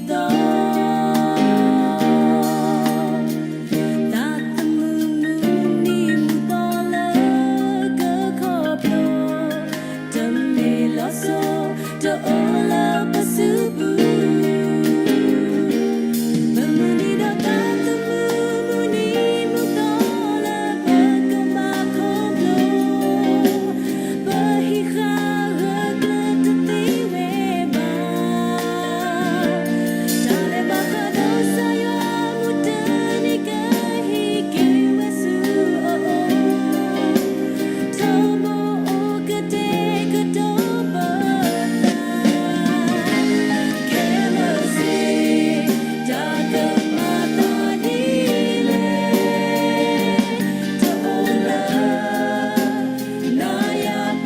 သးသမူမုၢ်နံၤမုၢ်သီလၢကခီဖျိ, တမ့ၢ်လီၤစိၤတအိၣ်လၢပစုပူၤ, ပမုၢ်နံၤဒီးသးသမူမုၢ်နံၤမုၢ်သီလၢပကဘၣ်ခီဖျိ ပဟံးဃာ်ဂၢၢ်ကျၢၤတသ့ဝဲဘၣ်. တၢ်လၢဘၣ်ဃးဒီးကစၢ်ယွၤမူတနံၤကဟ့ၣ်က့ၤဝဲဆူအအိၣ်, ထီဘိအိၣ်ကတဲာ်ကတီၤပသး, ခဲမုၢ်ဆ့ၣ် တၢ်ကမၤသးဒ်လဲၣ် တအိၣ်လၢ နၤယၤပ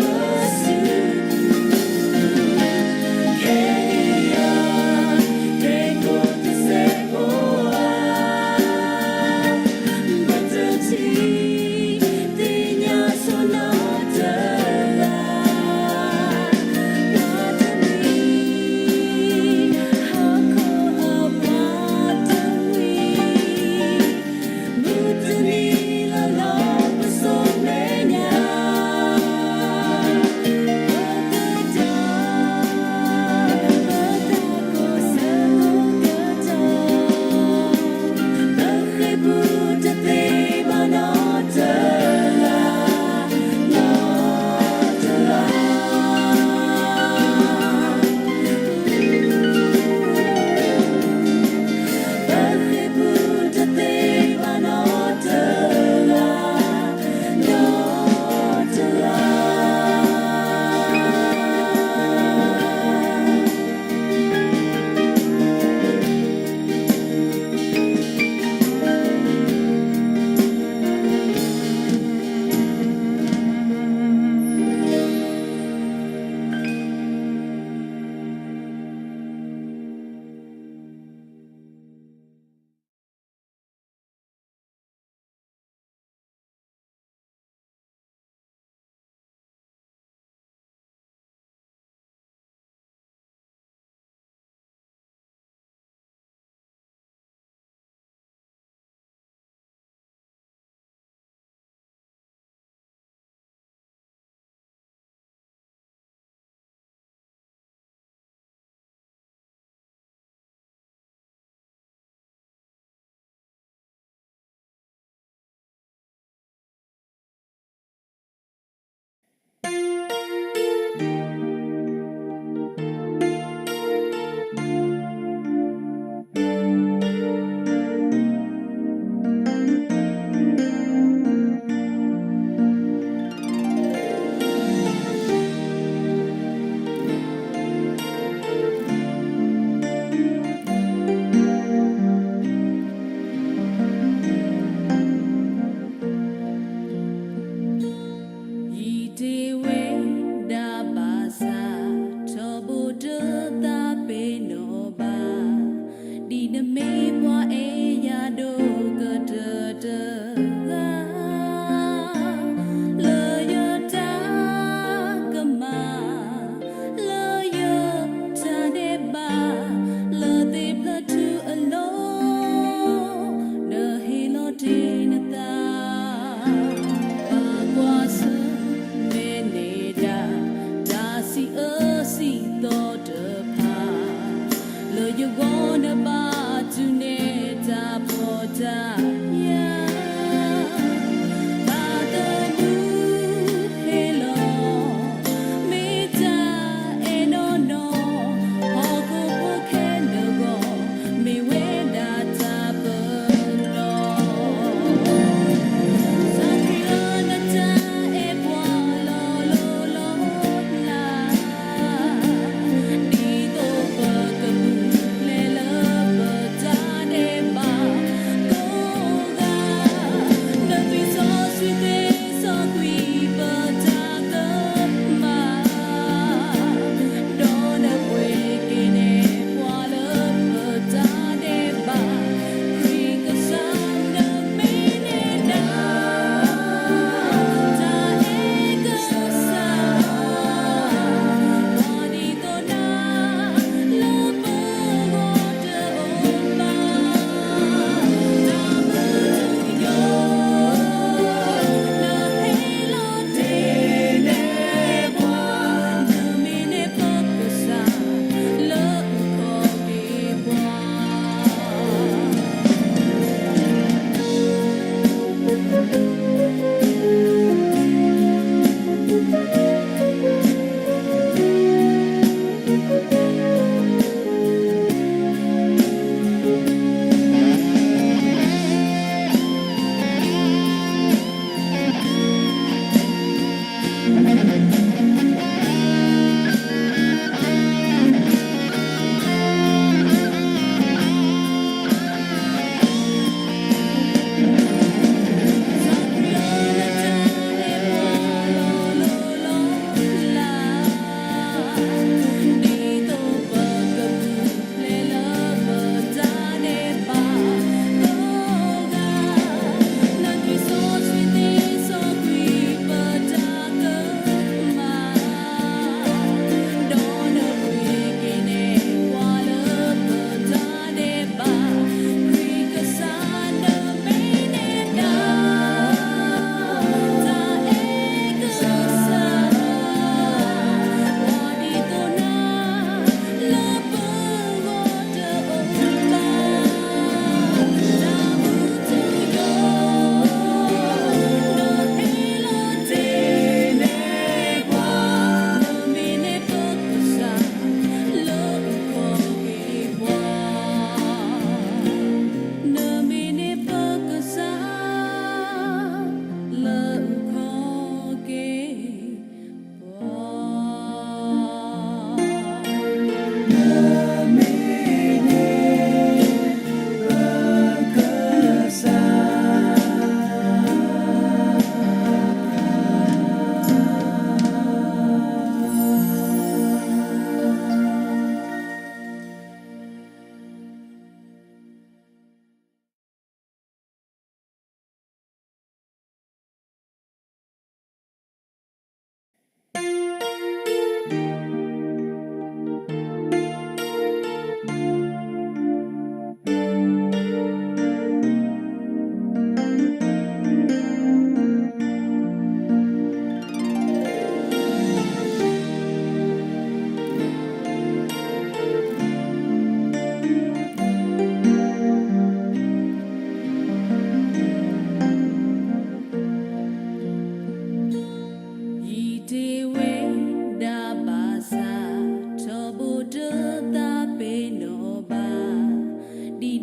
စုပူၤ, ခဲအံၤယၤ ကဲခိၣ်တစဲးဖိဧါ, ပတထံၣ်သ့ၣ်ညါဆိနီတလး, ပှၤတမှံၤ ဟီၣ်ခိၣ်အပှၤတမှံၤ မုၢ်တနံၤလီၤလီၤပစိာ်မဲာ်ညါ, ပသးတၢ် ပသးကိၢ်ဆၢကိၢ်ကတီၢ်, ပဃ့ၢ်ပူၤတသ့ဘၣ်နီတလး, နီတလး ပဃ့ၢ်ပူၤတသ့ဘၣ်နီတလး, နီတလး.ယံာ်တ့ၢ်ဝဲဒၣ်ဘၣ်ဆၣ် ထီဘိတသးပ့ၤနီၣ်ဘၣ်, ဒ်နမ့ၢ်ပှၤအဲၣ်ယၤဒိၣ်ကတၢၢ်တဂၤ, လၢယတၢ်ကမၣ် လၢယတၢ်ဒဲးဘး လၢသ့ၣ်ဖျၢၣ်ထူအလိၤ, နဟ့ၣ်လီၤတ့ၢ်နသး, ပာ်ကွၢ်ဆၢၣ်မဲာ်န့ၢ်ဒၣ် တၢ်စံးအၢစံးသီတဖၣ် လၢယဂီၢ်နဘၣ်တူၢ်န့ၢ်တၢ်ဖှီၣ်တၢ်ယာ်, သးသမူဟ့ၣ်လီၤ မ့ၢ်တၢ်အဲၣ်နီၢ်နီၢ်, ဟီၣ်ခိၣ်ဖိခဲလၢာ်အဂီၢ် မ့ၢ်ဝဲဒၣ်တၢ်ပနီၣ်, သးခရံာ်ဧၢ နတၢ်အဲၣ်ပှၤလီၤလိၤလီၤလး, ဒ်သိးပကမူၤဖျဲးလၢပတၢ်ဒဲးဘး, သိး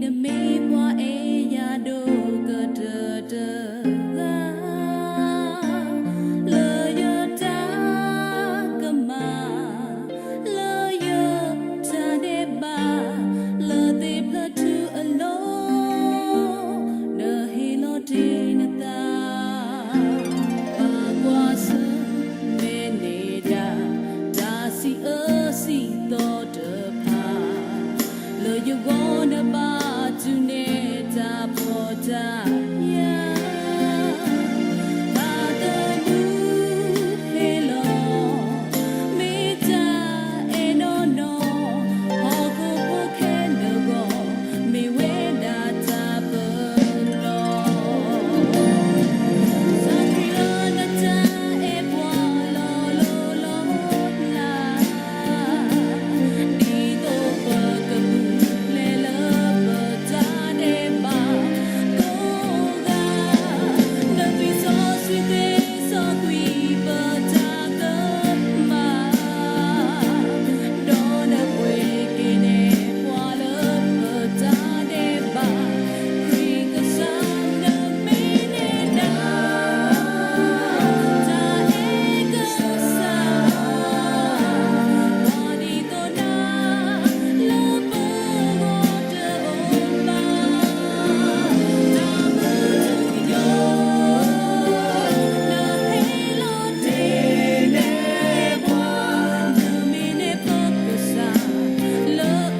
နမ့ၢ်ပှၤအဲၣ်ယၤဒိၣ်ကတၢၢ်တဂၤ, လၢယတၢ်ကမၣ်, လၢယတၢ်ဒဲးဘး, လၢသ့ၣ်ဖျၢၣ်ထူအလိၤ, နဟ့ၣ်လီၤတ့ၢ်နသး ပာ်ကွၢ်ဆၢၣ်မဲာ်န့ၢ်ဒၣ် တၢ်စံးအၢစံးသီတဖၣ်, လၢယဂီၢ်နဘၣ်တူၢ်န့ၢ်တၢ်ဖှီၣ်တၢ်ယာ်, တၢ်သမူဟ့ၣ်လီၤ မ့ၢ်တၢ်အဲၣ်နီၢ်နီၢ်, ဟီၣ်ခိၣ်ဖိခဲလၢာ်အဂီၢ် မ့ၢ်ဝဲဒၣ်တၢ်ပနီၣ်, စးထီၣ်လၢနတၢ်အဲၣ်ပှၤလီၤလိၤလီၤလး, ဒ်သိးပကမူလၢလၢပတၢ်ဒဲးဘးကိးဂၤ, နသွံၣ်စီဆှံသ့စီကွံာ်ပတၢ်ကမၣ်, ဒီးနပှ့ၤက့ၤန့ၢ်ပှၤလၢပတၢ်ဒဲးဘး, ခရံာ်ကစၢ်နမ့ၢ်န့ၢ်ဒၣ် တၢ်အဲၣ်ကစၢ်, ပှၤဒ်သိးနၤ လၢပဂီၢ်တအိၣ်ဘၣ်, တၢ်မုၢ်တူၢ်ယိာ်, နဟ့ၣ်လီၤတ့ၢ်န့ၢ်ပှၤ, နမ့ၢ်န့ၢ်ပကစၢ် လၢအ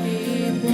ခီၣ်က့ၤပှ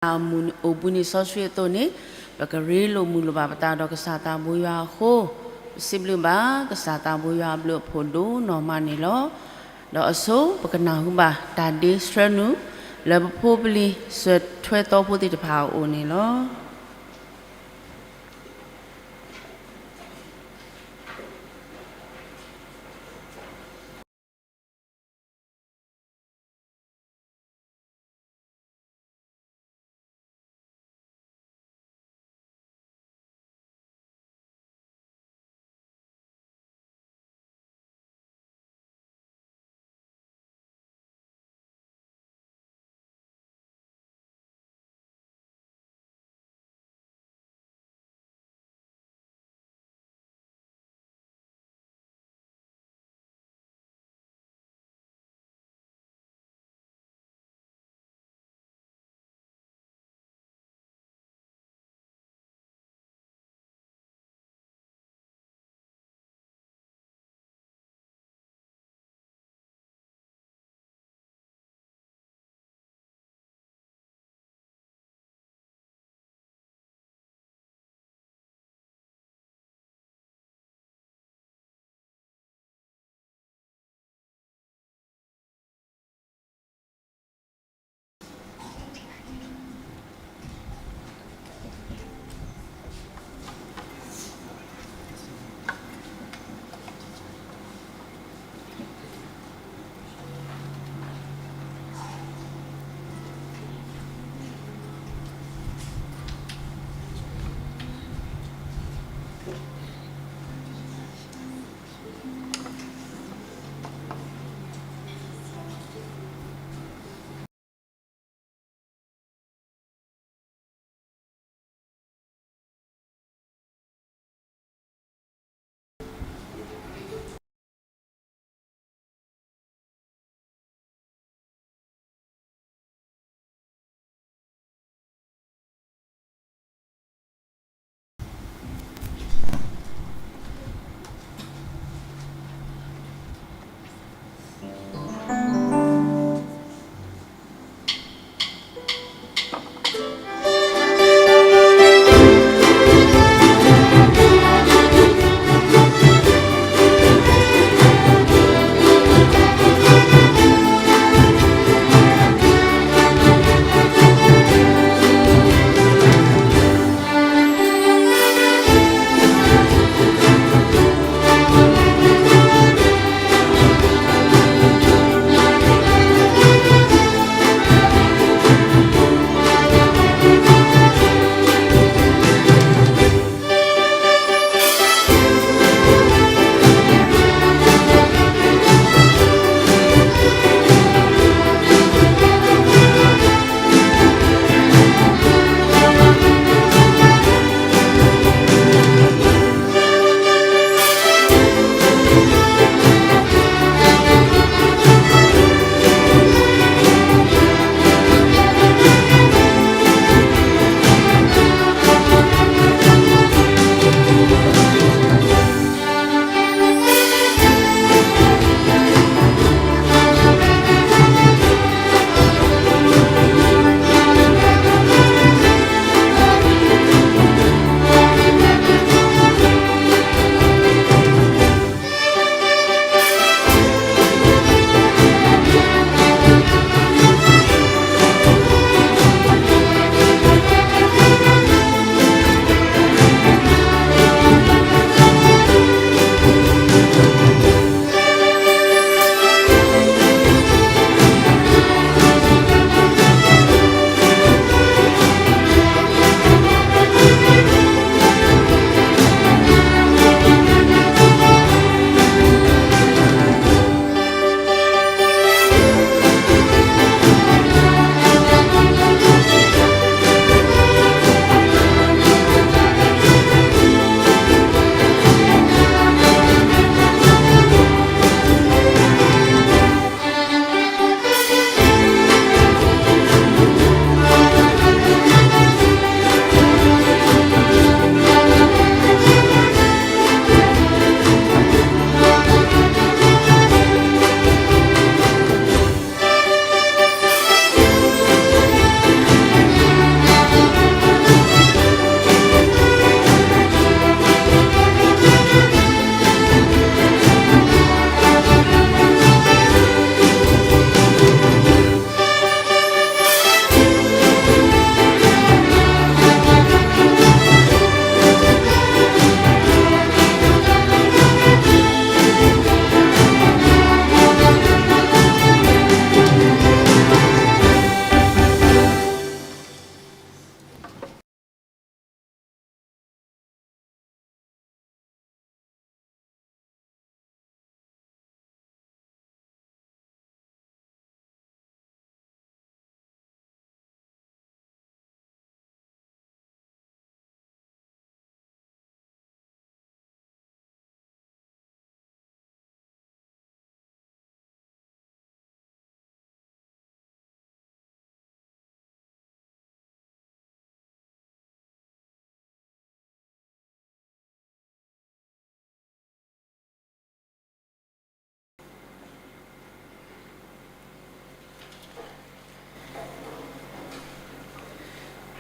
ၤအမူးအိၣ်ဘှံးနံၤစီဆှံအသိးန့ၣ်, ပကရ့လိာ်မုာ်လိာ်ဘၣ်ပသးဒီးကစၢ်သးဘိယွၤအဃိ, ပစံးဘျုးဘၣ်ကစၢ်သးဘိယွၤအဘျုးအဖှိၣ်ဒိၣ်နီၢ်မးန့ၣ်လီၤ. ဒီးအဆိ ပကနၢ်ဟူဘၣ်တၢ်ဒ့ဆှၢနုာ် လၢပဖိပလံၤစၢၤထွဲသီဖိသ့ၣ်တဖၣ်အအိၣ်န့ၣ်လီၤ.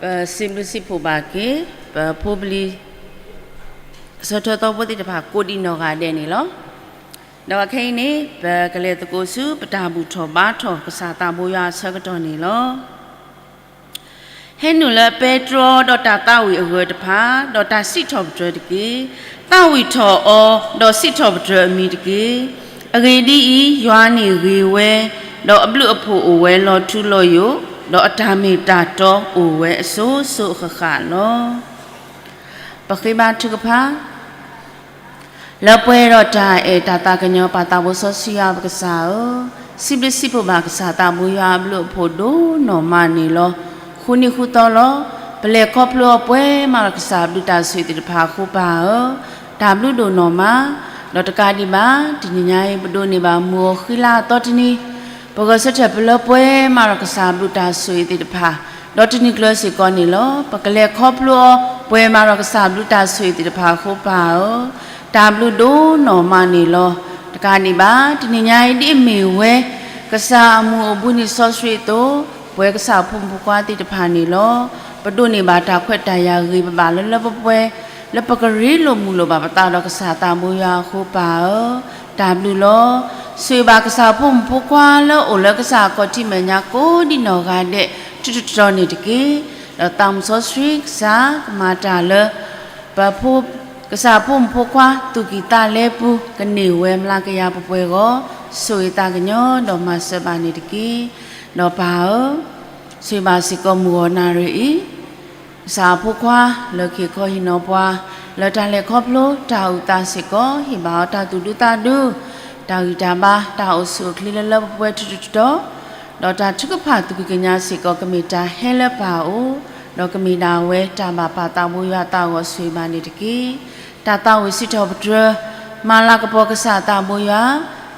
ပစံးဘျုးစံးဖှိၣ်ဘၣ်က့ၤ ပဖိပလံၤ ဆၢထၢၣ်သီဖိသ့ၣ်တဖၣ်ကိးဒံးနီၢ်ဂၤဒဲးန့ၣ်လီၤ. ဒီးခဲအံၤန့ၣ် ပကလဲၤသကိးဆူပတၢ်ဘူၣ်ထီၣ်ဘါထီၣ်ကစၢ်သးဘိယွၤအဆၢကတီၢ်န့ၣ်လီၤ. ဟဲနုာ်လၢပဲတြီဒီးတၢ်သးဝံၣ်အဂၢၢ်တဖၣ် ဒီးတၢ်စံးထီၣ်ပတြၢၤတက့ၢ်. သးဝံၣ်ထီၣ်အီၤ ဒီးစံးထီၣ်ပတြၢၤအမံၤတက့ၢ်. အဂ့ၢ်ဒ်အံၤ, ယွၤန့ၣ်ဂ့ၤဝဲ, ဒီးအဘျုးအဖှိၣ်အိၣ်ဝဲလီၤထူလီၤယိာ်, ဒီးအတၢ်မ့ၢ်တၢ်တီအိၣ်ဝဲအစိၤစိၤအဃၣ်ဃၣ်လီၤ. ပဃ့ဘါထုကဖၣ် လၢပှဲၤဒီးတၢ်အဲၣ်တၢ်သးကညီၤ ပၢ်သးဘိစီဆှံယွၤပကစၢ်ဧၢ, စံးဘျုးစံးဖှိၣ်ဘၣ်ကစၢ်သးဘိယွၤအဘျုးအဖှိၣ်ဒိၣ်နီၢ်မးန့ၣ်လီၤ. ဃုနံၤဃုသီလီၤ. ပလဲၤခီဖျိအီၤပှဲၤမးဒီးကစၢ်အဘျုးတၢ်ဆိၣ်ဂ့ၤသ့ၣ်တဖၣ်အဃိ ပၢ်ဧၢ, တၢ်ဘျုးဒိၣ်နီၢ်မး, ဒီးတကးဒံးဘၣ် တနံၤညါအံၤ ပဒိးန့ၢ်ဘၣ်မုၢ်ဂီၤဃံလၤအသီတနံၤ ပဂဲၤဆၢထၢၣ်ပလၢပှဲၤမးဒီးကစၢ်အဘျုးတၢ်ဆိၣ်ဂ့ၤသ့ၣ်တဖၣ်, ဒီးတနံၤကျၢၤစ့ၢ်ကီးန့ၣ်လီၤ. ပကလဲၤခီဖျိအီၤ ပှဲၤမးဒီးကစၢ်အဘျုးတၢ်ဆိၣ်ဂ့ၤသ့ၣ်တဖၣ်အဃိ ပၢ်ဧၢ, တၢ်ဘျုးဒိၣ်နီၢ်မးန့ၣ်လီၤ. တကးဒံးဘၣ် တနံၤညါအံၤဒ်အမ့ၢ်ဝဲ ကစၢ်အမုၢ်အိၣ်ဘှံးနံၤစီဆှံအသိး ပဝဲကစၢ်ဖိမုၣ်ဖိခွါသ့ၣ်တဖၣ်န့ၣ်လီၤ. ပဒိးန့ၢ်ဘၣ်တၢ်ခွဲးတၢ်ယာ်ဂ့ၤ ပဘၣ်လၢလၢပှဲၤပှဲၤ လၢပကရ့လိာ်မုာ်လိာ်ဘၣ်ပသးဒီးကစၢ်သးဘိယွၤအဃိ ပၢ်ဧၢ, တၢ်ဘျုးလီၤ. ဆိၣ်ဂ့ၤဘၣ်ကစၢ်ဖိမုၣ်ဖိခွါလၢအအိၣ်လၢကစၢ်အခီၣ်ထံးမဲာ်ညါကိးဒံးနီၢ်ဂၤဒဲး ထူးထူးတီၤတီၤန့ၣ်တက့ၢ်. ဒီးသးမုၣ်စီဆှံကစၢ် ကမၤတၢ်လၢ ပဖိ ကစၢ်ဖိမုၣ်ဖိခွါ သူၣ်ကံၢ်သးလဲပူၤ ကန့ၢ်ဝဲမျးကယၤပှဲၤပှဲၤအဂီၢ် ဆိၣ်ဂ့ၤသးကညီၤဒီးမၤစၢၤဘၣ်န့ၣ်တက့ၢ်. ဒီးပၢ်ဧၢ, ဆိၣ်ဂ့ၤဘၣ်စ့ၢ်ကီးမုၢ်ဂီၤနၣ်ရံၣ်အံၤ ကစၢ်အဖိခွါ လၢခံခီဟံးနီၤပှၤ လၢတၢ်လဲၤခီဖျိတၢ်အုၣ်သးစ့ၢ်ကီး ဟ့ၣ်ဘၣ်အီၤတၢ်သူၣ်ဒူသးဒူ တၢ်ဂံၢ်တၢ်ဘါ တၢ်အိၣ်ဆူၣ်အိၣ်ချ့လၢလၢပှဲၤပှဲၤထူးထူးတီၤတီၤ ဒီးတၢ်ထုကဖၣ်သူၣ်ကံၢ်ကညါစ့ၢ်ကီး ကမ့ၢ်တၢ်ဟဲလၢပၢ်အအိၣ် ဒီးကမ့ၢ်ဒၣ်ဝဲတၢ်ဘၣ်ပၢ်သးဘိယွၤအသးအဂီၢ် ဆိၣ်ဂ့ၤဘၣ်န့ၣ်တက့ၢ်. တၢ်သးဝံၣ်စံးထီၣ်ပတြၢၤ မၤလၤကပီၤကစၢ်သးဘိယွၤ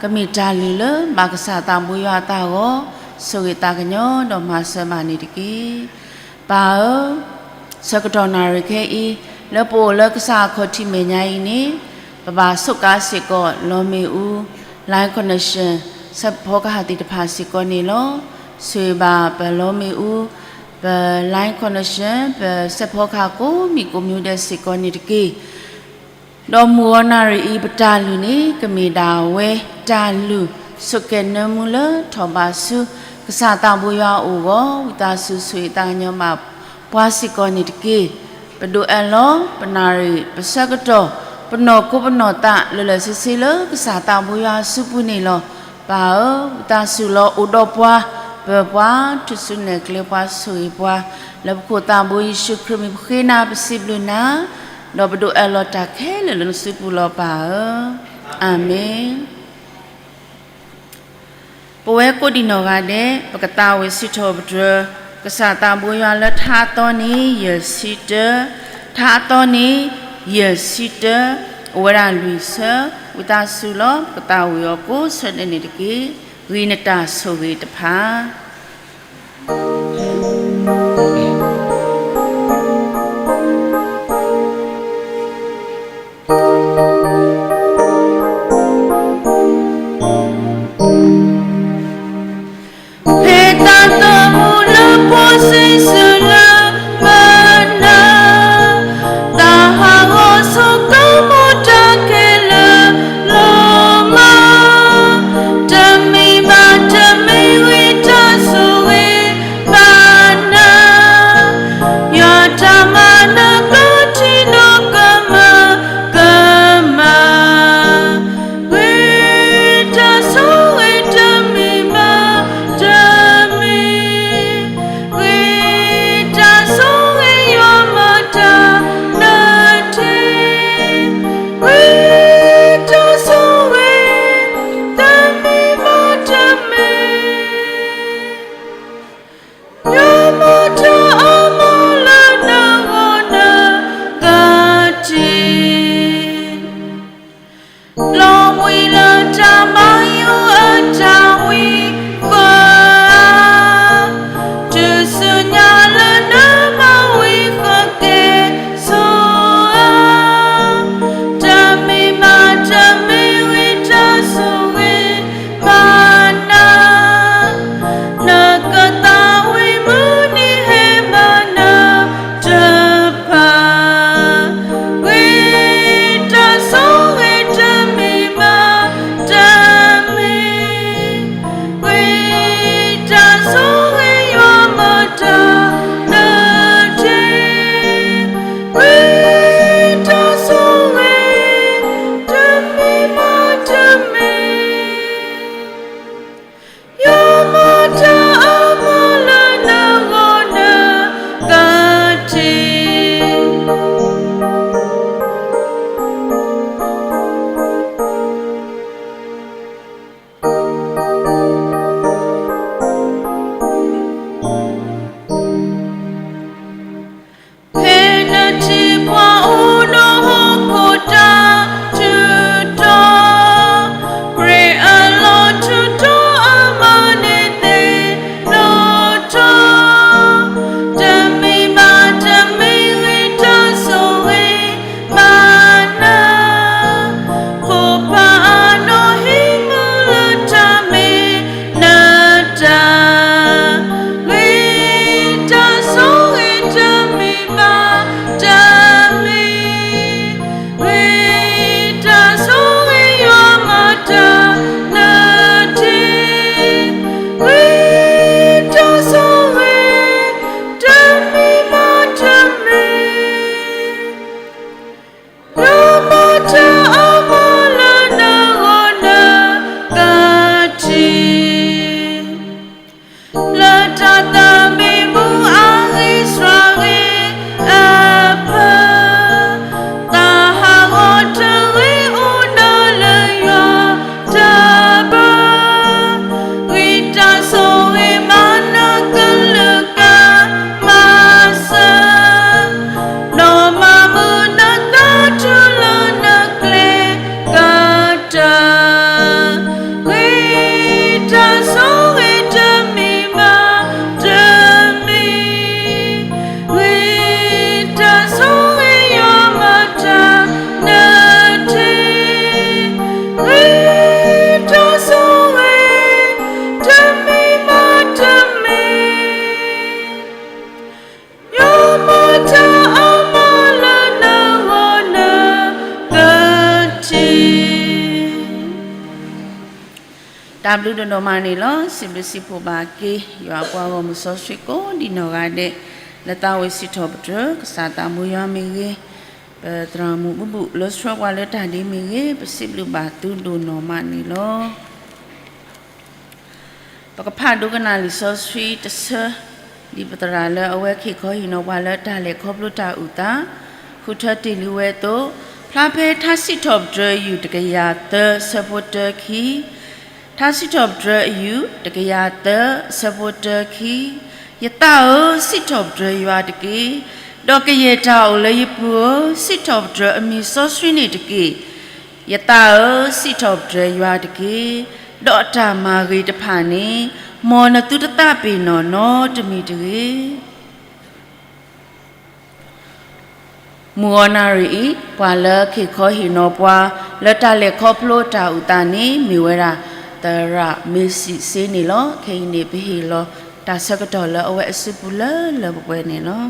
ကမ့ၢ်တၢ်လုၢ်လၢဘၣ်ကစၢ်သးဘိယွၤအသးအဂီၢ် ဆိၣ်ဂ့ၤသးကညီၤဒီးမၤစၢၤဘၣ်န့ၣ်တက့ၢ်. ပၢ်ဧၢ, ဆၢကတီၢ်နၣ်ရံၣ်ခဲအံၤ လၢပအိၣ်လၢကစၢ်အခီၣ်ထံးမဲာ်ညါအံၤန့ၣ် ပဘၣ်ဆိးကါစ့ၢ်ကီး လီမ့ၣ်အူ line connection စဲးဖီကဟၣ်သ့ၣ်တဖၣ်စ့ၢ်ကီးန့ၣ်လီၤ. ဆိၣ်ဂ့ၤဘၣ်ပလီမ့ၣ်အူ ပ line connection ပစဲးဖီကဟၣ်ကိးမံၤကိးမံၤဒဲးစ့ၢ်ကီးန့ၣ်တက့ၢ်. ဒီးမုၢ်ဂီၤနၣ်ရံၣ်အံၤ ပတၢ်လုၢ်န့ၣ် ကမ့ၢ်ဒၣ်ဝဲ တၢ်လုၢ်ဆိးကဲနၢမူလၢထီၣ်ဘးဆူ ကစၢ်သးဘိယွၤအအိၣ်အဂီၢ် ဝံသးစူၤဆိၣ်ဂ့ၤသးကညီၤဘၣ်ပှၤစ့ၢ်ကီးန့ၣ်တက့ၢ်. ပဒိးအဲၣ်လီၤ ပနၣ်ရံၣ် ပဆၢကတီၢ် ပနီၢ်ခိပနီၢ်သး လၢာ်လၢာ်ဆ့ဆ့လၢကစၢ်သးဘိယွၤအစုပူၤန့ၣ်လီၤ. ပၢ်ဧၢ, ဝံသးစူၤလီၤအိၣ်ဒီးပှၤ ပၢၤပှၤ ထူၣ်စုနဲၣ်ကျဲပှၤ ဆိၣ်ဂ့ၤပှၤ လၢပခိၣ်သးဘိယ့ၣ်ၡူးခရံာ်မံၤ ပဃ့နၤ ပစံးဘျုးနၤ ဒီးပဒိးအဲၣ်လီၤတၢ်ခဲလၢာ်လၢနစုပူၤလီၤ ပၢ်ဧၢ, အၤမ့ၣ်. ပဝဲကိးဒံးနီၢ်ဂၤဒဲး ပကသးဝံၣ်စံးထီၣ်ပတြၢၤ ကစၢ်သးဘိယွၤလၢထါအသီန့ၣ် ယဲၢ်ဆံတၢ, ထါအသီန့ၣ် ယဲၢ်ဆံတၢ, အိၣ်ဝဲဒၣ်လွံၢ်ဆၢ, ဝံသးစူၤလီၤ ပကသးဝံၣ်အီၤကိးဆၢဒဲးန့ၣ်တက့ၢ်. ဂံၢ်နတၢ်ဆိၣ်ဂ့ၤတဖၣ် ဖဲတၢ်သးမူလၢပှၤစံးစၢ်လၢမနုၤ, တၢ်ဟးဂီၤဆိကမိၣ်တၢ်ခဲလၢာ်လီၤမး, တမ့ၢ်ဘၣ်တမ့ၢ်ဝံၤတၢ် တၢ်ဘျုးဒိၣ်ဒိၣ်မးန့ၣ်လီၤ. စံးဘျုးစံးဖှိၣ်ဘၣ်က့ၤ ယွၤအပှၤဂီၢ်မုၢ်စီဆှံကိးဒံးနီၢ်ဂၤဒဲး, လၢသးဝံၣ်စံးထီၣ်ပတြၢၤ ကစၢ်သးမူယွၤမ့ၢ်ဂ့ၤ, ပသရၣ်မုၣ်ဘူဘူၣ်လၢဆှၢပှၤလၢတၢ်ဒ်မ့ၢ်ဂ့ၤ, ပစံးဘျုးဘၣ်သုဒိၣ်နီၢ်မးန့ၣ်လီၤ. ပကဖးဒိကနၣ်လံာ်စီဆှံတဆၢ, ဒ်ပသရၣ်လၢအဝဲက့ၤခီဟ့ၣ်နီၤပှၤလၢတၢ်လဲၤခီဖျိတၢ်အုၣ်သး, ဃုထၢတ့ၢ်လံဝဲအသိး, ဖျါဖဲထါစံးထီၣ်ပတြၢၤယုၢ်တကယၤသၢဆၢဖိတၢခံ, ထါစံးထီၣ်ပတြၢၤအယုၢ်တကယၤသၢဆၢဖိတၢခံ, ယသးဧၢ, စံးထီၣ်ပတြၢၤယွၤတက့ၢ်, ဒီးကယဲၢ်တၢ်အိၣ်လၢယပူၤဧၢ, စံးထီၣ်ပတြၢၤအမံၤစီဆှံန့ၣ်တက့ၢ်. ယသးဧၢ, စံးထီၣ်ပတြၢၤယွၤတက့ၢ်, ဒီးအတၢ်မၤဂ့ၤတဖၣ်န့ၣ်, မ်နသုတသးပ့ၤနီၣ်နီတမံၤတဂ့ၤ. မုၢ်ဂီၤနၣ်ရံၣ်အံၤ ပှၤလၢက့ၤခီဟ့ၣ်နီၤပှၤ လၢတၢ်လဲၤခီဖျိတၢ်အုၣ်သးန့ၣ် မ့ၢ်ဝဲဒၣ် သရၣ်မ့ၢ်စံးစ့န့ၣ်လီၤ. ခဲအံၤန့ၣ် ပဟ့ၣ်လီၤတၢ်ဆၢကတီၢ်လၢအဝဲအစုပူၤလၢလၢပှဲၤပှဲၤန့ၣ်လီၤ.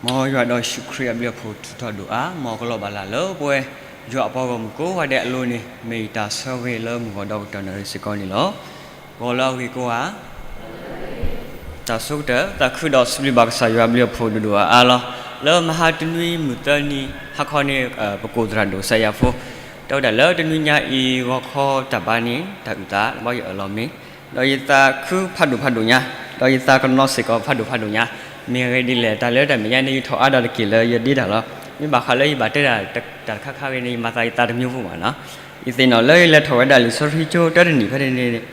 မ်ယွၤဒီးယ့ၣ်ၡူးခရံာ်အဘျုးအဖှိၣ်ထူးထီၣ်ဒိၣ်အါ, မ်ကလီၤဘၣ်လၢ်လၢပဝဲ ယွၤအပှၤဂီၢ်မုၢ်ကိးဂၤဒဲးအလိၤန့ၣ် မ့ၢ်ယတၢ်ဆၢဂ့ၤလၢမုၢ်ဂီၤဒီကတီၢ်နၣ်ရံၣ်စ့ၢ်ကီးန့ၣ်လီၤ. ဂီၤလၢအဂ့ၤကိးဂၤ တၢ်ဆိကတၢၢ် သးခုဒီးစံးဘျုးဘၣ်ကစၢ်ယွၤအဘျုးအဖှိၣ်ဒိၣ်ဒိၣ်အါအါလီၤ. လၢမဟါတနွံမုၢ်သၢနံၤ ဟါခီန့ၣ် ပကိးသရၣ်ဒိၣ်စဲယၤဖိ တဲဝဲဒၣ်လၢတနွံညါအံၤ ဂီၤခီတၢ်ဘါန့ၣ် တၢ်အုၣ်သး ဘီယအၢၣ်လီၤမ့ၢ် ဒီးယသးခုဖးဒိၣ်ဖးဒိၣ်ညါ, ဒီးယသးကနီၤစ့ၢ်ကီးဖးဒိၣ်ဖးဒိၣ်ညါ, မ့ၢ်အဂ့ၢ်ဒ်လဲၣ် တၢ်လၢတၢ်မဲာ်ညါန့ၣ် ယထီၣ်အါဒီးတက့ၢ်လၢယဒ့တၢ်လီၤ. မ့ၢ်ဘၣ်ဃးလၢယဘၣ်တဲတၢ်တခါခါဂ့ၤန့ၣ် ယမၤသးယသးတမံၤဖိဘၣ်နီၤ. ယသ့ၣ်နီၣ်လၢယလဲၤထီၣ်ဝဲဒၣ်လံာ်စီဆှံကၠိတၢတနံၣ်ဖဲန့ၣ်န့ၣ်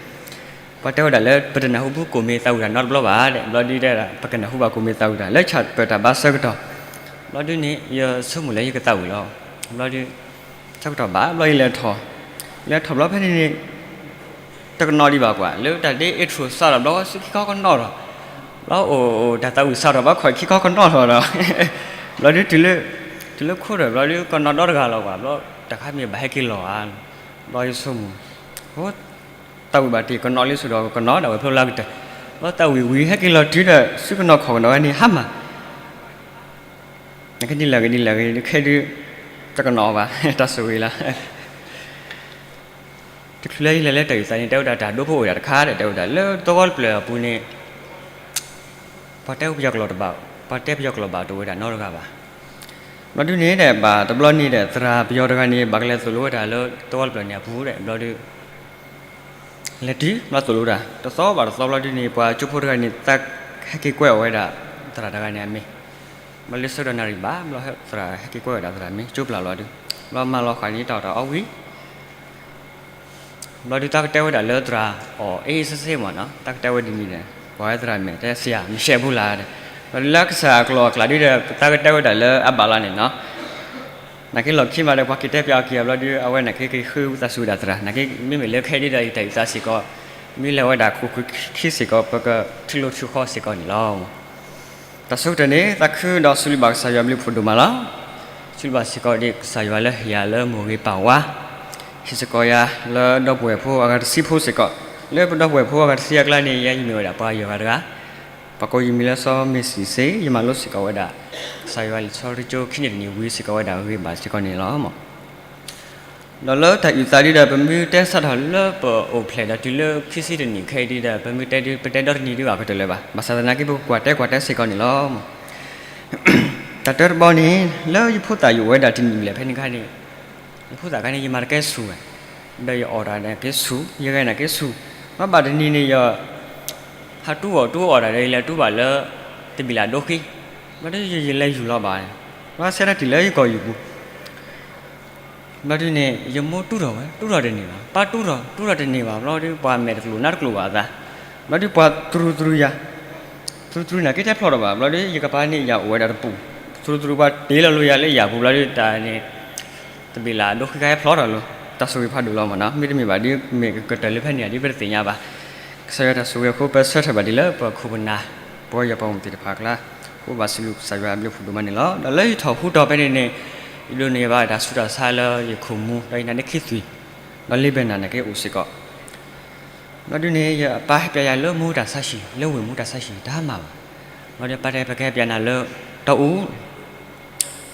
ပှၤတဲဝဲဒၣ်လၢ ပတနၢ်ဟူဘၣ်ကိၣ်မ့ၢ်သးဝံၣ်တၢ်နီတဘျီဘၣ်ဒဲး, ဘျီဒုတဲဒၣ် ပကနၢ်ဟူဘၣ်ကိၣ်မ့ၢ်သးဝံၣ်တၢ် လၢဆၣ်ပၢၢ်တၢ်ဘါဆၢကတီၢ်, ဘျီဒုန့ၣ် ယဆိကမိၣ်လၢယကသးဝံၣ်လီၤ. ဘျီဒု ဆၢကတီၢ်ဘၣ် ဘျီယလဲၤထီၣ်, လဲၤထီၣ်ဘျီဖဲန့ၣ်န့ၣ် တကနီၤဒံးဘၣ်ကွၢ်, လၢတၢ်ဒ့အ့းထရူၣ်စးထီၣ်ဘျီ စုခံခီကနီၤထီၣ်, ဘျီအိၣ်အိၣ်တၢ်သးဝံၣ်စးထီၣ်ဘျီ ခီၣ်ခံခီကနီၤထီၣ်ဒီး ဘျီဒု တုၤလၢခိၣ်ဒီး ဘျီဒုကနီၤဒီတဂၤလီၤကွၢ်, ဘျီတၢ်ခါမ့ၢ်ဘၣ်ဟဲက့ၤလီၤဧါ, ဘျီယဆိကမိၣ် သးဝံၣ်ဘၣ်တ့ၢ် ကနီၤလံစိၤဒီးကနီၤဒၣ်ဝဲဖျိလၢကတၢၢ်, ဘျီသးဝံၣ်ဝံၤဟဲက့ၤလီၤတုၤဒီး စုကနီၤခီၣ်ကနီၤဝဲန့ၣ် ဟါမၢ် နကဒ်လဲၣ်ဂ့ၤဒ်လဲၣ်ဂ့ၤ ခဲဒု တကနီၤဘၣ် တၢ်ဆိၣ်ဂ့ၤလီၤ. တချုးလၢယလဲၤလၢတၢ်အုၣ်သးန့ၣ် တဲဝဲဒၣ်တၢ်ဒိဖိအိၣ်ဒၣ်တခါဒီး တဲဝဲဒၣ်လၢသဝီတဖျၢၣ်အပူၤန့ၣ် ပှၤတဲပယီၤကျိာ်တဘၣ်, ပှၤတဲပယီၤကျိာ်ဘၣ်တအိၣ်ဝဲဒၣ်နီတဂၤဘၣ်. ဘျီဒုန့ၣ်ဒီး ဘၣ်တဘျီန့ၣ်ဒီး သရၣ်ပယီၤတဂၤန့ၣ် ဘၣ်ကလဲၤသိၣ်လိဝဲဒၣ်လၢသဝီတဖျၢၣ်န့ၣ်အပူၤဒီး ဘျီဒု လဲၤတုၤဘျီသိၣ်လိတၢ် တသီဘၣ်တသီဘျီဒုန့ၣ် ပှၤကၠိဖိတဂၤန့ၣ် သးဟဲက့ၤကွဲးအီၣ်ဝဲဒၣ် သရၣ်တဂၤန့ၣ်အမံၤ, ဘျီလၢဆၢကတီၢ်နၣ်ရံၣ်ဘၣ် ဘျီသရၣ်ဟဲက့ၤကွဲးဝဲဒၣ်သရၣ်မံၤ ကၠိပျၢ်လီၤဒု, ဘျီမၤလီၤဃာ်န့ၣ်တၢ်အီၣ်တၢ်အီဝံၤ ဘျီဒုတၢ်ကတဲဝဲဒၣ်လၢသရၣ်အီၣ်အ့ၣ်စ့ၢ်စ့ၢ်မ့ၢ်နီၤ, တၢ်ကတဲဝဲဒ်န့ၣ်ဒီး ပှၤဝဲသရၣ်မဲာ်တဲစံးဧါ မ့ၢ်ရှဲဘူးလၢ်ဒီး, ဘျီဒုလၢကစၢ်အကျိာ်အကျါဒုဒီး ပတၢ်ကတဲဝဲဒၣ်လၢအဘၣ်လီၤန့ၣ်နီၤ နာ်က့လီၢ်ခံမးဒီး ပှၤက့ၤတဲပၠးအီၤက့ၤအီၤဘျီဒု အဝဲနာ်က့က့ၤဃုသးစူၤဒၣ်သရၣ် နာ်က့မ့မ့ၢ်လၢခဲဒုဒီး ယတၢ်အုၣ်သးစ့ၢ်ကီး မ့ၢ်လဲၤဝဲဒၣ်ခိၣ်ခံစ့ၢ်ကီး ပကထူလိာ်ထူဃီစ့ၢ်ကီးန့ၣ်လီၤ. တၢ်ဆိကတၢၢ်န့ၣ် သးခုဒီးစံးဘျုးဘၣ်ကစၢ်ယွၤအဘျုးအဖှိၣ်ဒိၣ်မးလီၤ. စံးဘျုးဘၣ်စ့ၢ်ကီးဒ်ကစၢ်ယွၤလၢဟ့ၣ်ယၤလၢမိၢ်ဂ့ၤပၢ်ဝါ ဟ့ၣ်စ့ၢ်ကီးယၤလၢဒီပုၢ်ဝဲၢ်ဖိအဂၤတဆံဖိစ့ၢ်ကီး, လၢပဒီပုၢ်ဝဲၢ်ဖိအဂၤတဆံအကျါန့ၣ် ယဲယမ့ၢ်ဝဲဒၣ်ပှၤယီၤဂၤတဂၤ ပှၤကိးယမံၤလၢစီၤမ့ၢ်စံးစ့, ယမၤလိစ့ၢ်ကီးဝဲဒၣ် ကစၢ်ယွၤလံာ်စီဆှံကၠိခံနံၣ်တနံၣ်ဝံၤစ့ၢ်ကီးဝဲဒၣ်ဂ့ၤဘၣ်စ့ၢ်ကီးန့ၣ်လီၤ. ဒီးလၢတၢ်အုၣ်သးဒုဒီး ပမ့ၢ်တဲစးထီၣ်လၢပအိၣ်ဖျဲၣ်ဒီးတုၤလၢခံဆံတနံၣ်ခဲအံၤဒုဒီး ပမ့ၢ်တဲဒု ပတဲဒီတနံၣ်ဒုဘၣ်ကတၢၢ်လၢၤဘၣ်, ဘၣ်ဆၣ်သနာ်က့ ပကကွၢ်တဲကွၢ်တဲစ့ၢ်ကီးန့ၣ်လီၤ. တၢ်တၢတဘီန့ၣ် လၢယဖိသၣ်ယအိၣ်ဝဲဒၣ်တနံၣ်ဘျဲၣ်ဖဲန့ၣ်ခါန့ၣ် ယဖိသၣ်ခါန့ၣ် ယမၤတကဲဆူၣ်ဝဲ, ဒီးယအီၣ်တၢ်နာ်က့ဆူၣ်, ယဂဲၤနာ်က့ဆူၣ်, ဘၣ်ဘၣ်တနံၤန့ၣ် ယ ဟးတူၢ်အီၣ်တူၢ်အီၣ်တၢ်ဒီး ယလဲၤတူၢ်ဘၣ်လၢ တဘ့ၣ်လၢ်ဒိဃံ, ဘျီဒုယလဲၤယူၢ်လီၤဘၣ်, ဘျီဆဲးတၢ်တံၢ်လၢယကီၢ်ယူၢ်ပူၤ ဘျီဒုန့ၣ် ယမိၢ်တူၢ်ထီၣ်ဝဲ တူၢ်ထီၣ်တန့ၢ်ဘၣ်, ပၢ်တူၢ်ထီၣ် တူၢ်ထီၣ်တန့ၢ်ဘၣ်, ဘျီဒုပှၤမဲာ်တကျိၤနါတကျိၤဘၣ်အသး, ဘျီဒုပှၤတြူၤတြူၤယၤ, တြူၤတြူၤနာ်က့တဲဖျီထီၣ်ဘၣ်, ဘျီဒုယကပၤန့ၣ်ယၤအိၣ်ဝဲဒၣ်တပူၤ, တြူၤတြူၤပှၤတ့လီၤလိယၤလၢယၤပူၤ ဘျီဒုတၢ်န့ၣ် တဘ့ၣ်လၢ်ဒိဃံခါဟဲဖျီထီၣ်လီၤ, တၢ်ဆိၣ်ဂ့ၤဖးဒိၣ်လီၤမ့ၢ်နီၤ, မ့တမ့ၢ်ဘၣ်ဒု မ့ၢ်ကတၢၢ်လၢဖဲန့ၣ်ဒု ပတသ့ၣ်ညါဘၣ်. ကစၢ်ယွၤတၢ်ဆိၣ်ဂ့ၤအဃိ ပဆၢထၢၣ်ဘၣ်ဒ်လၢ ပခိၣ်ပနၢ် ပဝဲယပှၤမုၢ်သ့ၣ်တဖၣ်အကျါ, ဃိဘၣ်စံးဘျုးကစၢ်ယွၤအဘျုးအဖှိၣ်ဒိၣ်မးန့ၣ်လီၤ. ဒီးလၢယထီၣ်ဟူထီၣ်ဖဲန့ၣ်န့ၣ် ယဒိးန့ၢ်ဘၣ်တၢ်ဆူးတၢ်ဆါလၢယခိၣ်မူ ဒီးယနာ်န့ၢ်ခံသွံၣ်, ဒီးလ့ဘဲနၢ်နာ်က့အိၣ်စ့ၢ်ကီး ဘျီဒုန့ၣ် ယပၢ်ဟဲပျးယၤလၢမူတၢ်ဆါဟံၣ် လၢဝ့ၢ်မူတၢ်ဆါဟံၣ် တၢ်မၤဘၣ်, ဘျီဒုပၢ်တဲ ပကဟဲပျးနၤလၢတီအူ,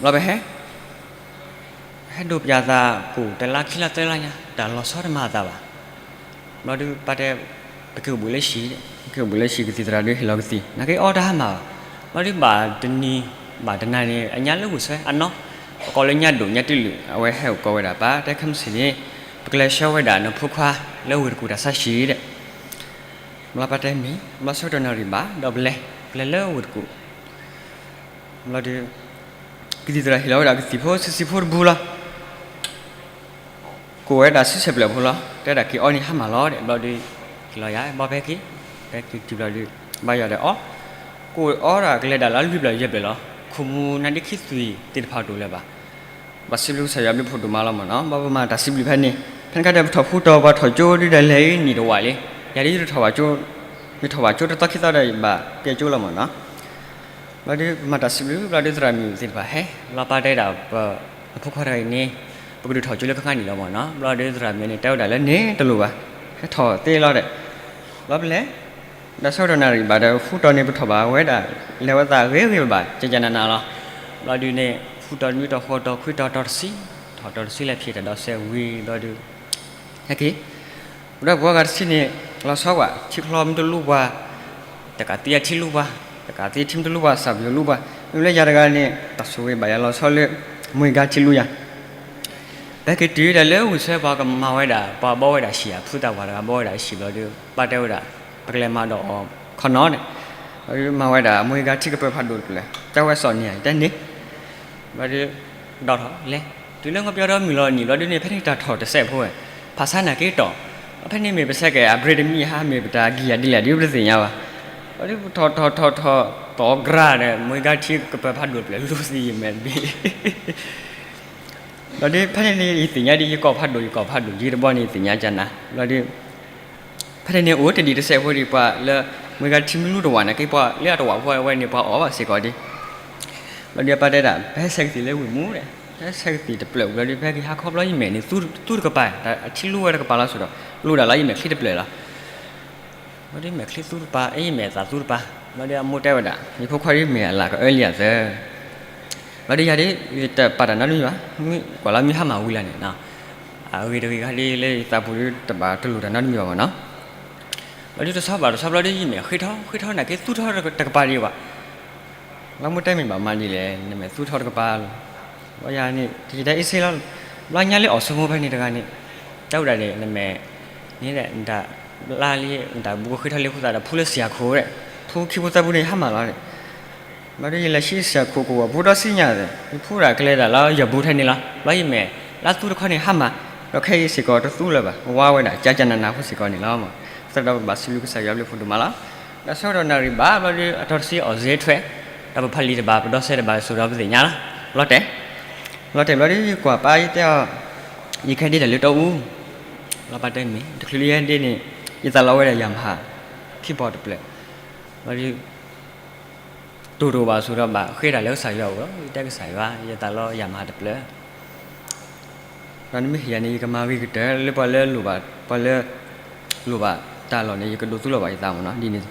ဘျီပဟဲ, ဟဲဒိးပယၤသးကိးတလါခံလါသၢလါညါ တၢ်လီၤဆီတမၤအသးဘၣ်. ဘျီဒုးပၢ်တဲ ပက့ၤအိၣ်ဘှံးလၢဟံၣ်, ပက့ၤအိၣ်ဘှံးလၢဟံၣ် ကသံၣ်သရၣ်ဒုးဟ့ၣ်လီၤကသံၣ် နာ်က့အီတၢ်ဟါမၢ်ဘၣ်. ဘျီဒုးဘၣ်တနံၤ ဘၣ်တနၤန့ၣ် အညါလၢဝံၣ်ဆၢအနီၢ် ပကိးလၢညါဒိၣ်ညါတံၢ်လုာ် အဝဲဟဲအိၣ်ကိးဝဲဒၣ် ပၢ်တဲခဲမုၢ်ဆ့ၣ်န့ၣ် ပကလဲၤဆှၢဝဲဒၣ်နဖိခွါလၢဝ့ၢ်တကူၣ်တၢ်ဆါဟံၣ်ဒီး ဘျီပၢ်တဲမ့ၢ် ဘျီဆၢကတီၢ်နၣ်ရံၣ်ဘၣ် ဒီးပလဲၤ ပလဲၤလၢဝ့ၢ်တကူၣ် ဘျီဒုး ကသံၣ်သရၣ်ဟ့ၣ်လီၤဝဲဒၣ်ကသံၣ်ဖိဆံးဆံးဖိတဘိလီၤ. ကိးဝဲဒၣ်ဆံဆဲးဖျၢၣ်ဖိလီၤ. တဲဒၣ်က့ၤအီန့ၣ်ဟါမၢ်လီၤဒီး ဘျီဒုး ဟ့ၣ်လီၤယၤ ဘၣ်ဖဲက့ၤ ဖဲက့ၤတုၤဘျီဒုး ဘၣ်ယွၤဒီးအီ ကိးအီဒၣ်ကလဲၤဒၣ်လၢလွံၢ်ဖျၢၣ်ယဲၢ်ဖျၢၣ်လီၤ. ခိၣ်မူနါဒ့ခံသွံၣ်သ့ၣ်တဖၣ်တအိၣ်လၢၤဘၣ်. ဘၣ်စံးဘျုးကစၢ်ယွၤဘျုးဖှိၣ်ဒိၣ်မးလီၤမၢ်နီၤ. ဘၣ်ပမၤတၢ်စံးဘျုးဖဲန့ၣ် ဖဲန့ၣ်ခါဒီးပထီၣ်ဃူတီၢ် ပှၤထီၣ်ကၠိဒုးဒီးလဲၤအံၤနံၣ်တဝာ်လံ. ယၤဒ်ယတထီၣ်ဘၣ်ကၠိ ယထီၣ်ဘၣ်ကၠိတသီခံသီဒီးယဘၣ်ကဲကၠိလီၤမၢ်နီၤ. ဘျီဒုးပမၤတၢ်စံးဘျုး ဘျီဒုးသရၣ်မုၣ်သ့ၣ်တဖၣ်ဟဲ ဘျီပၢ်တဲဒၣ် နဖိခွါတဂၤအံၤန့ၣ် ပကဒုးထီၣ်ကၠိလၢခါခါနံၣ်လီၤမၢ်နီၤ. ဘျီဒုးသရၣ်မုၣ်န့ၣ် တဲဝဲဒၣ်လၢန့ၣ်တလိၣ်ဘၣ် ဟဲထီၣ်သ့လီၤဒီး ဘျီပလဲၤ ဒီးဆၢကတီၢ်နၣ်ရံၣ်ဘၣ်ဒီး ဃူတီၢ်န့ၣ် ပထီၣ်ဘၣ်ဝဲဒၣ် လဲၤဝဲသးဂ့ၤဂ့ၤဘၣ်ဘၣ် ကကနးနးလီၤ. ဘျီဒုးန့ၣ် ဃူတီၢ်နွံတီၢ်ဃိးတီၢ်ခွံတီၢ်တီၢ်တဆံ ထီၣ်တီၢ်တဆံလဲၤဖံးတၢ်ဒီးစဲးဝံၤဘျီဒုး ဟဲက့ၤ ပဒီပုၢ်ဝဲၢ်ဂၤတဆံန့ၣ် လီၤဆီကွၢ် ထံချီမ့ၢ်တလူပှၤ တကးသံအထံလူပှၤ တကးသံထံမ့ၢ်တလူပှၤ စၢ်ပယီၤလူပှၤ မ့မ့ၢ်လၢယၤတဂၤန့ၣ် တၢ်ဆိၣ်ဂ့ၤဘၣ်ယၤလီၤဆီလၢ မွေဂၤထံလူယၤ ပဟဲက့ၤတုၤဒၣ်လၢဝံၣ်ဆၢ ပှၤကမၤဝဲဒၣ် ပှၤဘီဝဲဒၣ်ဟံၣ်ဧါ ဖုသၣ်ဝၣ်တဂၤဘီဝဲဒၣ်ဟံၣ်ဘျီဒီး ပၢ်တဲဝဲဒၣ် ပကလဲၤမၤဒီးအီၤခီနီၤန့ၣ် ဘျီဒုးမၤဝဲဒၣ်မွေဂၤထံကပၢၤဖးဒိၣ်တဖျၢၣ် တဲဝဲစီၤန့ၣ်ဧါ ယတဲန့ၣ် ဘျီဒုး ဒီးထီၣ်လဲၤ တုၤလၢငီပျီဒီမုၢ်လီၤနံၤဘျီဒုးန့ၣ် ဖဲန့ၣ်တၢ်ထီၣ်တစဲးဖိဝဲ ဖးဆါနာ်က့တီၢ် ဖဲန့ၣ်မ့ၢ်ပစဲးကဲးအ brake တမံၤဧါ မ့ၢ်ပတၢ်ကံၢ်ယၤဒ်လဲၣ်ဒ်ပတသ့ၣ်ညါဘၣ် ဘျီဒုးပထီၣ်ထီၣ်ထီၣ်ထီၣ် တီၢ်အီၤကြၤဒီး မွေဂၤထံကပၢၤဖးဒိၣ်တဖျၢၣ်လူသံယမဲာ်တဘ့ၣ် ဘျီဒုး ဖဲန့ၣ်န့ၣ် ယသ့ၣ်ညါဒ်ယကိးဖးဒိၣ် ယကိးဖးဒိၣ် ယတဘီန့ၣ် ယသ့ၣ်ညါကနၤ ဘျီဒုး ဖဲန့ၣ်န့ၣ် အိၣ်တဒံးတစဲးဖိဒံး ပှၤလၢ မွေဂၤထံမ့ၢ်လူတဝာ်နာ်က့ ပှၤလၢအတဝာ်ဖိဝဲန့ၣ် ပှၤအီၣ်ဘၣ်စ့ၢ်ကီးဒံး ဘျီဒုးအပၢ်တဲဒၣ် ပဟဲဆဲးကသံၣ်လၢဝ့ၢ်မူဒီး ဟဲဆဲးကသံၣ်တဖျၢၣ် ဘျီဒုး ပဟဲက့ၤဟါခီဘျီယမဲာ်န့ၣ် သူတကပၤ အထံလူဝဲတကပၤလီၤဆိဒီး လူဒၣ်လီၤယမဲာ်ချံတဖျၢၣ်လီၤ ဘျီဒုးမဲာ်ချံသူတပၤ အယမဲာ်သးသူတပၤ ဘျီဒုးအမိၢ်တဲဝဲဒၣ် ယဖိခွါဒ်မဲာ်အလၤကအၢလံအသၢ ဘျီဒုးယၤဒ် ယတပာ်တၢ်နီတမံၤဘၣ် ကွၢ်လီၤမ့ၢ်ဟါမၢ်ဝံၤလၢ်န့ၣ် အဂ့ၤတဂ့ၤခါဒ်လၢယသးပူၤဒ်တဘၣ်တလိၣ်တၢ်နီတမံၤဘၣ်မၢ်နီၤ ဘျီဒုးတဆီဘၣ်တဆီဘျီဒုးယမဲာ်ဃ့ထီၣ်ဃ့ထီၣ်နာ်က့သူထီၣ်တကပၤဒံးဘၣ် လၢမိၢ်တဲမ့ၢ်ဘၣ်မၤဒ်လဲၣ် နမဲာ်သူထီၣ်တကပၤလီၤ ဘျီယၤန့ၣ် တယံာ်တၢ်အ့ၣ်စ့လီၤ ဘျီညါလၢအီၣ်ဆိမိၣ်ဖဲန့ၣ်တဂၤန့ၣ် တဲဝဲဒၣ်န့ၣ် နမဲာ် န့ၣ် နတၢ်ဘျါလံ နတၢ်ဘူးကဃ့ထီၣ်လံဃိသတးဒီး ဖူလၢစံၣ်ဟးခိၣ်ဒီး ဖူခံဖိသၢပူန့ၣ် ဟါမၢ်လီၤန့ၣ် ဘျီဒုးယလဲၤဆံစံၣ်ခိၣ်ကဝီၤပူၤဒီးစံၣ်ညါသ့ၣ် ယဖူဒၣ်ကလဲၤဒၣ်လၢယဘူၣ်ထဲန့ၣ်လီၤ ဘျီယမဲာ်လၢသူတခီန့ၣ်ဟါမၢ် ဒီးခဲအံၤစ့ၢ်ကီးတသူလၢၤဘၣ် ဝါဝဲဒၣ်ကကနနၤဖိစ့ၢ်ကီးန့ၣ်လီၤ. သတးဒီးပဘၣ်စံးဘျုးကစၢ်ယွၤဘျုးဖှိၣ်ဒိၣ်မးလီၤ. ဒီးဆၢကတီၢ်နၣ်ရံၣ်ဘၣ် ဘျီဒုးအတီၤတဆံအီၣ်စ့ထွဲ ဒီးပဖးလံာ်တဘၣ် ပဒီစဲးတဘၣ်စိၤဒီးပသ့ၣ်ညါလီၤ. လီၤတဲာ် လီၤတဲာ်ဘျီဒုးယကွၢ်ပၢ်ယတဲအီၤ ယကဟဲဒ့တၢ်လၢတီအူ လီၤပၢ်တဲမ့ၢ် တချုးလၢယဟဲဒ့န့ၣ် ယသးလီဝဲဒၣ်ယၤမဟါ ခံပီၢ်တဖျၢၣ် ဘျီဒုး တိၢ်တအိၣ်ဘၣ်ဆိဒီးဘၣ်ဃ့တၢ်လၢကစၢ်ယွၤအအိၣ်လီၤ. ယတဲကစၢ်ယွၤ ယသးလီယၤမဟါတဖျၢၣ် ဒီးနမ့ၢ်ဟ့ၣ်ယၤန့ၣ် ယကမၤဂ့ၤကတၢၢ်လၢပှၤလၢလိၣ်ဘၣ် ပှၤလၢ လိၣ်ဘၣ်တၢ်လီၢ်န့ၣ် ယကဒိးသူလီၤဘၣ်ယသးမ့ၢ်နီၤ ဒ်န့ၣ်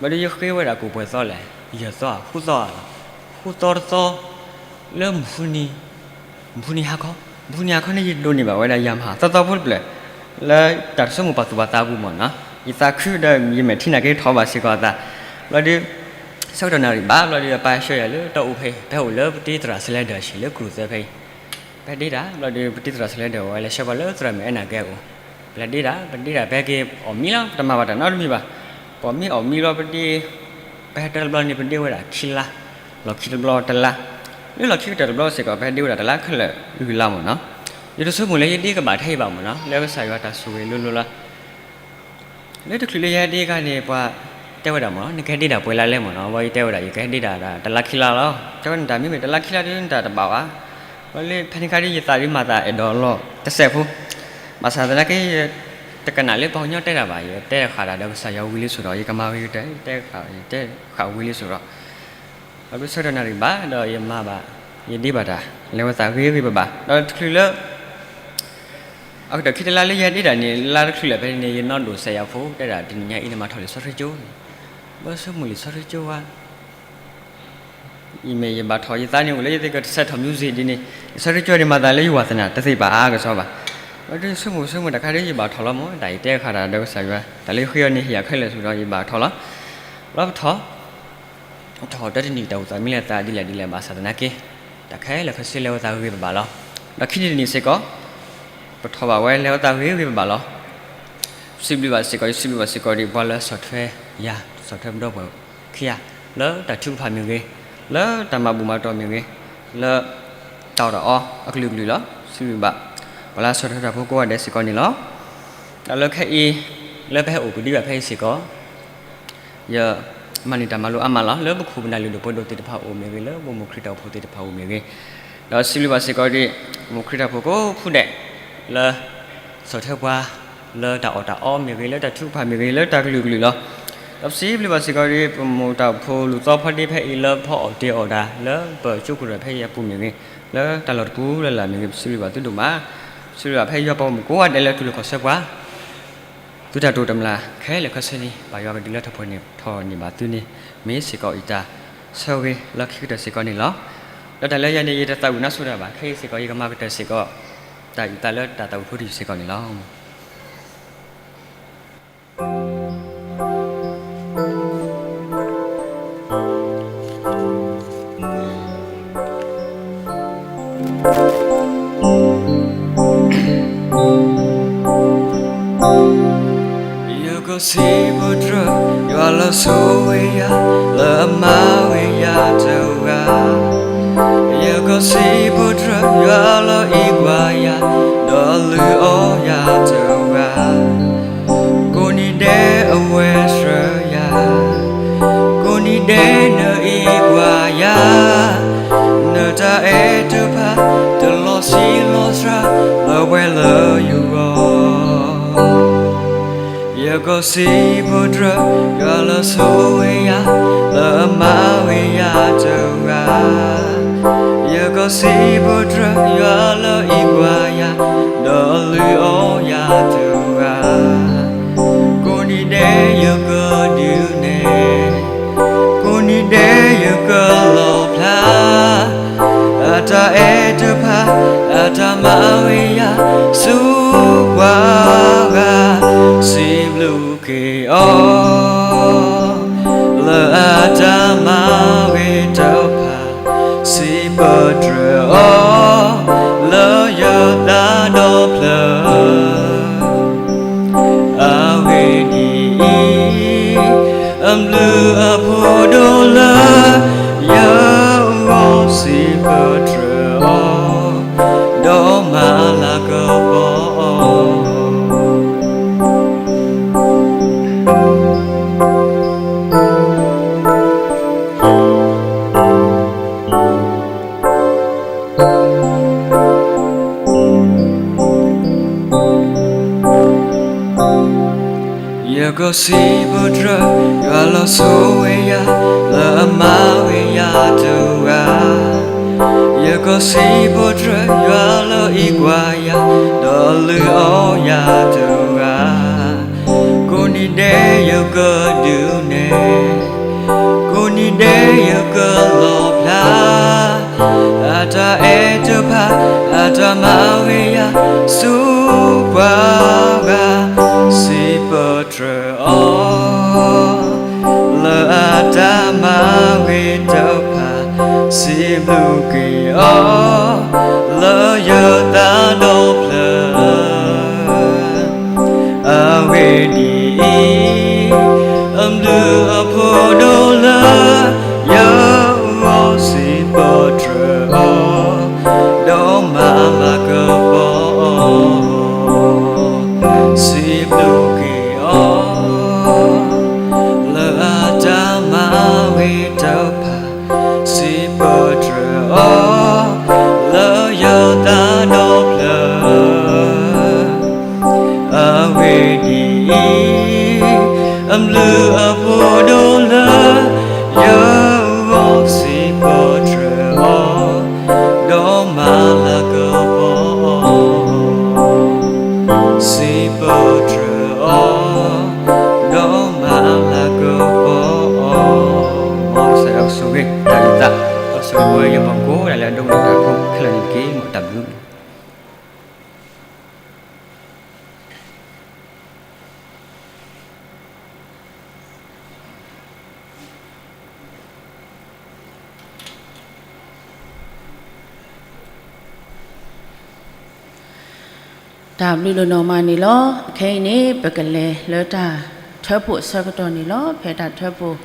ဘျီဒုးယဃ့ဝဲဒၣ်ကိၣ်ပှဲၤသီလဲၣ် ယဲၢ်သီ ဃုသီလီၤ. ဃုသီတသီ လၢမုၢ်ဃုနံၤ မုၢ်ဃုနံၤဟါခီ မုၢ်ဃုနံၤဟါခီန့ၣ် ယဒိးန့ၢ်ဘၣ်ဝဲဒၣ်ယၤမဟါသီသီဖိတဖျၢၣ် လၢတၢ်တဆိကမိၣ်ပာ်သူၣ်ပာ်သးအပူၤမ့ၢ်နီၤ ယသးခုဒီးယမဲာ်ထံနာ်က့ထီၣ်ဘၣ်စ့ၢ်ကီးအသး ဘျီဒုး ဆၢကတီၢ်နၣ်ရံၣ်ဘၣ် ဘျီဒုးအပၢ်ဆှၢယၤလၢတီအူဖဲအံၤ ပဟဲအိၣ်လၢပတ့သရၣ်စလဲဒီးအဟံၣ်လၢကရူၢ်သၢဖဲအံၤ ပဟဲဒ့တၢ် ဘျီဒုးပတ့သရၣ်စလဲဒီးဝဲလဲၤဆှၢပှၤလၢသရၣ်မုၣ်အဲၣ်နၤကဲအအိၣ် ပလဲၤဒ့တၢ် ပဒ့တၢ် ပဟဲက့ၤအီၣ်မံလီၤ ပတမၤဘၣ်တၢ်နီတမံၤဘၣ် ပအီၣ်မံအီၣ်မံဘျီပဒ့ ပဟဲတဘျီန့ၣ် ပဒ့ဝဲဒၣ်ခံလါ လီၢ်ခံတဘျီတလါ လၢလီၢ်ခံကတၢၢ်တဘျီစ့ၢ်ကီး ပဟဲဒ့ဝဲဒၣ်တလါခဲလၢာ်ဂုၤလါမ့ၢ်နီၤ ယတဆိကမိၣ်လၢယဒ့ကဘၣ်ထဲအံၤဘၣ်မ့ၢ်နီၤ လၢကစၢ်ယွၤတၢ်ဆိၣ်ဂ့ၤလိၤလိၤလီၤ လၢတချုးလၢယဟဲဒ့အခါန့ၣ် ပှၤတဲဝဲဒၣ်မ့ၢ်နီၤ နကဟဲဒ့တၢ်ပှဲၤလါလဲၣ်မ့ၢ်နီၤ ဘျီယတဲဝဲဒၣ် ယကဟဲဒ့တၢ်တလါခံလါလီၤ တဲဝဲနတၢ်မ့မ့ၢ်တလါခံလါဒုးနတၢ်တဘၣ်ဘၣ် ဘျီလၢဖဲန့ၣ်ခါဒ်ယသးဒုးမၤသးအဲၣ်ဒိးလီၤတစဲးဖိ ဘၣ်ဆၣ်သနာ်က့ တကနၣ်လၢပှၤကညီတဲတၢ်ဘၣ် ယတဲဃာ်တၢ်ဒီးကစၢ်ယွၤဝံၤလံဆိဒီး ယကမၤဂ့ၤကတၢၢ် ယတဲဃာ် ယတဲဃာ်ဝံၤလံဆိဒီး ဘျီဒုးဆၢကတီၢ်နၣ်ရံၣ်ဘၣ် ဒီးယမၤဘၣ် ယဒ့ဘၣ်တၢ် လဲၤဝဲသးဂ့ၤဂ့ၤဘၣ်ဘၣ် ဒီးတချုးလၢ အကတၢၢ်ခံတလါလၢယဟဲဒ့တၢ်န့ၣ် လါတချုးလၢာ်ဖဲန့ၣ် ယနီၢ်ဒိၣ်စဲးယၤဖိ တဲဒၣ်တနံၤညါအံၤန့ၣ် မၤထီၣ်လံာ်စီဆှံကၠိန့ၣ် ဘၣ်ဆိကမိၣ်လံာ်စီဆှံကၠိဝဲ အံၤမ့ၢ်ယဘၣ်ထီၣ်ယသးန့ၣ် အိၣ်လၢယသ့ၣ်ကစဲးထီၣ် music ဒ်န့ၣ် ယဆၢထၢၣ်ကၠီန့ၣ် မၤသးလၢယဝါသနာ်တသ့ဘၣ်အါကစီဘၣ်. ဒီးဆိကမိၣ်ဆိကမိၣ်တခါဒီး ယဘၣ်ထီၣ်လီၤမး တၢ်အံၤတဲဃာ်တၢ်ဒီးကစၢ်ယွၤ တၢ်လၢယဃ့အီၤန့ၣ် ဟ့ၣ်ယၤခဲလၢာ်ဆူဒီး ယဘၣ်ထီၣ်လီၤ. လီၤပထီၣ် ထီၣ်တၢတနံၣ် တၢ်အိၣ်သးမံလၢသးဒ်လဲၣ်ဒ်လဲၣ်ဘၣ်ဆၣ်သနာ်က့ တၢ်ခဲလၢာ်ခဲဆ့လဲၤဝဲသးဂ့ၤဂ့ၤဘၣ်ဘၣ်လီၤ. ဒီးခံနံၣ်တနံၣ်စ့ၢ်ကီး ပထီၣ်ဘၣ်ဝဲလဲၤဝဲသးဂ့ၤဂ့ၤဘၣ်ဘၣ်လီၤ. စံးဘျုးဘၣ်စ့ၢ်ကီး ယစံးဘျုးဘၣ်စ့ၢ်ကီးဒ်ပှၤလၢဆီၣ်ထွဲယၤ ဆီၣ်ထွဲပဒီပုၢ်ဝဲၢ်ခံဂၤ လၢတၢ်ထုကဖၣ်မ့ၢ်ဂ့ၤ, လၢတၢ်မၤဘူၣ်မၤတီၢ်မ့ၢ်ဂ့ၤ, လၢတၢ်အီၣ်တၢ်အီအကလုာ်ကလုာ်လီၤ. စံးဘျုးဘၣ် ပှၤလၢဆီၣ်ထွဲတၢ်ဖိကိးဂၤဒဲးစ့ၢ်ကီးန့ၣ်လီၤ. တၢ်လၢခဲအံၤ လၢပဟဲအိၣ်ကဒံဘၣ်ဖဲအံၤစ့ၢ်ကီး ယမၤန့ၢ်တၢ်မၤလိအါမးလီၤ. လၢပခိၣ်ပနၢ်လုၢ်ဒိၣ်ပှ့ၤဒိၣ်သ့ၣ်တဖၣ်အိၣ်မ့ၢ်ဂ့ၤ, လၢပမိၢ်ခရံာ်တၢ်အိၣ်ဖှိၣ်သ့ၣ်တဖၣ်အိၣ်မ့ၢ်ဂ့ၤ, ဒီးစံးဘျုးဘၣ်စ့ၢ်ကီးဒ် မိၢ်ခရံာ်တၢ်အိၣ်ဖှိၣ်ကိးဖုဒဲး လၢ ဆီၣ်ထွဲပှၤ လၢတၢ်အီၣ်တၢ်အီမ့ၢ်ဂ့ၤ, လၢတၢ်ထုကဖၣ်မ့ၢ်ဂ့ၤ, လၢတၢ်ကလုာ်ကလုာ်လီၤ. ဒီးပစံးဘျုးဘၣ်စ့ၢ်ကီးဒ် ပမိၢ်တၢ်အိၣ်ဖှိၣ်လူၤသီဖီဒ့ဖဲအံၤ လၢပဖီအီၣ်တ့ၤအီၣ်တၢ် လၢပကၠိခိၣ်ဒီးဖဲအံၤအပူၤမ့ၢ်ဂ့ၤ, လၢတၢ်လီၢ်တပူၤလၢ်လၢ်မ့ၢ်ဂ့ၤ, ပစံးဘျုးဘၣ်သုဒိၣ်မး. စံးဘျုးဘၣ်ဖဲယွၤပှၤဂီၢ်မုၢ်ကိးဂၤဒဲးလၢတူၢ်လိာ်ခီၣ်ဆၢပှၤ သုတၢ်တိာ်တမျၢ် ခဲလၢာ်ခဲဆ့န့ၣ် ပၢ်ယွၤကဒုးလၢထီၣ်ပှဲၤန့ၣ်ထီၣ်န့ၢ်ဘၣ်သုန့ၣ် မ့ၢ်စ့ၢ်ကီးယတၢ်ဆၢဂ့ၤလၢခံကတၢၢ်စ့ၢ်ကီးန့ၣ်လီၤ. ဒီးတၢ်လၢယၤန့ၣ် ယတသးဝံၣ်နါစိၤတၢ်ဘၣ်, ခဲအံၤစ့ၢ်ကီး ယကမၤကတၢၢ်စ့ၢ်ကီး တၢ်အုၣ်သးလၢတၢ်သးဝံၣ်ဖိတယုၢ်စ့ၢ်ကီးန့ၣ်လီၤ. ယကစံးဘျုးယွၤလၢဆိၣ်ဂ့ၤယၤ လၢအမၤဂ့ၤယၤတဂၤ, ယကစံးဘျုးယွၤလၢအံးကွၢ်ယၤ ဒီးလုၢ်အီၣ်ယၤတဂၤ, ကိးနံၤဒဲးအဝဲဆှၢယၤ, ကိးနံၤဒဲးနအံးကွၢ်ယၤ, နတၢ်အဲၣ်တဖၣ် တလီၤဆံးလီၤစှၤ လၢပှဲၤလၢယဂီၢ် ယကစံးဘျုးယွၤလၢဆိၣ်ဂ့ၤယၤ လၢအမၤဂ့ၤယၤတဂၤ, ယကစံးဘျုးယွၤလၢအံးကွၢ်ယၤ ဒီးလုၢ်အီၣ်ယၤတဂၤ, ကိးနံၤဒဲးယကဒုးနဲၣ်, ကိးနံၤဒဲးယကလီၣ်ဖျါ အတၢ်အဲၣ်တဖၣ် အတၢ်မၤဂ့ၤယၤ ဆူပှၤဂၤ, စံးဘျုးက့ၤအီၤ လၢအတၢ်မၤဂ့ၤတဖၣ်, စံးပတြၢၤအီၤ လၢယသးဒီဖျၢၣ် အဂ့ၢ်ဒ်အံၤ, အဘျုးအဖှိၣ်ဒိၣ်လၢ ယဂီၢ်စံးပတြၢၤအီၤ, ဒီးမၤလၤကပီၤအီၤ ယကစံးဘျုးယွၤလၢဆိၣ်ဂ့ၤယၤ လၢအမၤဂ့ၤယၤတဂၤ, ယကစံးဘျုးယွၤလၢအံးကွၢ်ယၤ ဒီးလုၢ်အီၣ်ယၤတဂၤ, ကိးနံၤဒဲးယကဒုးနဲၣ်, ကိးနံၤဒဲးယကလီၣ်ဖျါ အတၢ်အဲၣ်တဖၣ် အတၢ်မၤဂ့ၤယၤ ဆူပှၤဂၤ, စံးပတြၢၤအီၤ လၢအတၢ်မၤဂ့ၤတဖၣ်, စံးဘျုးက့ၤအီၤ လၢယသးဒီဖျၢၣ် အဂ့ၢ်ဒ်အံၤ, အဘျုးအဖှိၣ်ဒိၣ်လၢ ယဂီၢ်စံးပတြၢၤအီၤ, ဒီးမၤလၤကပီၤအီၤ, စံးဘျုးက့ၤအီၤ လၢအတၢ်မၤဂ့ၤတဖၣ်, စံးပတြၢၤအီၤ လၢယသးဒီဖျၢၣ် အဂ့ၢ်ဒ်အံၤ, အဘျုးအဖှိၣ်ဒိၣ်လၢ ယဂီၢ်စံးပတြၢၤအီၤ, ဒီးမၤလၤကပီၤအီၤ, စံးပတြၢၤအီၤ, ဒီးမၤလၤကပီၤအီၤ, မ်ကစၢ်ယွၤကဆိၣ်ဂ့ၤ တၢ်အုၣ်သး, ဒီး ဆိၣ်ဂ့ၤပဝဲယွၤပှၤကိးဂၤဒဲးလၢအဒိကနၣ်တၢ်ဖိခဲလၢာ်န့ၣ်တက့ၢ်. မ်တၢ်ဘျုး တၢ်ဘျုးဒိၣ်နီၢ်မးန့ၣ်လီၤ. ခဲအံၤန့ၣ် ပကလဲၤလၢတၢ်ထၢဖှိၣ်အဆၢကတီၢ်န့ၣ်လီၤ. ဖဲတၢ်ထၢဖှိၣ်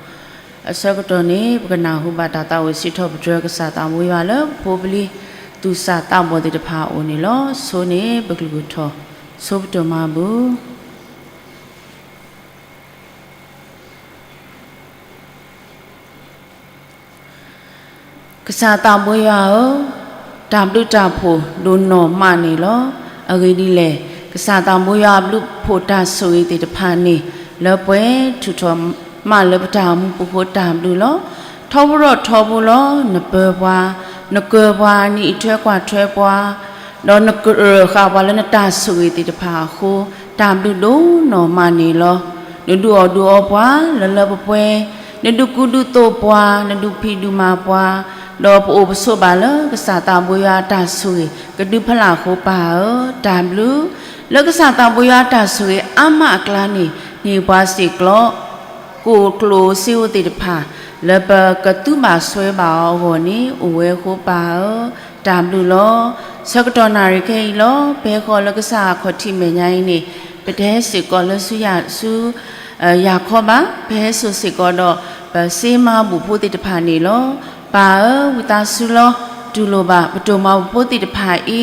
အဆၢကတီၢ်န့ၣ် ပကနၢ်ဟူဘၣ်တၢ်သးဝံၣ်စံးထီၣ်ပတြၢၤကစၢ်သးဘိယွၤလၢဖိပလံၤသူၣ်စၢ်သးဘီၣ်သ့ၣ်တဖၣ်အအိၣ်န့ၣ်လီၤ. ဆိန့ၣ် ပကလုၢ်ထီၣ် ဆိပတိၢ်မၤဘူၣ် ကစၢ်သးဘိယွၤဧၢ, တၢ်ဘျုးတၢ်ဖှိၣ်ဒိၣ်နီၢ်မးန့ၣ်လီၤ. အဂ့ၢ်ဒ်လဲၣ်, ကစၢ်သးဘိယွၤအဘျုးအဖှိၣ်တၢ်ဆိၣ်ဂ့ၤသ့ၣ်တဖၣ်န့ၣ် လၢပှဲၤထူၣ်ထီၣ်မးလၢပတၢ်အိၣ်မူပူၤအဃိတၢ်ဘျုးလီၤ. ထီဘိထီဘိလီၤ. နပၢၤပှၤ, နကၢၤပှၤ, နအံးထွဲကွၢ်ထွဲပှၤ, ဒီးနကရၢၢ်ဃာ်ပှၤလၢနတၢ်ဆိၣ်ဂ့ၤသ့ၣ်တဖၣ်အဃိ တၢ်ဘျုးဒိၣ်နီၢ်မးန့ၣ်လီၤ. နဒုးအီၣ်ဒုးအီပှၤလၢလၢပှဲၤပှဲၤ, နဒုးကူဒုးသိးပှၤ, နဒုးဖံးဒုးမၤပှၤ, ဒီးပအိၣ်ပဆိးဘၣ်လၢကစၢ်သးဘိယွၤအတၢ်ဆိၣ်ဂ့ၤ ကဒုးဖျါအဃိပၢ်ဧၢ, တၢ်ဘျုးလၢကစၢ်သးဘိယွၤအတၢ်ဆိၣ်ဂ့ၤအါမးအကျါန့ၣ် န့ၢ်ပှၤစ့ၢ်ကီး ကိၣ်ကျိၣ်စ့ဧိၤသ့ၣ်တဖၣ် လၢပကသူဘၣ်စွဲဘၣ်အီၤအဂီၢ်န့ၣ် အိၣ်ဝဲအဃိပၢ်ဧၢ, တၢ်ဘျုးလီၤ. ဆၢကတီၢ်နၣ်ရံၣ်ခဲအံၤလီၤ. ပဟဲဃီၤလၢကစၢ်အခီၣ်ထံးမဲာ်ညါအံၤန့ၣ် ပတဟဲစ့ၢ်ကီးလၢဆူယၤဆူ ယၤခီဘၣ်, ပဟဲစိာ်စ့ၢ်ကီးဒီး ပစ့မၤဘူၣ်ဖိသ့ၣ်တဖၣ်န့ၣ်လီၤ. ပၢ်ဧၢ, ဝံသးစူၤလီၤ. တူၢ်လိာ်ဘၣ် ပတိၢ်မၤဘူၣ်ဖိသ့ၣ်တဖၣ်အံ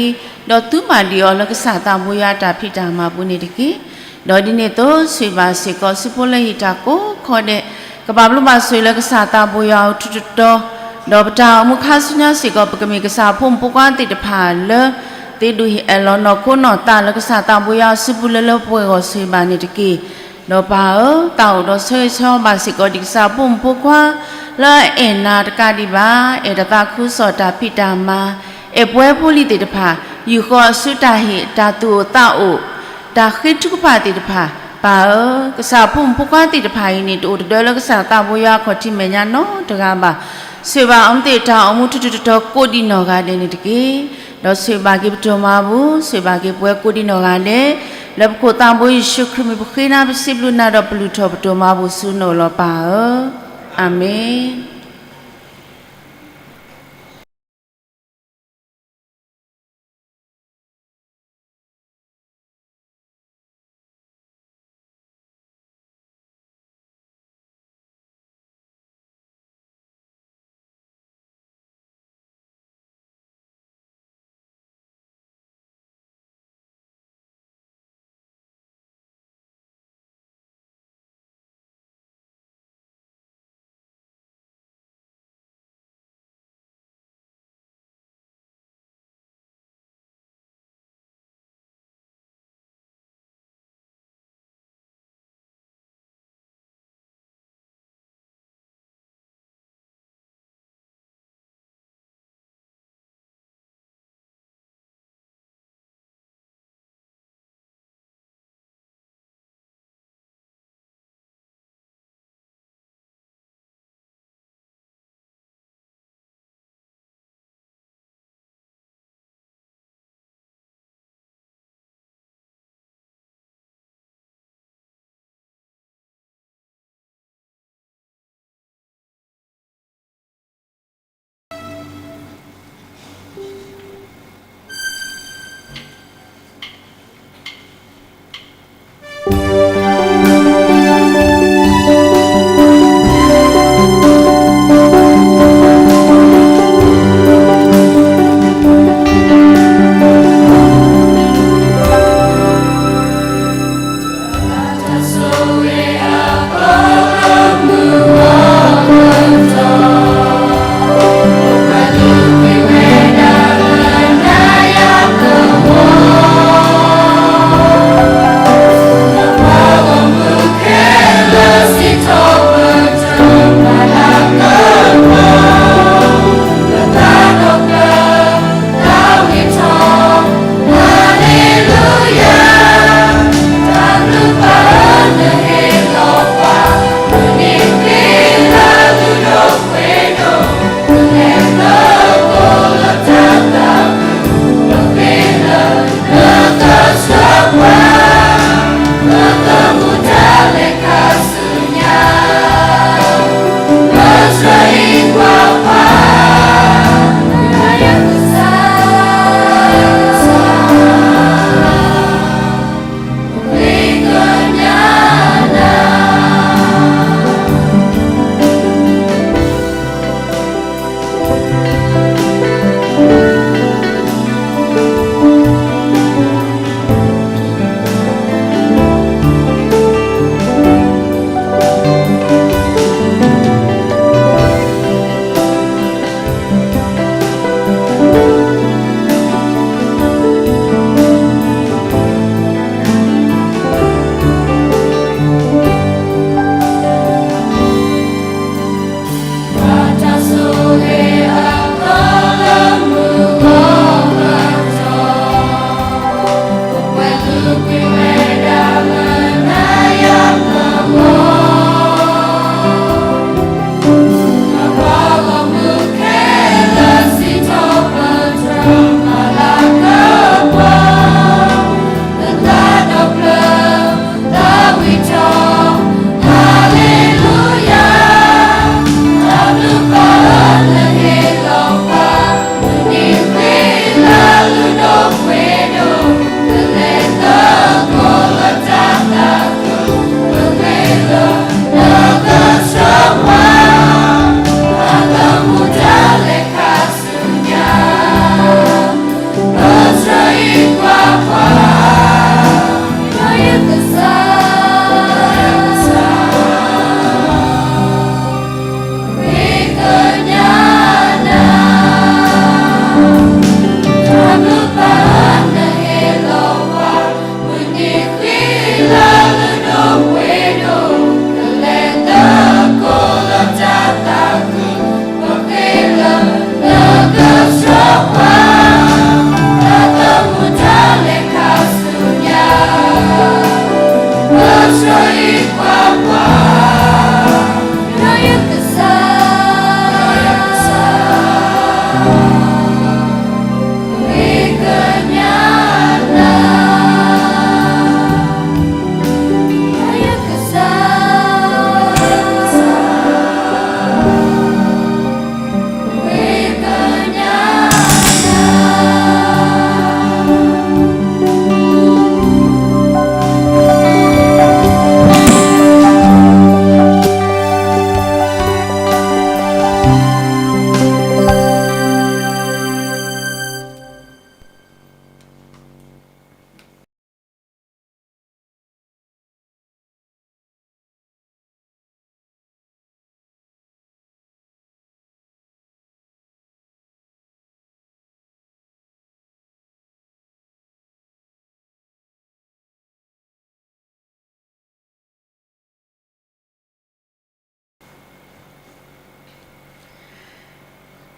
ၤ, ဒီးသူဘၣ်ဒံးအီၤလၢကစၢ်သးဘိယွၤအတၢ်ဖံးတၢ်မၤပူၤန့ၣ်တက့ၢ်. ဒီးဒ်န့ၣ်အသိး ဆိၣ်ဂ့ၤဘၣ်စ့ၢ်ကီးဆူဖိလၢဟံၣ်တၢ်ကိးခီဒဲး, ကဘၣ်ဘျုးဘၣ်ဆိၣ်ဂ့ၤလၢကစၢ်သးဘိယွၤအထူးတတီၤ, ဒီးပတၢ်အိၣ်မူခါဆူညါစ့ၢ်ကီး ပကမ့ၢ်ကစၢ်ဖိမုၣ်ဖိခွါသ့ၣ်တဖၣ်လၢ သ့ဒိၣ်ဟ့ၣ်အၢၣ်လီၤနီၢ်ခိနီၢ်သးလၢကစၢ်သးဘိယွၤအစုပူၤလၢလၢပှဲၤပှဲၤအဂီၢ် ဆိၣ်ဂ့ၤဘၣ်န့ၣ်တက့ၢ်. ဒီးပၢ်ဧၢ, သးအိၣ်ဒီးဆၢဂ့ၤဆၢဝါဘၣ်စ့ၢ်ကီးဒံးကစၢ်ဖိမုၣ်ဖိခွါ လၢအအဲၣ်နၤတကးဒံးဘၣ်, အဲၣ်တၢ်သးခုကစီၣ်တၢ်ဖံးတၢ်မၤ, အဲၣ်ပှၤဖိလံၤသ့ၣ်တဖၣ်, ယူာ်ဃီၤအစုတၢ်ဟ့ၣ်, တၢ်သူၣ်အိၣ်သးအိၣ်, တၢ်ဃ့ထုကဖၣ်သ့ၣ်တဖၣ်, ပၢ်ဧၢ, ကစၢ်ဖိမုၣ်ဖိခွါသ့ၣ်တဖၣ်အံၤန့ၣ် တအိၣ်တဒၢလၢကစၢ်သးဘိယွၤအခီၣ်ထံးမဲာ်ညါနီတဂၤဘၣ်. ဆိၣ်ဂ့ၤဘၣ်အီၤမ့ၢ်သ့ၣ်တၢ်အိၣ်မူထူးထူးတီၤတီၤကိးဒံးနီၢ်ဂၤဒဲးန့ၣ်တက့ၢ်. ဒီးဆိၣ်ဂ့ၤဘၣ်က့ၤပတိၢ်မၤဘူၣ်, ဆိၣ်ဂ့ၤဘၣ်က့ၤပဝဲကိးဒံးနီၢ်ဂၤဒဲး, လၢပခိၣ်သးဘိယ့ၣ်ၡူးခရံာ်မံၤပဃ့နၤ ပစံးဘျုးနၤဒီးပလုၢ်ထီၣ်ပတိၢ်မၤဘူၣ်ဆူနအိၣ်လီၤပၢ်ဧၢ, အၤမ့ၣ်.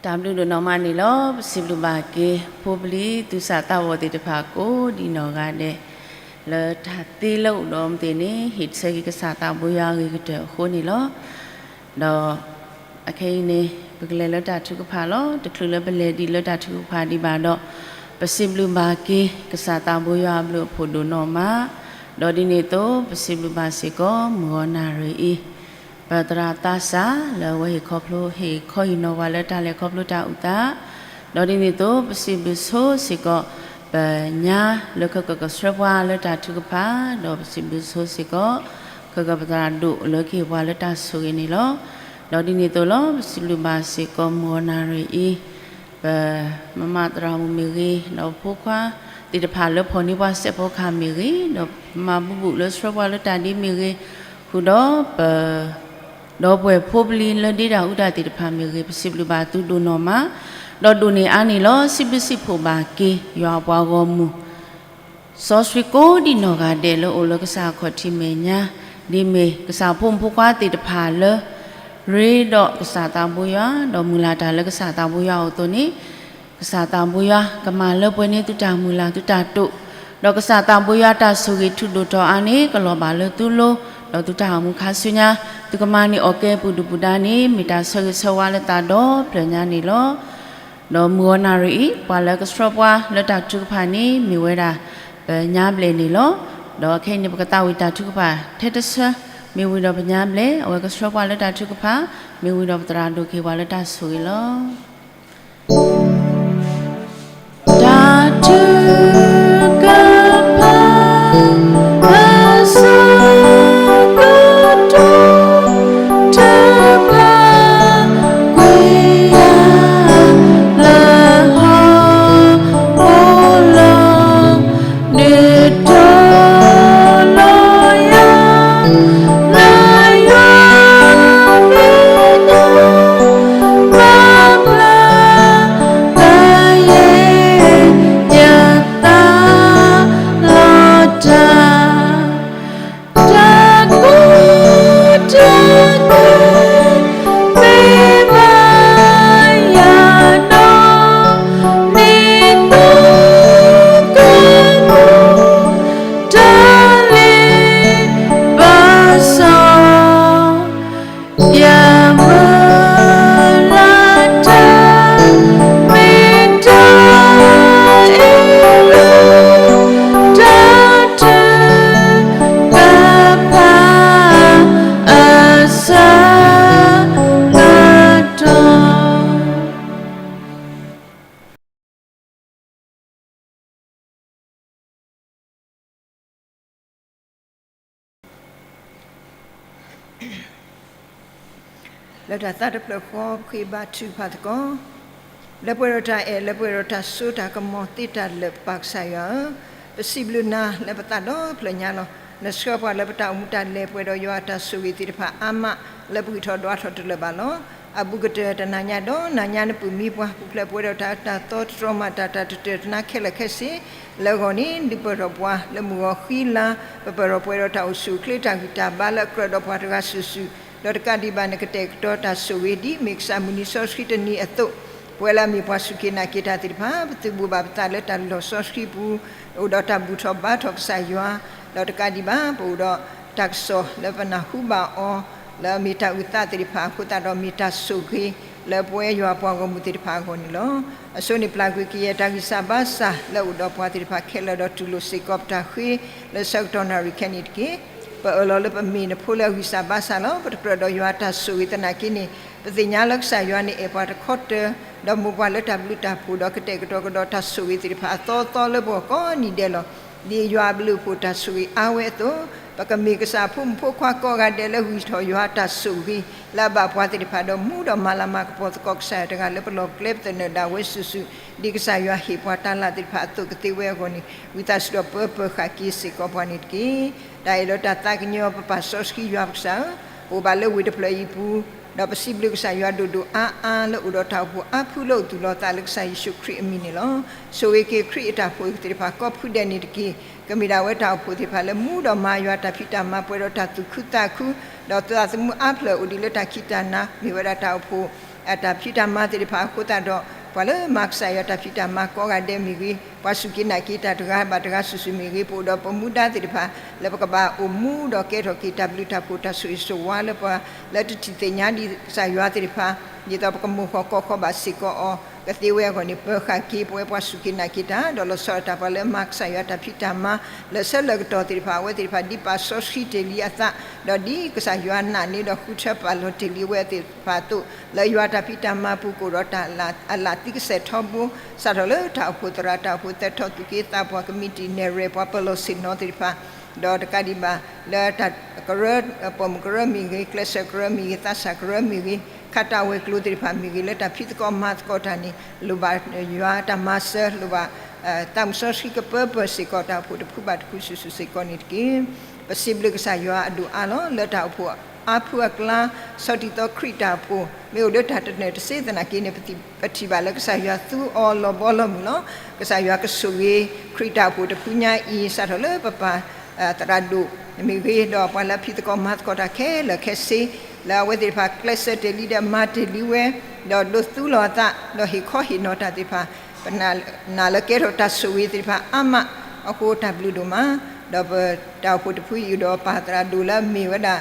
တၢ်ဘျုးဒိၣ်နီၢ်မးန့ၣ်လီၤ. ပစံးဘျုးဘၣ်က့ၤ ဖိပလံၤသူၣ်စၢ်သးဘီၣ်သ့ၣ်တဖၣ်ကိးဒံးနီၢ်ဂၤဒဲး လၢတၢ်သ့လၢအိၣ်ဒီးအီၤသ့ၣ်န့ၣ် ဟ့ၣ်ဆၢက့ၤကစၢ်သးဘိယွၤအဂ့ၤကတၢၢ်အဃိန့ၣ်လီၤ. ဒီးအခဲအံၤန့ၣ် ပကလဲၤလၢတၢ်ထုကဖၣ်လီၤ. တချုးလၢပလဲၤဒံးလၢတၢ်ထုကဖၣ်ဒံးဘၣ်ဒီး ပစံးဘျုးဘၣ်က့ၤ ကစၢ်သးဘိယွၤအဘျုးအဖှိၣ်ဒိၣ်နီၢ်မး, ဒီးဒ်န့ၣ်အသိး ပစံးဘျုးဘၣ်စ့ၢ်ကီး မုၢ်ဂီၤနၣ်ရံၣ်အံၤ ပသရၣ်သးစၢ် လၢအဝဲဟ့ၣ်ခီဖျိ ဟ့ၣ်ခီဟ့ၣ်နီၤဝဲလၢတၢ်လဲၤခီဖျိတၢ်အုၣ်သး, ဒီးဒ်န့ၣ်အသိး ပစံးဘျုးဆိစ့ၢ်ကီး ပညါလၢခဲကကဆှၢပှၤလၢတၢ်ထုကဖၣ်, ဒီးပစံးဘျုးဆိစ့ၢ်ကီး ခဲကပသရၣ်ဒိၣ်လၢကဟ့ၣ်ပှၤလၢတၢ်ဆိၣ်ဂ့ၤန့ၣ်လီၤ. ဒီးဒ်န့ၣ်အသိးလီၤ ပစံးဘျုးဘၣ်စ့ၢ်ကီး မုၢ်ဂီၤနၣ်ရံၣ်အံၤ ပမၤမၤသရၣ်မုၣ်မ့ၢ်ဂ့ၤ, ဒီးဖိခွါသ့ၣ်တဖၣ်လၢဖီၣ်န့ၢ်ပှၤစဲးဖီကဟၣ်မ့ၢ်ဂ့ၤ, ဒီးမၤဘူးဘူးလၢဆှၢပှၤလၢတၢ်ဒ်မ့ၢ်ဂ့ၤ, ဃုာ်ဒီးပ ဒီပုၢ်ဝဲၢ်ဖိပလံၤလၢဒ့တၢ်အူတၢ်သ့ၣ်တဖၣ်မ့ၢ်ဂ့ၤ, ပစံးဘျုးဘၣ်သုဒိၣ်နီၢ်မး, ဒီးဒိၣ်န့ၢ်အါန့ၣ်လီၤ စံးဘျုးစံးဖှိၣ်ဘၣ်က့ၤ ယွၤအပှၤဂီၢ်မုၢ် စီဆှံကိးဒံးနီၢ်ဂၤဒဲးလၢအိၣ်လၢကစၢ်အခီၣ်ထံးမဲာ်ညါ, ဒ်မ့ၢ်ကစၢ်ဖိမုၣ်ဖိခွါသ့ၣ်တဖၣ်လၢ ရ့ဒီးကစၢ်သးဘိယွၤ, ဒီးမုၢ်လၢ်တၢ်လၢကစၢ်သးဘိယွၤအအိၣ်အသိးန့ၣ်, ကစၢ်သးဘိယွၤ ကမၤလၢပှဲၤန့ၢ်သုတၢ်မုၢ်လၢ်သုတၢ်တိာ်, ဒီးကစၢ်သးဘိယွၤတၢ်ဆိၣ်ဂ့ၤထူးဒိၣ်ထီၣ်အါန့ၣ် ကလီၤဘၣ်လၢသုလိၤ, ဒီးသုတၢ်အိၣ်မူခါဆူညါ, သုကမၤန့ၢ်အီၣ်ကဲပူၤဒုၣ်ပူၤဒါန့ၣ် မ့ၢ်တၢ်ဆၢဂ့ၤဆၢဝါလၢသးဒီဖျၢၣ်ညါန့ၣ်လီၤ. ဒီးမုၢ်ဂီၤနၣ်ရံၣ်အံၤ ပှၤလၢကဆှၢပှၤလၢတၢ်ထုကဖၣ်န့ၣ် မ့ၢ်ဝဲဒၣ် ပညါဘျဲၣ်န့ၣ်လီၤ. ဒီးခဲအံၤန့ၣ် ပကသးဝံၣ်တၢ်ထုကဖၣ်ထဲတဆၢ, မ့ၢ်ဝံၤဒီးပညါဘျဲၣ် အဝဲကဆှၢပှၤလၢတၢ်ထုကဖၣ်, မ့ၢ်ဝံၤဒီးပသရၣ်ဒိၣ်ကဟ့ၣ်ပှၤလၢတၢ်ဆိၣ်ဂ့ၤလီၤ. တၢ်ထုကဖၣ် အဆၢကတီၢ် တဖၣ်ကွံာ်ယၤလၢဟီၣ်ခိၣ်လီၤ, ဒုးတီၤလီၤယၤ လၢယွၤမ့ၢ်ဒၣ် ဘၣ်ဘျါ ဘၣ်ယဲၢ် ယသးလီၤတၢ်, တၢ်ကိးတၢ်ဂီၤ မ့ၢ်ဘၣ်ယၤဒီး မ့ၢ်တၢ်ကမူ တၢ်လ့ ဘၣ်စီၤ ယမုၢ်လၢ်တၢ် မ့ၢ်တၢ်အ့ၣ်လိာ် တၢ်ထုကဖၣ် အဆၢကတီၢ် လၢတၢ်သးတဖျၢၣ်ဃီ ပဃ့ဘါထုကဖၣ်သကိး, လၢပှဲၤဒီးတၢ်အဲၣ် လၢပှဲၤဒီးတၢ်စိတၢ်ကမီၤသ့တၢ်လၢာ် ပၢ်ကစၢ်ယွၤဧၢ, ပစံးဘျုးနၤလၢပသးဒီဖျၢၣ်ညါလီၤ. နဆှၢပှၤလၢပတၢ်အိၣ်မူတၢ်လဲၤပှဲၤဒီးယွၤအတၢ်ဆိၣ်ဂ့ၤသ့ၣ်တဖၣ်အါမး လၢပဂံၢ်ထီၣ်ဒွးထီၣ်တလၢာ်ဘၣ်လီၤ. အဘူးကတၢၢ်တနၤညါဒီး နၤညါနပုၢ်မံပှၢ် ပူၤဖျဲးပဝဲဒီးတၢ်အၢတၢ်သီ တတြီမၤတၢ် တၢ်တတၢၢ်တနါခဲလၢာ်ခဲဆ့ လၢအဂီၢ်န့ၣ် ဒုးပၢၢ်ထီၣ်ပှၤလၢမုၢ်ဂီၤဃံလၤ, ပပၢၢ်ထီၣ်ပှဲၤဒီးတၢ်အိၣ်ဆူၣ်အိၣ်ချ့ တၢ်ဂံၢ်တၢ်ဘါလၢအကြၢးဒီးပှၤတဂၤစုာ်စုာ်, ဒီးတကးဒံးဘၣ် နကတဲာ်ကတီၤတၢ်ဆိၣ်ဂ့ၤ ဒ်မ့ၢ်ကစၢ်မုၢ်နံၤစီဆှံတနံၤအသိး, ပဝဲလၢအမ့ၢ်ပှၤစူၢ်က့ၤနာ်က့ၤတၢ်သ့ၣ်တဖၣ် ပသုးဘူးဘၣ်ပသးလၢတၢ်လုၢ်လီၢ်စီဆှံပူၤ, အိၣ်ဒီးတၢ်ဘူၣ်ထီၣ်ဘါထီၣ်ကစၢ်ယွၤ, ဒီးတကးဒံးဘၣ် ပအိၣ်ဒီးတၢ်ကစီၣ်လၢပနၢ်ဟူဘၣ်အီၤ လၢအမ့ၢ်တၢ်အုၣ်သးသ့ၣ်တဖၣ်အဃိသတးဒီး မ့ၢ်တၢ်ဆိၣ်ဂ့ၤ လၢပဝဲယွၤအပှၤဂီၢ်မုၢ်သ့ၣ်တဖၣ်အဂီၢ်န့ၣ်လီၤ. အဆိန့ၣ် ပျၢ်ကွံာ်ကယဲၢ်တၢ်ဂံၢ်စၢ်ဘါစၢ်လၢအအိၣ်ဒီးပှၤသ့ၣ်တဖၣ်ခဲလၢာ် ဒီးတူၢ်လိာ်စ့ၢ်ကီးပတၢ်ဃ့ လၢဆၢကတီၢ်နၣ်ရံၣ်ခဲအံၤတက့ၢ်. ပအၢၣ်လီၤလၢပမ့ၢ်နဖိလၢအဂံၢ်စၢ်ဘါစၢ်လီၤ. ပတကြၢးဒီးယွၤအတၢ်ဆိၣ်ဂ့ၤသနာ်က့န့ၣ် ပသ့ၣ်ညါလၢကစၢ်ယွၤန့ၣ်အဲၣ်ပှၤတခီတၢၤ, ဒီးမူပှၤလၢတၢ်ဘျုးတၢ်ဖှိၣ် ဒီးကတဲာ်ကတီၤကဒီးတၢ်ဆိၣ်ဂ့ၤသ့ၣ်တဖၣ်အသီသီလၢပဂီၢ်ကိးနံၤဒဲးလီၤ. ဒ်ယွၤအဘျုးအဖှိၣ်တၢ်ဆိၣ်ဂ့ၤအါဝဲအသိး, ပကမ့ၢ်ကစၢ်အဖိမုၣ်ဖိခွါကိးဂၤဒဲးလၢဂံၢ်ထီၣ်ယွၤအတၢ်ဆိၣ်ဂ့ၤ လၢအဘၣ်ပှၤသ့ၣ်တဖၣ်ဒီး မူဒီးမၤလၤမၤကပီၤသကိးကစၢ်ယွၤတဂၤလၢပလီၢ်ပကျဲပသနၢၣ်ဒၣ်ဝဲစုာ်စုာ်, ဒ်ကစၢ်ယွၤဟ့ၣ်ပှၤတၢ်လၢ်သ့ၣ်တဖၣ်အသိးကသ့ဝဲအဂီၢ်န့ၣ် ဝံသးစူၤဒီးပၢပၢၤဃာ်က့ၤစ့ၢ်ကီးပှၤန့ၣ်တက့ၢ်. တၢ်အဲၣ်လၢတၢ်သးကညီၤ ပပၢ်စီဆှံယွၤပကစၢ်ဧၢ, ပအိၣ်ဘၣ်လၢဝ့ၢ်တဖျၢၣ်အံၤအပူၤ, ဒီးပစံးဘျုးကစၢ်ယွၤဒိၣ်ဒိၣ်အါအါလၢအိၣ်ဒီးတၢ်အိၣ်ဖှိၣ်အါဖုလၢအိၣ်သူၣ်လီၤသးလၢကစၢ်ယ့ၣ်ၡူးခရံာ်အမံၤန့ၣ်လီၤ. ဆိၣ်ဂ့ၤက့ၤခရံာ်အတၢ်အိၣ်ဖှိၣ်သ့ၣ်တဖၣ်ကိးဖုဒဲးန့ၣ်တက့ၢ်. ကမ့ၢ်ဒၣ်ဝဲတၢ်အိၣ်ဖှိၣ်သ့ၣ်တဖၣ်လၢမူဒီးမၤယွၤတၢ်ဖံးတၢ်မၤပှဲၤဒီးတၢ်သူၣ်ခုသးခု, ဒီးသးသမူအါဖျၢၣ်အိၣ်ဒံးလၢတၢ်ခံးတၢ်နၤ, မ့ၢ်ဝဲဒၣ်တၢ်အိၣ်ဖှိၣ် အတၢ်ဖံးတၢ်မၤသ့ၣ်တဖၣ်အဃိသတးဒီး ပှၤလၢမၤကစၢ်ယွၤတၢ်ဖံးတၢ်မၤကိးဂၤဒဲးမ့ၢ်ဂ့ၤ, ပှၤစူၢ်က့ၤနာ်က့ၤတၢ်တဂၤဘၣ်တဂၤစုာ်စုာ်မ့ၢ်ဂ့ၤ, ပအိၣ်ဒီးပမူဒါသ့ၣ်တဖၣ် လၢပကဘၣ်အိၣ်မူဒီးကဲထီၣ်က့ၤတၢ်ဘျုးတၢ်ဖှိၣ်တၢ်ဆိၣ်ဂ့ၤဆိၣ်ဝါလၢပှၤလၢတထံၣ်သ့ၣ်ညါဒံးကစၢ်ယွၤသ့ၣ်တဖၣ်, ဒ်သိးပကမိၢ်ဃီၣ်ကီၢ်ဃီဘၣ်စ့ၢ်ကီးအီၤ ကသ့ဝဲအဂီၢ်န့ၣ် ပၢၤဃာ်က့ၤပဝဲပှၤစူၢ်က့ၤနာ်က့ၤတၢ် ဒီးလီၤဆီဒၣ်တၢ်ပှၤလၢမၤကစၢ်ယွၤတၢ်ဖံးတၢ်မၤ လၢာ်ဆၢလၢာ်ကတီၢ်သ့ၣ်တဖၣ် အဝဲသ့ၣ်တဖၣ်ဒ်ပာ်စီဆှံတ့ၢ်လံအသး, ဒီးဒ်ကစၢ်ယွၤနာ်န့ၢ်ဒီးဃုထၢပာ်လီၤတ့ၢ်လံအဝဲသ့ၣ်တဖၣ်အသိး, လၢယွၤတၢ်ဖံးတၢ်မၤပူၤကအိၣ်ဒီးတၢ်အလၣ်သံကစဲၣ်ထီဘိ, စးထီၣ်လၢတၢ်အိၣ်ဖှိၣ်သရၣ် တၢ်အိၣ်ဖှိၣ်သဲထီၣ်သူၣ်က့သးပှၢ် ကမံးတံာ်နဲၣ်ရွဲၣ် ပှၤပၢၤလီၢ်ဆ့ၣ်နီၤသ့ၣ်တဖၣ်, ဒီးတကးဒံးဘၣ်လၢတၢ်ကရၢ ပိာ်မုၣ်ကရၢမ့ၢ်ဂ့ၤ, ကျဲးစၢးကရၢမ့ၢ်ဂ့ၤ, သးစၢ်ကရၢမ့ၢ်ဂ့ၤ, ခးတၢ်ဝဲၤကျိၤသ့ၣ်တဖၣ်မ့ၢ်ဂ့ၤ, လၢတၢ်ဖံးသကိးမၤသကိးတၢ်န့ၣ် လိၣ်ဘၣ်ယွၤတၢ်မၤစၢၤ, လိၣ်ဘၣ် သးမုၢ်စီဆှံကပၢပၢၢ်စ့ၢ်ကီး တၢ်အိၣ်ဖှိၣ်တဖုဘၣ်တဖုစုာ်စုာ်စ့ၢ်ကီးန့ၣ်တက့ၢ်. ပစံးဘျုးကစၢ်ယွၤအဒိၣ်အါလီၤ. လၢတၢ်အိၣ်ဖှိၣ်အါဖုအကျါ ဆီၣ်တံၢ်သီခရံာ်တၢ်အိၣ်ဖှိၣ် မ့ၢ်အိၣ်လၢတၢ်တနၢၤတစ့သနာ်က့န့ၣ် ပထံၣ်ဘၣ်လၢကစၢ်ယွၤသူအီၤလီၤဘီလီၤမုၢ်လီၤ. ကစၢ်ယွၤကဆိၣ်ဂ့ၤခရံာ်တၢ်အိၣ်ဖှိၣ်တဖုညါအံၤ စးထီၣ်လၢပပၢ်သရၣ်ဒိၣ်မ့ၢ်ဂ့ၤ, ဒီးပှၤလၢဖံးသကိးမၤသကိးတၢ်ခဲလၢာ်ခဲဆ့ လၢအဝဲသ့ၣ်တဖၣ်ကျဲးစၢးတ့ၢ်လံဒီးမၤတ့ၢ်လံဝဲ, ဒီးဒိးသူလီၤအသး ဒီးဟ့ၣ်ခီဟ့ၣ်နီၤတၢ်သ့ၣ်တဖၣ် ပနာ်လၢကဲထီၣ်တၢ်ဆိၣ်ဂ့ၤသ့ၣ်တဖၣ်အါမးအဃိ တၢ်ဘျုးဒိၣ်မး. ဒီးပတၢ်အိၣ်ဖှိၣ်တဖုအံၤဒီးပၢ်သရၣ်ဒိၣ်လၢအမ့ၢ်ဝဲဒၣ်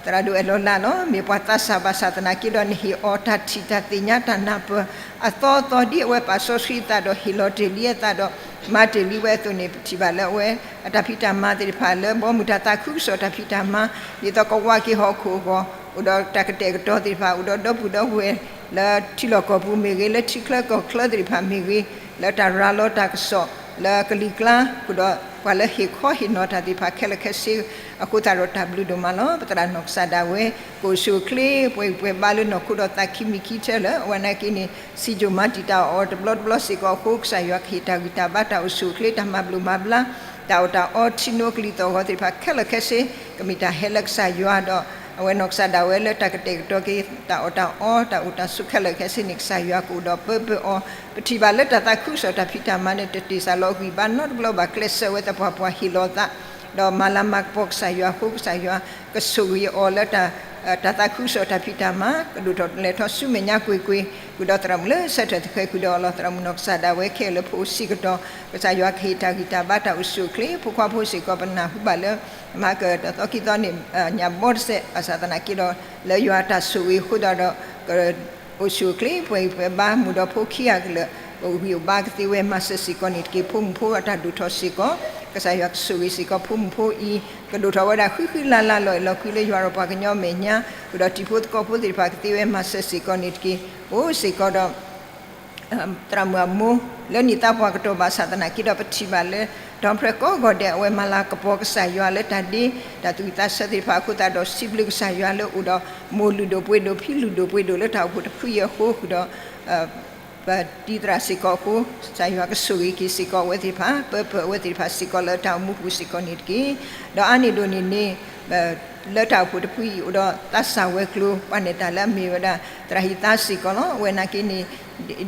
သရၣ်ဒိၣ်အဲၣ်လီၤလးလီၤ. မ့ၢ်ပှၤသးစၢ်ဘၣ်ဆၣ်သနာ်က့ဒီး နဟ့ၣ်အီၤတၢ်ထံၣ်တၢ်သ့ၣ်ညါတၢ်နၢ်ပၢၢ်အသီအသီ ဒ်အဝဲပာ်စီဆှံအသးဒီးဟ့ၣ်လီၤတ့ၢ်လံအသးဒီး မၤတ့ၢ်လံဝဲအသိးန့ၣ် ပထံၣ်ဘၣ်လၢအဝဲ အတၢ်ဖံးတၢ်မၤသ့ၣ်တဖၣ်လၢဘီမုၢ်တၢ်သးခုကစီၣ်တၢ်ဖံးတၢ်မၤ ဒ်သိးကဝးက့ၤဟီၣ်ခိၣ်အဂီၢ် အိၣ်ဒီးတၢ်ကတဲာ်ကတီၤသ့ၣ်တဖၣ် အိၣ်ဒီးဒီပုၢ်ဒီဝဲၢ် လၢထံလီၢ်ကီၢ်ပူၤမ့ၢ်ဂ့ၤ လၢထံချၢကီၢ်ချၢသ့ၣ်တဖၣ်မ့ၢ်ဂ့ၤ လၢတၢ်ရၤလီၤတၢ်ကစီၣ် လၢကလံၤကျါ ဃုာ်ဒီးပှၤလၢဟ့ၣ်ခီဟ့ၣ်နီၤတၢ်သ့ၣ်တဖၣ်ခဲလၢာ်ခဲဆ့ အဃိသတးဒီးတၢ်ဘျုးဒိၣ်မးလီၤ. ပသရၣ်နီၢ်ကစၢ်ဒၣ်ဝဲ ကအိၣ်ဆူၣ်အိၣ်ချ့ ပှဲၤဂံၢ်ပှဲၤဘါလၢနီၢ်ခိဒီးသးခံမံၤခံထၢလၢ အဝဲနာ်က့န့ၣ် စံၣ်စိၤမၤတံာ်တာ်အီၤတဘျီတဘျီစ့ၢ်ကီးအဃိ ကစၢ်ယွၤကဟ့ၣ်တၢ်ဂံၢ်တၢ်ဘါ တၢ်အိၣ်ဆူၣ်အိၣ်ချ့ တၢ်မၤဘျုးမၤဘျါ တၢ်အီၣ်တၢ်အီထံနိကလံၤသီၣ်ဂီၤသ့ၣ်တဖၣ်ခဲလၢာ်ခဲဆ့ ကမ့ၢ်တၢ်ဟဲလၢကစၢ်ယွၤဒီး အဝဲနီၢ်ကစၢ်ဒၣ်ဝဲလၢတၢ်ကတဲာ်ကတီၤက့ၤ တၢ်အီၣ်တၢ်အီ တၢ်အိၣ်တၢ်ဆိးခဲလၢာ်ခဲဆ့န့ၣ် ကစၢ်ယွၤကအိၣ်ဒီးပၢပၢအီၤ ပထံၣ်ဘၣ်လၢတၢ်သးခုကစီၣ်တၢ်ဖံးတၢ်မၤန့ၣ် တတ့ၢ်စၢ်လီၤအဂံၢ်ဘါနီတဘျီဘၣ် ကျဲးစၢးဝဲသပှၢ်ပှၢ်ဟ့ၣ်လီၤသး ဒီးမၤလၤမၤကပီၤကစၢ်ယွၤအဃိ ကစၢ်ယွၤကဆိၣ်ဂ့ၤအီၤလၢ တၢ်သးခုကစီၣ်တၢ်ဖံးတၢ်မၤ ကဒိၣ်ထီၣ်လဲၤထီၣ်ဆူမဲာ်ညါကွ့ၢ်ကွ့ၢ် ဃုာ်ဒီးသရၣ်မုၣ်လၢဆၢထၢၣ်သဃဲၤ ဃုာ်ဒီးအီၤလီၤ သရၣ်မုၣ်နီၢ်ကစၢ်ဒၣ်ဝဲခဲလၢာ်ဖိစ့ၢ်ကတီၢ် ကစၢ်ယွၤကဟ့ၣ်တၢ်ဂံၢ်တၢ်ဘါတၢ်အိၣ်ဆူၣ်အိၣ်ချ့ ဖိခွါဖိစ့ၢ်ကီး ပနၢ်ဟူဘၣ်လၢ မၤကတၢၢ်သီခံသီန့ၣ် ညၣ်ဘီတစဲး ဘၣ်ဆၣ်သနာ်က့ဒီး လၢယွၤတၢ်ဆိၣ်ဂ့ၤအဃိသတးဒီး ကအိၣ်ဆူၣ်အိၣ်ချ့ ပှဲၤဂံၢ်ပှဲၤဘါ မုၢ်ဒီးဖိခံဂၤကလၢာ် ကအိၣ်ဂံၢ်အိၣ်ဘါကသ့ဝဲမၤစၢၤစ့ၢ်ကီးန့ၣ်တက့ၢ်. ဖိမုၣ်ဖိအတၢ်ဒိၣ်ထီၣ်စ့ၢ်ကီး ကစၢ်ယွၤကဆိၣ်ဂ့ၤစ့ၢ်ကီး ဖိမုၣ်ဖိအံၤ ကဒိၣ်ထီၣ်ဝဲဒၣ်ဃံဃံလၤလၤ လီၤအဲၣ်လီၤကွံလၢယွၤဒီးပှၤကညီအမဲာ်ညါ ဃုာ်ဒီးတံၤဖိသကိးဖိသ့ၣ်တဖၣ်ကသ့ဝဲမၤစၢၤစ့ၢ်ကီးန့ၣ်တက့ၢ်. အိၣ်စ့ၢ်ကီးဒီး သရၣ်မုၣ်အမိၢ် လၢနံၣ်သးပှၢ်ကတီၢ်ဘၣ်ဆၣ်သနာ်က့ဒီး ပထံၣ်ဘၣ်လၢ ဒီဖျၢၣ်ကိးဂီၤဒဲး အဝဲမၤလၤကပီၤကစၢ်ယွၤလၢတၢ်ဒ့ တၢ်သူၣ်ဝံၣ်သးဆၢသ့ၣ်တဖၣ်အဃိသတးဒီး စံးဘျုးကစၢ်ယွၤလၢအိၣ်ဒီး မိၢ်လုၢ်ဒိၣ်ပှ့ၤဒိၣ် ဖံလုၢ်ဒိၣ်ပှ့ၤဒိၣ်လၢတၢ်အိၣ်ဖှိၣ်တဖုအံၤအဃိ ဃုာ်ဒီး ပတံၤသရၣ်စ့ၢ်ကီးအဃိ ကစၢ်ယွၤကဆိၣ်ဂ့ၤက့ၤစ့ၢ်ကီးအဝဲသ့ၣ်တဖၣ် ပၢပၢအဝဲသ့ၣ်တဖၣ်စ့ၢ်ကီးလၢတၢ်အိၣ်မူပူၤစ့ၢ်ကီးန့ၣ်တက့ၢ်. ဒီးအါန့ၢ်ဒိၣ်န့ၣ်န့ၣ် လၢတၢ်အိၣ်ဖှိၣ်တဖုအံၤ အိၣ်ဒီးသးစၢ်ဝဲၤကျိၤ ပှၤနဲၣ်တၢ်လၢအမ့ၢ်ဝဲဒၣ် သရၣ်ဟံၣ်သါစ့ၢ်ကီးလီၤ. အဝဲနာ်က့န့ၣ်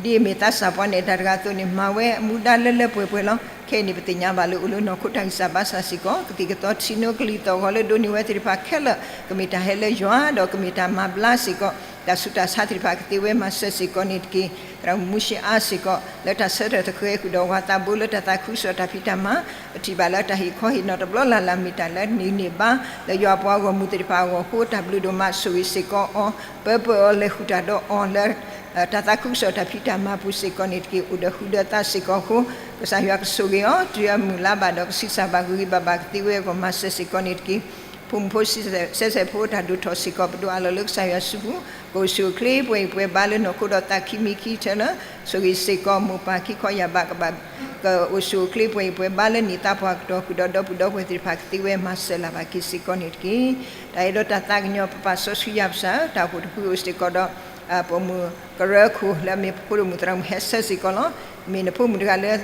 ဒ်အမ့ၢ်သးစၢ်ပှၤနဲၣ်တၢ်တဂၤအသိးန့ၣ် မၤဝဲအမူဒါလၢလၢပှဲၤပှဲၤလီၤ. ခဲအံၤန့ၣ် ပသ့ၣ်ညါဘၣ်လၢအိၣ်လၢနီၢ်ခိတၢ်ဂံၢ်စၢ်ဘါစၢ်စ့ၢ်ကီး ကသံၣ်ကသီထံနိကလံၤသီၣ်ဂီၤလၢဒိးန့ၢ်ဝဲသ့ၣ်တဖၣ်ခဲလၢာ် ကမ့ၢ်တၢ်ဟဲလၢယွၤ ဒီးကမ့ၢ်တၢ်မၤဘျါစ့ၢ်ကီး တၢ်ဆူးတၢ်ဆါသ့ၣ်တဖၣ်ကသ့ဝဲမၤစၢၤစ့ၢ်ကီးန့ၣ်တက့ၢ်. သရၣ်မုၣ်မူၡ့အါစ့ၢ်ကီး လၢတၢ်ဆၢထၢၣ်သဃဲၤ ဃုာ်ဒီးဝၤသးဘိလၢတၢ်သးခုကစီၣ်တၢ်ဖံးတၢ်မၤ ပထံၣ်ဘၣ်လၢတၢ်ဟ့ၣ်ခီဟ့ၣ်နီၤတဘျီလၢ်လၢ် မ့ၢ်တၢ်လၢန့ၢ်န့ၢ်ဘါ လၢယွၤအပှၤဂီၢ်မုၢ်သ့ၣ်တဖၣ်အဂီၢ်အဃိ တၢ်ဘျုးဒိၣ်မး ဆိၣ်ဂ့ၤစ့ၢ်ကီးအီၤ ပၢပၢအီၤ လဲၤဃုာ်တၢ်ဒီးအီၤလၢ တၢ်သးခုကစီၣ်တၢ်ဖံးတၢ်မၤပူၤစ့ၢ်ကီးန့ၣ်တက့ၢ်. အိၣ်ဒီးဃုာ်ဒီးသးစ့ၢ်ကီးအဃိ ကစၢ်ယွၤကဆိၣ်ဂ့ၤအီၤ တုၤအမုၢ်လါဘၣ်ဒီး ကဆံးစၢ်ဘၣ်ဂ့ၤဂ့ၤဘၣ်ဘၣ် ကသ့ဝဲအဂီၢ်မၤစၢၤစ့ၢ်ကီးန့ၣ်တက့ၢ်. ဖိမုၣ်ဖိဆဲးဆဲးဖိတၢ်ဒိၣ်ထီၣ်စ့ၢ်ကီး ပဒိးအးလီၤလၢကစၢ်ယွၤစုပူၤ ကအိၣ်ဆူၣ်အိၣ်ချ့ ပှဲၤဂံၢ်ပှဲၤဘါလၢနီၢ်ခိဒီးသးခံမံၤခံထၢလၢ ဆိၣ်ဂ့ၤစ့ၢ်ကီးမိၢ်ပၢ်ခံခီယာ်ဘးကဘၣ် ကအိၣ်ဆူၣ်အိၣ်ချ့ ပှဲၤဂံၢ်ပှဲၤဘါလၢနံၣ်သးပှၢ်ကတီၢ် ဃုာ်ဒီးဒီပုၢ်ဒီဝဲၢ်သ့ၣ်တဖၣ် ကသ့ဝဲမၤစၢၤလၢ်ဘၣ်က့ၤစ့ၢ်ကီးန့ၣ်တက့ၢ်. တၢ်အဲၣ်ဒိးတၢ်သးကညီၤ ပပၢ်စီဆှံယွၤပစၢ်ဧၢ တၢ်အိၣ်ဖှိၣ်တဖုအိၣ်စ့ၢ်ကီးဒီး ပိာ်မုၣ်ကရၢခိၣ် လၢအမ့ၢ်ပဖိဒိၣ်မုၣ်သရၣ်မုၣ်ဟဲဆၢစ့ၢ်ကီးလီၤ. မ့ၢ်နဖိမုၣ်တဂၤလၢ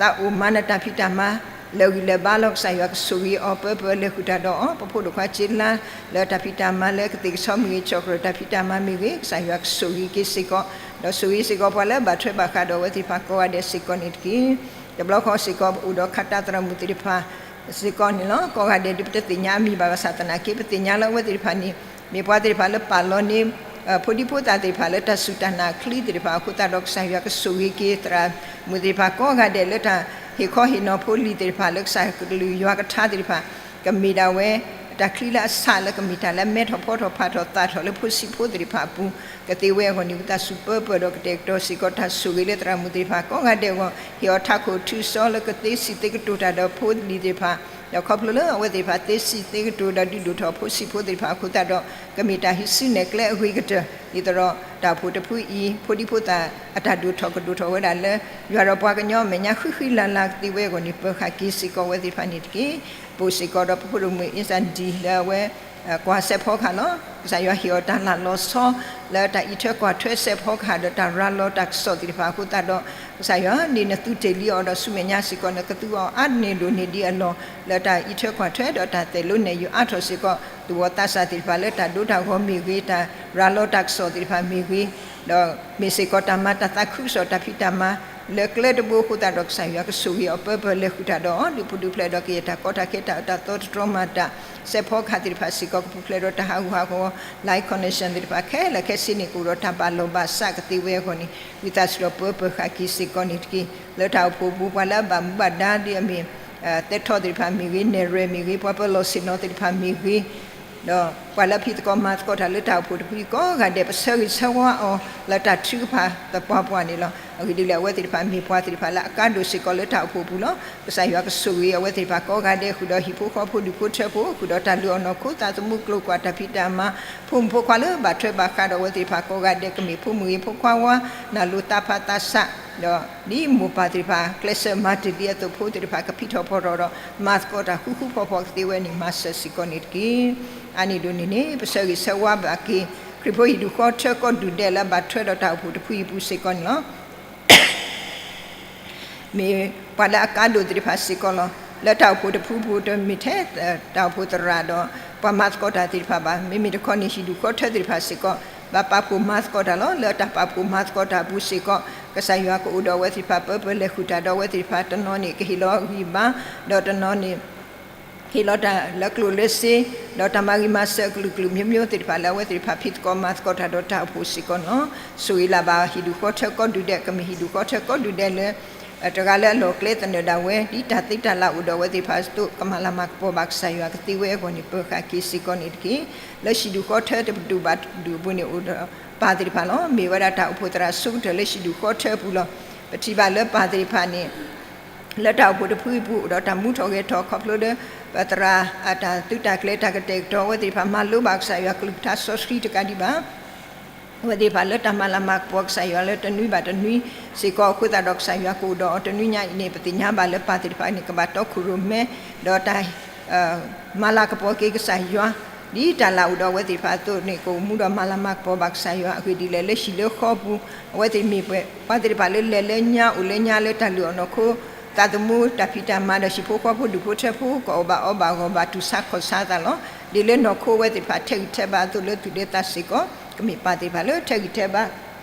သးအိၣ်မၤနတၢ်ဖံးတၢ်မၤ လၢာ်ဂံၢ်လၢာ်ဘါလီၤ. ကစၢ်ယွၤကဆိၣ်ဂ့ၤအီၤ ပၢပၢလဲၤဃုာ်တၢ်ဒီးအီၤ ပဖိဒိၣ်ခွါစ့လါ လၢတၢ်ဖံးတၢ်မၤလၢကသ့ၣ်ကဆီမ့ၢ်ဂ့ၤ ကၠီၣ်ကရၢၢ်တၢ်ဖံးတၢ်မၤမ့ၢ်ဂ့ၤ ကစၢ်ယွၤကဆိၣ်ဂ့ၤက့ၤစ့ၢ်ကီး ဒီးဆိၣ်ဂ့ၤစ့ၢ်ကီးပှၤလၢအဘၣ်ထွဲဘၣ်ဃးဒီးအဝဲသ့ၣ်တဖၣ်ကိးဂၤဒဲးစ့ၢ်ကီးန့ၣ်တက့ၢ်. တဘျီဃီစ့ၢ်ကီး ပအိၣ်ဒီးခးတၢ်သရၣ်မုၣ်သ့ၣ်တဖၣ် စ့ၢ်ကီးန့ၣ်လီၤ. ကိးဂၤဒဲးဒ်ပတသ့ၣ်ညါအမံၤဘၣ်ဘၣ်ဆၣ်သနာ်က့ ပသ့ၣ်ညါလၢအဝဲသ့ၣ်တဖၣ်န့ၣ် မ့ၢ်ပှၤသ့ၣ်တဖၣ်လၢပာ်လီၤန့ၢ် ဖိဒံဖိသၣ်သ့ၣ်တဖၣ်လၢတၢ်စူၢ်တၢ်နာ်ချံသ့ၣ်တဖၣ်အဃိသတးဒီး ကစၢ်ယွၤကဆိၣ်ဂ့ၤက့ၤသရၣ်မုၣ်သ့ၣ်တဖၣ်ကိးဂၤဒဲးလၢတၢ်ဟ့ၣ်ခီဟ့ၣ်နီၤဖိလံၤသ့ၣ်တဖၣ် လၢကစၢ်ကလုၢ်ယွၤကထါသ့ၣ်တဖၣ် ကမ့ၢ်ဒၣ်ဝဲ တၢ်ချံလၢအဆၢလၢကမ့ၢ်တၢ်လၢအမဲထီၣ်ဖီထီၣ်ဖးထီၣ်သးထီၣ်လၢဖိဆံးဖိသ့ၣ်တဖၣ်အပူၤ ကသ့ဝဲအဂီၢ်န့ၣ် ဝံသးစူၤပၢပၢၢ်ဒီးကတဲာ်ကတီၤစ့ၢ်ကီး တၢ်ဆိၣ်ဂ့ၤလၢသရၣ်မုၣ်သ့ၣ်တဖၣ်ကိးဂၤဒဲးအဂီၢ် ဟ့ၣ်အီၤထးခိၣ်ထုစီလၢကသ့စံးသ့ကတိၤတၢ်ဒီးဖိလံၤသ့ၣ်တဖၣ် ဒီးခီဖျိလၢအဝဲသ့ၣ်တဖၣ်သ့စံးသ့ကတိၤဒီးဒုးဒိၣ်ထီၣ်ဖိဆံးဖိသ့ၣ်တဖၣ်အဃိသတးဒီး ကမ့ၢ်တၢ်ဟံးစုနဲၣ်ကျဲအဂ့ၤကတၢၢ် ဒ်သိးဒီးတၢ်အိၣ်ဖှိၣ်တဖုအံၤ ဖိဒံဖိသၣ်အတၢ်ဒိၣ်ထီၣ်ကဒိၣ်ထီၣ်ဝဲဒၣ်လၢ ယွၤဒီးပှၤကညီအမဲာ်ညါဃံဃံလၤလၤကသ့ဝဲအဂီၢ်န့ၣ် ပၢၤဃာ်က့ၤစ့ၢ်ကီးအဝဲသ့ၣ်တဖၣ်န့ၣ်တက့ၢ်. ပအိၣ်စ့ၢ်ကီးဒီးပဖိဒိၣ်မုၣ်အ့စၢ်ဒံလၢအဝဲ ကွၢ်စဲးဖီကဟၣ်လီၤ. ကစၢ်ယွၤဟ့ၣ်အီၤတၢ်လၢလီၤဆီ လၢတၢ်အံးထွဲကွၢ်ထွဲစဲးဖီကဟၣ်ဒီးတၢ်ရၤလီၤတၢ်ကစီၣ်သ့ၣ်တဖၣ်အဃိသတးဒီး ကစၢ်ယွၤန့ၣ်နသုတ့ၢ်လံအီၤဒီးဆူမဲာ်ညါစ့ၢ်ကီး နကသူအီၤအါန့ၢ်ဒိၣ်န့ၢ်ဒံးအလီၢ် လၢတၢ်အံးထွဲကွၢ်ထွဲဒီးတၢ်သိၣ်လိနဲၣ်ယုာ်အါထီၣ်စ့ၢ်ကီး သူၣ်ဘီၣ်သးစၢ်သ့ၣ်တဖၣ်လၢတၢ်ဒိတၢ်ဂီၤမ့ၢ်ဂ့ၤ တၢ်ရၤလီၤတၢ်ကစီၣ်သ့ၣ်တဖၣ်မ့ၢ်ဂ့ၤ ဒီးမ့ၢ်စ့ၢ်ကီးတၢ်မၤတၢ်သးခုကစီၣ်တၢ်ဖံးတၢ်မၤ လၢကျဲတဘိအဃိသတးဒီး ကစၢ်ယွၤကဆိၣ်ဂ့ၤအီၤပၢပၢၢ်လဲၤဃုာ်တၢ်ဒီးအီၤ ဒုးပူၤဒုးဖျဲးဒီးကယဲၢ်တၢ်ကီတၢ်ခဲ တၢ်အၢတၢ်သီတတြီမၤတၢ် စဲးဖီကဟၣ်သ့ၣ်တဖၣ်စ့ၢ်ကီး ကပူၤဖျဲးဒီးတၢ်ဟးဂူာ်ဟးဂီၤ line connection သ့ၣ်တဖၣ်ခဲလၢာ်ခဲဆ့န့ၣ် ကအိၣ်ဒီးတၢ်ဘၣ်လီၢ်ဘၣ်စးကသ့ဝဲအဂီၢ်န့ၣ် ဝံသးစူၤဒီးပၢပၢၤဃာ်က့ၤစ့ၢ်ကီးန့ၣ်တက့ၢ်. လၢတၢ်အိၣ်ဖှိၣ်ပူၤ ပှၤလၢအဘၣ်မူဘၣ်ဒါဒ်အမ့ၢ် သဲထီၣ်သ့ၣ်တဖၣ်မ့ၢ်ဂ့ၤ နဲၣ်ရွဲၣ်မ့ၢ်ဂ့ၤ ပှၤပၢၤလီၢ်ဆ့ၣ်နီၤသ့ၣ်တဖၣ်မ့ၢ်ဂ့ၤ ဒီးပှၤလၢဖံးသကိးမၤသကိးတၢ်လၢတၢ်အိၣ်ဖှိၣ်တဖုကိးဂၤဒဲး ပဆၢဂ့ၤဆၢဝါအီၤလၢတၢ်ထုကဖၣ်သပှၢ်ပှၢ်န့ၣ်လီၤ. အဂ့ၢ်ဒ်လဲၣ် အဝဲသ့ၣ်တဖၣ်မ့ၢ်ပှၤသ့ၣ်တဖၣ်လၢအကါဒိၣ်စ့ၢ်ကီးလၢတၢ်အိၣ်ဖှိၣ်ပူၤလီၤ. ကစၢ်ယွၤကဆိၣ်ဂ့ၤအဝဲသ့ၣ်တဖၣ်ကိးဂၤဒဲး ဃုာ်ဒီးဟံၣ်ဖိဃီဖိဒူၣ်ဖိထၢဖိ ဃုာ်ဒီးတၢ်လုၢ်အီၣ်နီၢ်ခိသးသမူကျိၤကွာ်တၢ်ဖံးတၢ်မၤ ဖိမုၣ်ဖိခွါလၢဘၣ်ထွဲဘၣ်ဃးဒီးအဝဲသ့ၣ်တဖၣ်ကိးဂၤဒဲး ကမ့ၢ်ဖိမုၣ်ဂ့ၤဖိခွါဝါ နၢ်လိၤသးဖးသးဆး ဒီးဒ်မိၢ်ပၢ်သ့ၣ်တဖၣ် ကျဲးစၢးမၤတ့ၢ်လံအသိး ဖိသ့ၣ်တဖၣ်ကဖံးထီၣ်ဖီထီၣ်ဒီး မၤသကိးတၢ်ဃူဃူဖိးဖိးကသ့ဝဲန့ၣ် မၤစၢၤစ့ၢ်ကီးန့ၣ်တက့ၢ်. အါန့ၢ်ဒိၣ်န့ၢ်န့ၣ် ပဆၢဂ့ၤဆၢဝါဘၣ်က့ၤ ခရံာ်ဖိဟံၣ်ဒူၣ်ဃီထၢကိးဒူၣ်ဒဲးလၢအဘၣ်ထွဲဒီးတၢ်အိၣ်ဖှိၣ်တဖုအံၤအပူၤစ့ၢ်ကီးန့ၣ်လီၤ. မ့ၢ်ပှၤလၢအကါဒိၣ်သ့ၣ်တဖၣ်စ့ၢ်ကီးလီၤ. လၢတၢ်အိၣ်ဖှိၣ်တဖုပူၤ တမ့ၢ်ထဲတၢ်အိၣ်ဖှိၣ်သရၣ်ဒီး ပှၤမၤသကိးတၢ်သ့ၣ်တဖၣ်ဘၣ်. မ့မ့ၢ်တခီန့ၣ် ဟံၣ်ဒူၣ်ဃီထၢသ့ၣ်တဖၣ်စ့ၢ်ကီး ဘၣ်ပာ်ဖှိၣ်မၤသကိးတၢ်လီၤ. လၢတၢ်ပာ်ဖှိၣ်မၤသကိးတၢ်အပူၤစ့ၢ်ကီး ကစၢ်ယွၤကအိၣ်ဒီးအဝဲသ့ၣ်တဖၣ်ပၢပၢလဲၤဃုာ်တၢ်ဒီးအဝဲသ့ၣ်တဖၣ် တနီၤန့ၣ် ကဟ့ၣ်လီၤဂံၢ်ဘါ ဒီးတနီၤန့ၣ် ဟ့ၣ်လီၤတၢ်လၢကျိၣ်လၢစ့ ဒီးတၢ်မၤဂံၢ်မၤစၢၤအကလုာ်ကလုာ် မျိုးမျိုး သ့ၣ်တဖၣ်လၢအဝဲသ့ၣ်တဖၣ် ဖံးသကိးမၤသကိးတၢ်ဒီးတၢ်အိၣ်ဖှိၣ်စ့ၢ်ကီးန့ၣ်လီၤ. ဆိၣ်ဂ့ၤလၢ်ဘၣ်ဟံၣ်ဒူၣ်ဃီထၢကိးဒူၣ်ဒဲး ကမ့ၢ်ဟံၣ်ဒူၣ်ဃီထၢကိးဒူၣ်ဒဲးလၢ တဂၤလၢအလီၢ်ကျဲသနၢၣ်ဒၣ်ဝဲ ဒ်တၢ်သ့တၢ်လၢ်အိၣ်ဒီးအဝဲသ့ၣ်တဖၣ်အသိး ကမၤလၤမၤကပီၤဘၣ်ကစၢ်ယွၤကသ့ဝဲအဂီၢ်န့ၣ် ပၢၤဃာ်က့ၤစ့ၢ်ကီးန့ၣ်တက့ၢ်. လၢဟံၣ်ဒူၣ်ဃီထၢတပဒူၣ်ဘၣ်တပဒူၣ်အပူၤန့ၣ် အိၣ်ဒီးပၢ်သ့ၣ်တဖၣ်လီၤ. မ့ၢ်ဝဲဒၣ်တၢ်အိၣ်ဖှိၣ်သရၣ်ဆိကတၢၢ်လၢဟံၣ်ဒူၣ်ဃီထၢအပူၤလီၤ. ပထံၣ်ဘၣ်လၢပၢ်သ့ၣ်တဖၣ်န့ၣ် လၢတၢ်အိၣ်ဖှိၣ်တဖုအံၤပူၤ အိၣ်ဒီးတၢ်မူထီၣ်ဂဲၤထီၣ်ခီဖျိလၢ ပသရၣ်အတၢ်သုးတၢ်ကျဲၤတၢ်ကတဲာ်ကတီၤ အဝဲသ့ၣ်တဖၣ်မၤလိဘၣ်ကစၢ်ယွၤကလုၢ်ကထါစီဆှံတကးဒံးဘၣ်. အဝဲသ့ၣ်တဖၣ်လၢတၢ်မၤလၤမၤကပီၤကစၢ်ယွၤလၢတနွံဘၣ်တနွံစ့ၢ်ကီးအဃိသတးဒီး ကစၢ်ယွၤကအိၣ်ဒီးအီၤတနွံညါအံၤန့ၣ် ပသ့ၣ်ညါဘၣ်လၢပၢ်သ့ၣ်တဖၣ်န့ၣ် ကဘၣ်တီခိၣ်ရိၣ်မဲ ဒီးတၢ် မၤလၤကပီၤက့ၤကစၢ်ယွၤ ဒ်တၢ်လၢ်အိၣ်ဒီးအဝဲသ့ၣ်တဖၣ်အသိးန့ၣ် ကအိၣ်မူဒီးမၤလၤမၤကပီၤဘၣ်ကစၢ်ယွၤ အဂ့ၢ်ဒ်လဲၣ် လၢဟံၣ်လၢဃီပူၤ အဝဲသ့ၣ်မ့ၢ်ပှၤသ့ၣ်တဖၣ်လၢလဲၤလၢညါ အိၣ်လၢညါလၢတၢ်လုၢ်အီၣ်နီၢ်ခိ သးသမူတၢ်ဖံးတၢ်မၤဒီးဟံၣ်ဖိဃီဖိဒူၣ်ဖိထၢဖိ ကအီၣ်ဘၣ်အီဘၣ်ဂီၢ်ဘၣ်တူၢ်ဆါခီၣ်ဆါအသးလီၤ. ဒ်လၢနီၢ်ခိအဝဲသ့ၣ်တဖၣ်ထဲးဂံၢ်ထဲးဘါအသိးလၢသူၣ်လၢသးစ့ၢ်ကီး ကမ့ၢ်ပၢ်သ့ၣ်တဖၣ်လၢထဲးဂံၢ်ထဲးဘါ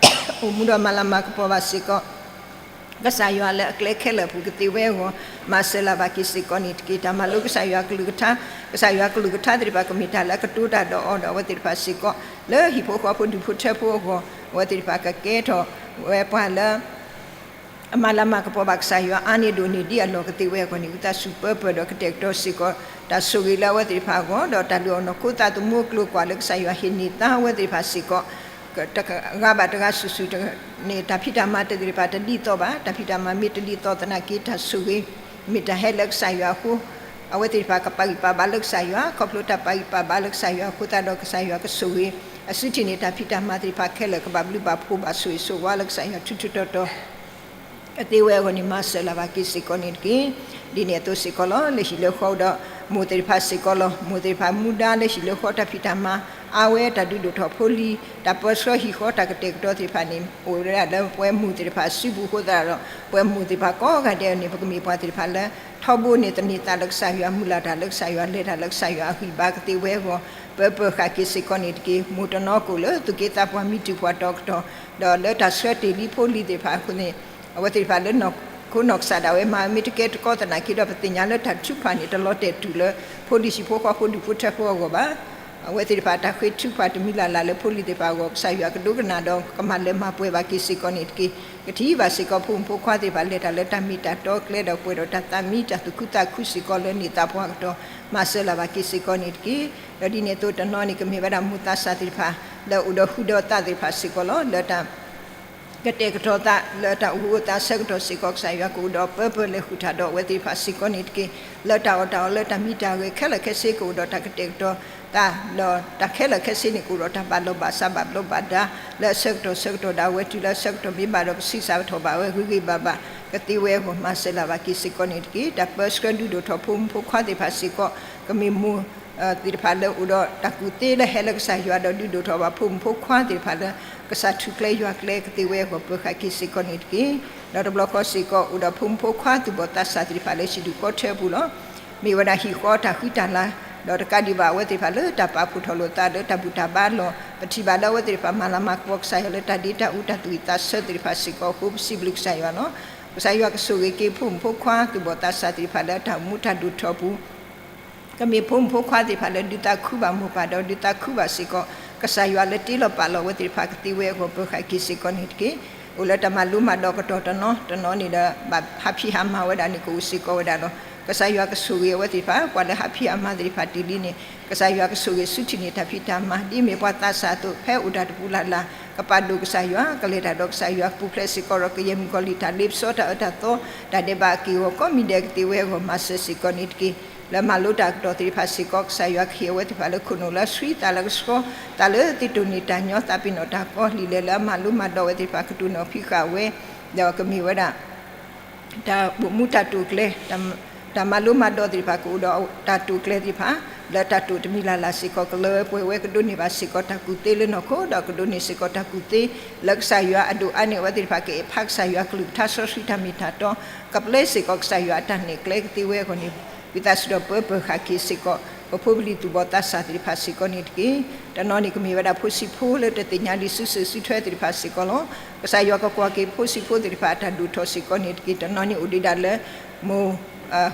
အိၣ်မူဒီးမၤလၤမၤကပီၤဘၣ်စ့ၢ်ကီး ကစၢ်ယွၤလၢအကျဲခဲလၢာ်အပူၤကသ့ဝဲအဂီၢ် မၤစၢၤလၢ်ဘၣ်က့ၤစ့ၢ်ကီးန့ၣ်တက့ၢ်. တၢ်မၤလိကစၢ်ယွၤကလုၢ်ကထါ ကစၢ်ယွၤကလုၢ်ကထါသ့ၣ်တဖၣ် ကမ့ၢ်တၢ်လၢအကတိၤတၢ်ဒီးအီၤဒီးအဝဲသ့ၣ်တဖၣ်စ့ၢ်ကီး လၢဟံၣ်ဖိဃီဖိဒူၣ်ဖိထၢဖိအဂီၢ် အဝဲသ့ၣ်တဖၣ်ကကဲထီၣ်ဝဲပှၤလၢ အမၤလၤမၤကပီၤဘၣ်ကစၢ်ယွၤအါန့ၢ်ဒိၣ်န့ၢ်ဒံးအလီၢ်ကသ့ဝဲအဂီၢ်န့ၣ် ဝံသးစူၤပၢပၢၤဒီးကတဲာ်ကတီၤစ့ၢ်ကီး တၢ်ဆိၣ်ဂ့ၤလၢအဝဲသ့ၣ်တဖၣ်အဂီၢ် ဒီးတၢ်လုၢ်အီၣ်နီၢ်ခိသးသမူအကျိၤအကွာ်လၢကစၢ်ယွၤဟ့ၣ်န့ၢ်သါအဝဲသ့ၣ်တဖၣ်စ့ၢ်ကီး တဂၤဘၣ်တဂၤစုာ်စုာ်န့ၣ် တၢ်ဖံးတၢ်မၤသ့ၣ်တဖၣ်တဒ်သိးဘၣ်. တၢ်ဖံးတၢ်မၤမ့ၢ်တဒ်သိးသနာ်က့ တၢ်ဆိၣ်ဂ့ၤ မ့ၢ်တၢ်ဟဲလၢကစၢ်ယွၤအဃိ အဝဲသ့ၣ်တဖၣ်ကပာ်ဂံၢ်ပာ်ဘါလၢကစၢ်ယွၤ ခီဖျိတၢ်ပာ်ဂံၢ်ပာ်ဘါလၢကစၢ်ယွၤအဃိသတးဒီး ကစၢ်ယွၤကဆိၣ်ဂ့ၤ အစုထံၣ်န့ၣ် တၢ်ဖံးတၢ်မၤသ့ၣ်တဖၣ်ခဲလၢာ် ကဘၣ်ဘျုးဘၣ်ဖှိၣ်ဘၣ်ဆိၣ်ဂ့ၤဆိၣ်ဝါလၢကစၢ်ယွၤထူထူတီတီ ကသ့ဝဲအဂီၢ်န့ၣ် မၤစၢၤလၢ်ဘၣ်က့ၤစ့ၢ်ကီးန့ၣ်တက့ၢ်. ဒ်န့ၣ်အသိးစ့ၢ်ကီးလီၤ. လၢဟံၣ်လၢဃီဒီး မိၢ်သ့ၣ်တဖၣ်စ့ၢ်ကီးလီၤ. မိၢ်သ့ၣ်တဖၣ်မူဒါလၢဟံၣ်လၢဃီတၢ်ဖံးတၢ်မၤ အါဝဲတၢ်ဒုးဒိၣ်ထီၣ်ဖိလံၤ တၢ်ပၢဆှၢဟံၣ်ဃီတၢ်ကတဲာ်ကတီၤသ့ၣ်တဖၣ်န့ၣ် အိၣ်ဝဲဒၣ်လၢပှဲၤမိၢ်သ့ၣ်တဖၣ်စုပူၤအဃိသတးဒီး ပှဲၤမိၢ်သ့ၣ်တဖၣ်ကိးဂၤဒဲးန့ၣ် ပကမ့ၢ်ပှၤသ့ၣ်တဖၣ်လၢ ထီဘိန့ၣ်သန့ၤသးလၢကစၢ်ယွၤ မုၢ်လၢ်တၢ်လၢကစၢ်ယွၤ လဲၤတၢ်လၢကစၢ်ယွၤအဂံၢ်ဘါကသ့ဝဲအဂီၢ် ပၢပၢၤဃာ်က့ၤစ့ၢ်ကီးန့ၣ်တက့ၢ်. မိၢ်တနီၤကအိၣ်လၢသူၣ်က့သးပှၢ်မံတူၢ်ပှၤတီကတီၢ် ဒီးလၢတၢ်ဆှၢတ့ၢ်လံဖိလံၤသ့ၣ်တဖၣ်အဃိန့ၣ် အဝဲသ့ၣ်တဖၣ်လၢနီၢ်ခိနီၢ်ကစၢ်ဒၣ်ဝဲ မၤမ့ၢ်တကဲတကီသနာ်က့ဒီး ပသ့ၣ်ညါလၢတၢ်ထုကဖၣ်န့ၣ် တလီၤတဲာ်တူၢ်လၢ ဖိလံၤဟံၣ်ဖိဃီဖိဒူၣ်ဖိထၢဖိအဂီၢ်ဘၣ်. အဝဲသ့ၣ်တဖၣ်တၢ်ဃ့ထုကဖၣ်တမံၤလၢ်လၢ်လၢဖိလံၤသ့ၣ်တဖၣ်အဂီၢ် ကစၢ်ယွၤကဒိကနၣ်ဒီးကမၤလၢမၤပှဲၤဘၣ်က့ၤစ့ၢ်ကီးန့ၣ်တက့ၢ်. ကထံၣ်ဘၣ်စ့ၢ်ကီးဖိမုၣ်ဖိခွါသ့ၣ်တဖၣ်လဲၤတၢ်လၢတၢ်မ့ၢ်တၢ်တီကျဲဒီး ပှဲၤဒီးတၢ်သးမံတၢ်သူၣ်ခုသးခုစ့ၢ်ကီးလၢန့ၢ်သးပှၢ်ကတီၢ် မၤစၢၤလၢ်ဘၣ်က့ၤစ့ၢ်ကီးန့ၣ်တက့ၢ်. ဒီးဒ်န့ၣ်အသိးတနီၤန့ၣ် ကမ့ၢ်ဝဲဒၣ်မိၢ်သးစၢ်သ့ၣ်တဖၣ် လၢအိၣ်ဒီးဟုဒီးသးသ့ၣ်တဖၣ်စ့ၢ်ကီးလီၤ. လၢတၢ် ကတဲာ်ကတီၤသးလၢတၢ်အိၣ်ဟုအိၣ်သးအဆၢကတီၢ်စ့ၢ်ကီး ကစၢ်ယွၤကအိၣ်ဒီးပၢပၢလဲၤဃုာ်တၢ်ဒီးအဝဲသ့ၣ်တဖၣ်စ့ၢ်ကီးန့ၣ်တက့ၢ်. လၢတၢ်အီၣ်တၢ်အီလၢတၢ်မံတၢ်ဂဲၤခဲလၢာ်ခဲဆ့ ကအိၣ်ဒီးတၢ်ကတဲာ်ကတီၤသး ဒီးတၢ်ခဲလၢာ်ခဲဆ့န့ၣ် ကအိၣ်ဒီးတၢ်ဘၣ်လီၢ်ဘၣ်စးဘၣ်ဘျီးဘၣ်ဒါ လၢအဆၢကတီၢ်ဆၢကတီၢ်ဒၣ်ဝဲတုၤလၢအဆၢကတီၢ်မ့ၢ်ဘၣ်ဒီး ပဆံးစၢ်ပထီၣ်ဘၣ်ဝဲဂ့ၤဂ့ၤဘၣ်ဘၣ် ကသ့ဝဲအဂီၢ် မၤစၢၤလၢ်ဘၣ်က့ၤစ့ၢ်ကီးန့ၣ်တက့ၢ်. တၢ်ပၢဆှၢဒုးဒိၣ်ထီၣ်ဖိမုၣ်ဖိခွါသ့ၣ်တဖၣ်စ့ၢ်ကီး ကမ့ၢ်မိၢ် သ့ၣ်တဖၣ်လၢအိၣ်ဒီးတၢ်ကူၣ်သ့လၢဟဲလၢကစၢ်ယွၤဒီး ဒုးဒိၣ်ထီၣ်ဘၣ်ဖိမုၣ်ဖိခွါသ့ၣ်တဖၣ်လၢ ကစၢ်ထူၣ်ကျဲယွၤကျဲကသ့ဝဲအဂီၢ် ပၢၤဃာ်က့ၤစ့ၢ်ကီးန့ၣ်တက့ၢ်. ဒီးတဘျီဃီစ့ၢ်ကီး အိၣ်ဒီးဖိမုၣ်ဖိခွါသူၣ်ဘီၣ်သးစၢ်သ့ၣ်တဖၣ်လၢဟံၣ်ဒူၣ်ဃီထၢပူၤလီၤ. မ့ၢ်ဝဲဒၣ်ဟံၣ်ဃီတၢ်ဃံတၢ်လၤ ဒီးတကးဒံးဘၣ်အဝဲသ့ၣ်တဖၣ်လၢတၢ်ပာ်ဖှိၣ်ထီၣ်လိာ်သးလၢတၢ်ဘူၣ်တၢ်ဘါလီၢ် ပထံၣ်ဘၣ်လၢအဝဲသ့ၣ်တဖၣ်မၤလၤမၤကပီၤကစၢ်ယွၤလၢတၢ်ဒ့တၢ်အူတၢ်သူၣ်ဝံၣ်သးဆၢသ့ၣ်တဖၣ်စ့ၢ်ကီးအဃိ ပစံးဘျုးကစၢ်ယွၤလီၤ. ကစၢ်ယွၤကဆိၣ်ဂ့ၤက့ၤဖိမုၣ်ဖိခွါသူၣ်ဘီၣ်သးစၢ်သ့ၣ်တဖၣ်လၢအတၢ်အိၣ်မူတၢ်ဒိၣ်ထီၣ်ပူၤ ကမ့ၢ်ဖိမုၣ်ဖိခွါသ့ၣ်တဖၣ်လၢဒုးသးခုဘၣ်မိၢ်ပၢ်ဒီးဒုးသးခုဘၣ်စ့ၢ်ကီး ကစၢ်ယွၤလၢတ့လီၤပာ်လီၤအဝဲသ့ၣ်တဖၣ်ကသ့ဝဲအဂီၢ် ပၢၤဃာ်က့ၤစ့ၢ်ကီးန့ၣ်တက့ၢ်. အိၣ်လၢတၢ်မၤလိမၤဒိးကတီၢ်တနီၤ တနီၤန့ၣ်ဒီး ဘၣ်ဟးဖံးဟးမၤဝဲဒၣ်န့ၣ် ကအိၣ်စ့ၢ်ကီးဝဲဒၣ်လီၤ. ကစၢ်ယွၤကဆိၣ်ဂ့ၤအဝဲသ့ၣ်တဖၣ် ပှၤလၢဟးဖံးဟးမၤသ့ၣ်တဖၣ်တ့ၢ်လံန့ၣ် ကစၢ်ယွၤကဆိၣ်ဂ့ၤဆူထံၣ်န့ၢ်တၢ်ဖံးတၢ်မၤ ဒ်အမ့ၢ်ပှၤသးစၢ်အသိး ဖဲအိၣ်တၢ်တပူၤလၢ်လၢ် ကပာ်ဒိၣ်ကစၢ်ယွၤ ကလဲၤတၢ်ဒီးကစၢ်ယွၤ ပူၤဖျဲးစ့ၢ်ကီးဒီးကယဲၢ်မုၣ်ကီၤလံၢ်တၢ်လ့ပစီတၢ်အၢတၢ်သီ တၢ်ဒဲးဘးအက့ၢ်အဂီၤကိးမံၤဒဲးကသ့ဝဲအဂီၢ် မၤစၢၤစ့ၢ်ကီးန့ၣ်တက့ၢ်. လၢမၤလိတၢ်ကတီၢ်သ့ၣ်တဖၣ်စ့ၢ်ကီး ကစၢ်ယွၤကဟ့ၣ်အဝဲသ့ၣ်တဖၣ်လၢခိၣ်နူာ်လၢအဆှံသးလၢကဆှီ သးလၢသ့ၣ်တိၢ်န့ၢ်တၢ်ညီ သးပ့ၤနီၣ်တၢ်ကီလံာ်လဲၢ်လၢအမၤလိမၤဒိးဝဲသ့ၣ်တဖၣ် ကတိၢ်နီၣ်ဖံးဃာ်ဝဲ ဒီးကမ့ၢ်ဝဲဒၣ် တၢ်အိၣ်မူတၢ်တိာ်ကျဲၤ တၢ်မၤလိမၤဒိးသ့ၣ်တဖၣ် ကအိၣ်ဒီးတၢ်တိာ်ကျဲၤသ့ၣ်တဖၣ် လၢတၢ်တိာ်တမံၤလၢ်လၢ်စ့ၢ်ကီး ကလၢပှဲၤဝဲကဒိးန့ၢ်ဘၣ်စ့ၢ်ကီးတၢ်ကူၣ်သ့လၢနီၢ်ခိ ဒီးကဒိးန့ၢ်စ့ၢ်ကီးတၢ်ကူၣ်သ့ လၢကစၢ်ယွၤအဒိၣ်အါန့ၢ်အဝဲသ့ၣ်တဖၣ် ကအဲၣ်ဖးကစၢ်ယွၤကလုၢ်ကထါစီဆှံတၢ်မ့ၢ်တၢ်တီ ကပျဲစ့ၢ်ကီးကစၢ်ယွၤအတၢ်နဲၣ်ကျဲကသ့ဝဲအဂီၢ်န့ၣ် ဝံသးစူၤဒီးပၢပၢၤဃာ်က့ၤစ့ၢ်ကီး ပဖိပလံၤသူၣ်ဘီၣ်သးစၢ်သ့ၣ်တဖၣ်စ့ၢ်ကီးန့ၣ်တက့ၢ်. တနီၤန့ၣ်ကမ့ၢ်ဝဲဒၣ်ဖိဆံးဖိလၢတသ့ၣ်ညါလံာ်စုစ့ၣ်စုထွဲသ့ၣ်တဖၣ်စ့ၢ်ကီးလီၤ. ကစၢ်ယွၤကကွၢ်က့ၤဖိဆံးဖိသ့ၣ်တဖၣ်အတၢ်ဒိၣ်ထီၣ်စ့ၢ်ကီးန့ၣ်တက့ၢ်. တနီၤန့ၣ်အိၣ်ဒံးဒၣ်လၢ မိၢ်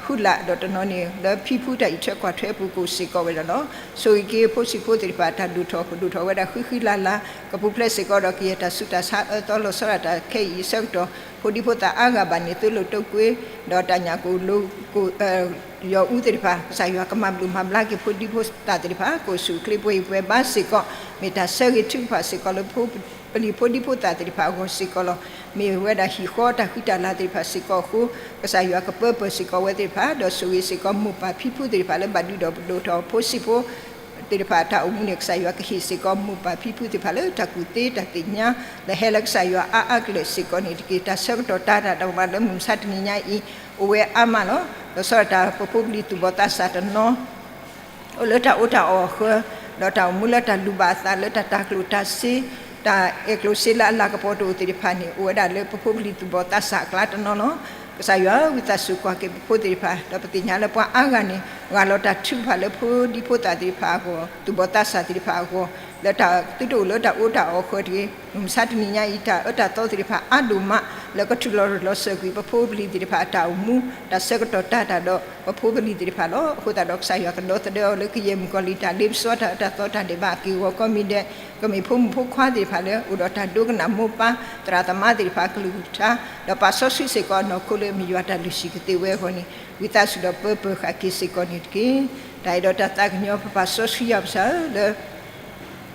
ဟုလၢ် ဒီးတနီၤန့ၣ် လၢဖံဖုတၢ်အံးထွဲကွၢ်ထွဲအပူၤကအိၣ်စ့ၢ်ကီးဝဲဒၣ်လီၤ. ဆိၣ်ဂ့ၤက့ၤဖိဆံးဖိသ့ၣ်တဖၣ်အတၢ်ဒိၣ်ထီၣ် ကဒိၣ်ထီၣ်ဝဲဒၣ်ဃံဃံလၤလၤ ကပူၤဖျဲးစ့ၢ်ကီးဒီးကယဲၢ်တၢ်ဆူးတၢ်ဆါအၢသီ လီၤဆီဒၣ်တၢ်ခဲအံၤအဆၢကတီၢ် ဖိဒံဖိသၣ်အါဂၤဘၣ်န့ၣ် သိၣ်လိၣ်တိာ်ကွ့ဒီးတၢ်ညၣ်ကအိၣ်လိ ယီၤအူသ့ၣ်တဖၣ် ကစၢ်ယွၤကမၤဘျုးမၤဘျါက့ၤဖိဒံဖိသၣ်သ့ၣ်တဖၣ် ကအိၣ်ဆူၣ်အိၣ်ချ့ပှဲၤအံၤပှဲၤဘါစ့ၢ်ကီး မ့ၢ်တၢ်ဆၢဂ့ၤထုကဖၣ်စ့ၢ်ကီးလၢဖိပလံၤဖိဒံဖိသၣ်သ့ၣ်တဖၣ်အဂီၢ်စ့ၢ်ကီးလီၤ. မ့ၢ်ဝဲဒၣ်ဟံၣ်ဃီတၢ်ဃံတၢ်လၤသ့ၣ်တဖၣ်စ့ၢ်ကီးအဃိ ကစၢ်ယွၤကပၢပၢၤစ့ၢ်ကီးဝဲသ့ၣ်တဖၣ် ဒီးဆိၣ်ဂ့ၤစ့ၢ်ကီးမိၢ်ပၢ်ဖံဖုသ့ၣ်တဖၣ်လၢဘၣ်ဒုးဒီးပဒိၣ်ထီၣ်ဖိဆံးဖိ သ့ၣ်တဖၣ်အတၢ်အိၣ်မူန့ၣ် ကစၢ်ယွၤကဟ့ၣ်စ့ၢ်ကီးမိၢ်ပၢ်ဖံဖုသ့ၣ်တဖၣ်လၢတၢ်ကူၣ်သ့တၢ်သ့ၣ်ညါ လၢဟဲလၢကစၢ်ယွၤအါအါကလဲာ်စ့ၢ်ကီးန့ၣ်တက့ၢ်. တၢ်ဆၢကတီၢ်တၢ်တၢ်တၢ်မၤလၢမုၢ်မဆါတနံၤညါအံၤ အိၣ်ဝဲအါမးလီၤ. ဒီးဆီဒၣ်တၢ်ပဖိပလံၤသူၣ်ဘီၣ်သးစၢ်တနီၤ အိၣ်လၢတၢ်အိၣ်တၢ်အီၣ်အဃၢၤ ဒီးတၢ်အိၣ်မူလၢတၢ်လူၤဘၣ်အသးလၢတၢ်တၤကျိၣ်တၤစ့ တၢ်အဲၣ်ကျိၣ်စ့လၢအလၤကပီၤတအိၣ်သ့ၣ်တဖၣ်န့ၣ် အိၣ်ဝဲဒၣ်လၢပဖိပလံၤသူၣ်ဘီၣ်သးစၢ်အကျါတနီၤလီၤ. ကစၢ်ယွၤဧၢ ဝံသးစူၤကွၢ်က့ၤပဖိသ့ၣ်တဖၣ် ဒီးပသ့ၣ်ညါလၢပှၤအါဂၤန့ၣ် ဂၢ်လီၤတၢ်ထုကဖၣ်လၢဖိဒံဖိသၣ်သ့ၣ်တဖၣ်အဂီၢ် သူၣ်ဘီၣ်သးစၢ်သ့ၣ်တဖၣ်အဂီၢ် လၢတၢ်သုတအိၣ်လၢတၢ်အိၣ်တၢ်အီၣ်အဃၢၤတဂ့ၤ မုၢ်မဆါတနံၤညါအံၤ တၢ်အၢတၢ်သီသ့ၣ်တဖၣ်အါဒိၣ်မး လၢကထုးလီၤရၢၢ်လီၤစၢၤကွံာ် ပဖိပလံၤသ့ၣ်တဖၣ်အတၢ်အိၣ်မူ တၢ်ဆၢကတီၢ်တၢ်တၢ်ဒီးပဖိပလံၤသ့ၣ်တဖၣ်လီၤ. အဃိသတးဒီးကစၢ်ယွၤကဒီသဒၢအီၤလၢကယဲၢ်မုၣ်ကီၤလံၢ်တၢ်လ့ပစီတၢ်အၢတၢ်သီတၢ်ဒဲးဘးအက့ၢ်အဂီၤကိးမံၤဒဲး ကမ့ၢ်ဖိမုၣ်ဖိခွါသ့ၣ်တဖၣ်လၢ အိၣ်ဒီးတၢ်ဒိကနၣ်မိၢ်ပၢ် သရၣ်သမါသ့ၣ်တဖၣ်အကလုၢ်ကထါ ဒီးပာ်စီဆှံစ့ၢ်ကီးအနီၢ်ခိလၢမ့ၢ်ယွၤတၢ်လုၢ်ဟံၣ်ကသ့ဝဲအဂီၢ်န့ၣ် ဝံသးစူၤဒီးပၢပၢၤဃာ်က့ၤစ့ၢ်ကီးန့ၣ်တက့ၢ်. တၢ်အဲၣ်ဒိးတၢ်သးကညီၤပပာ်စီဆှံယွၤပစၢ်ဧၢ လၢ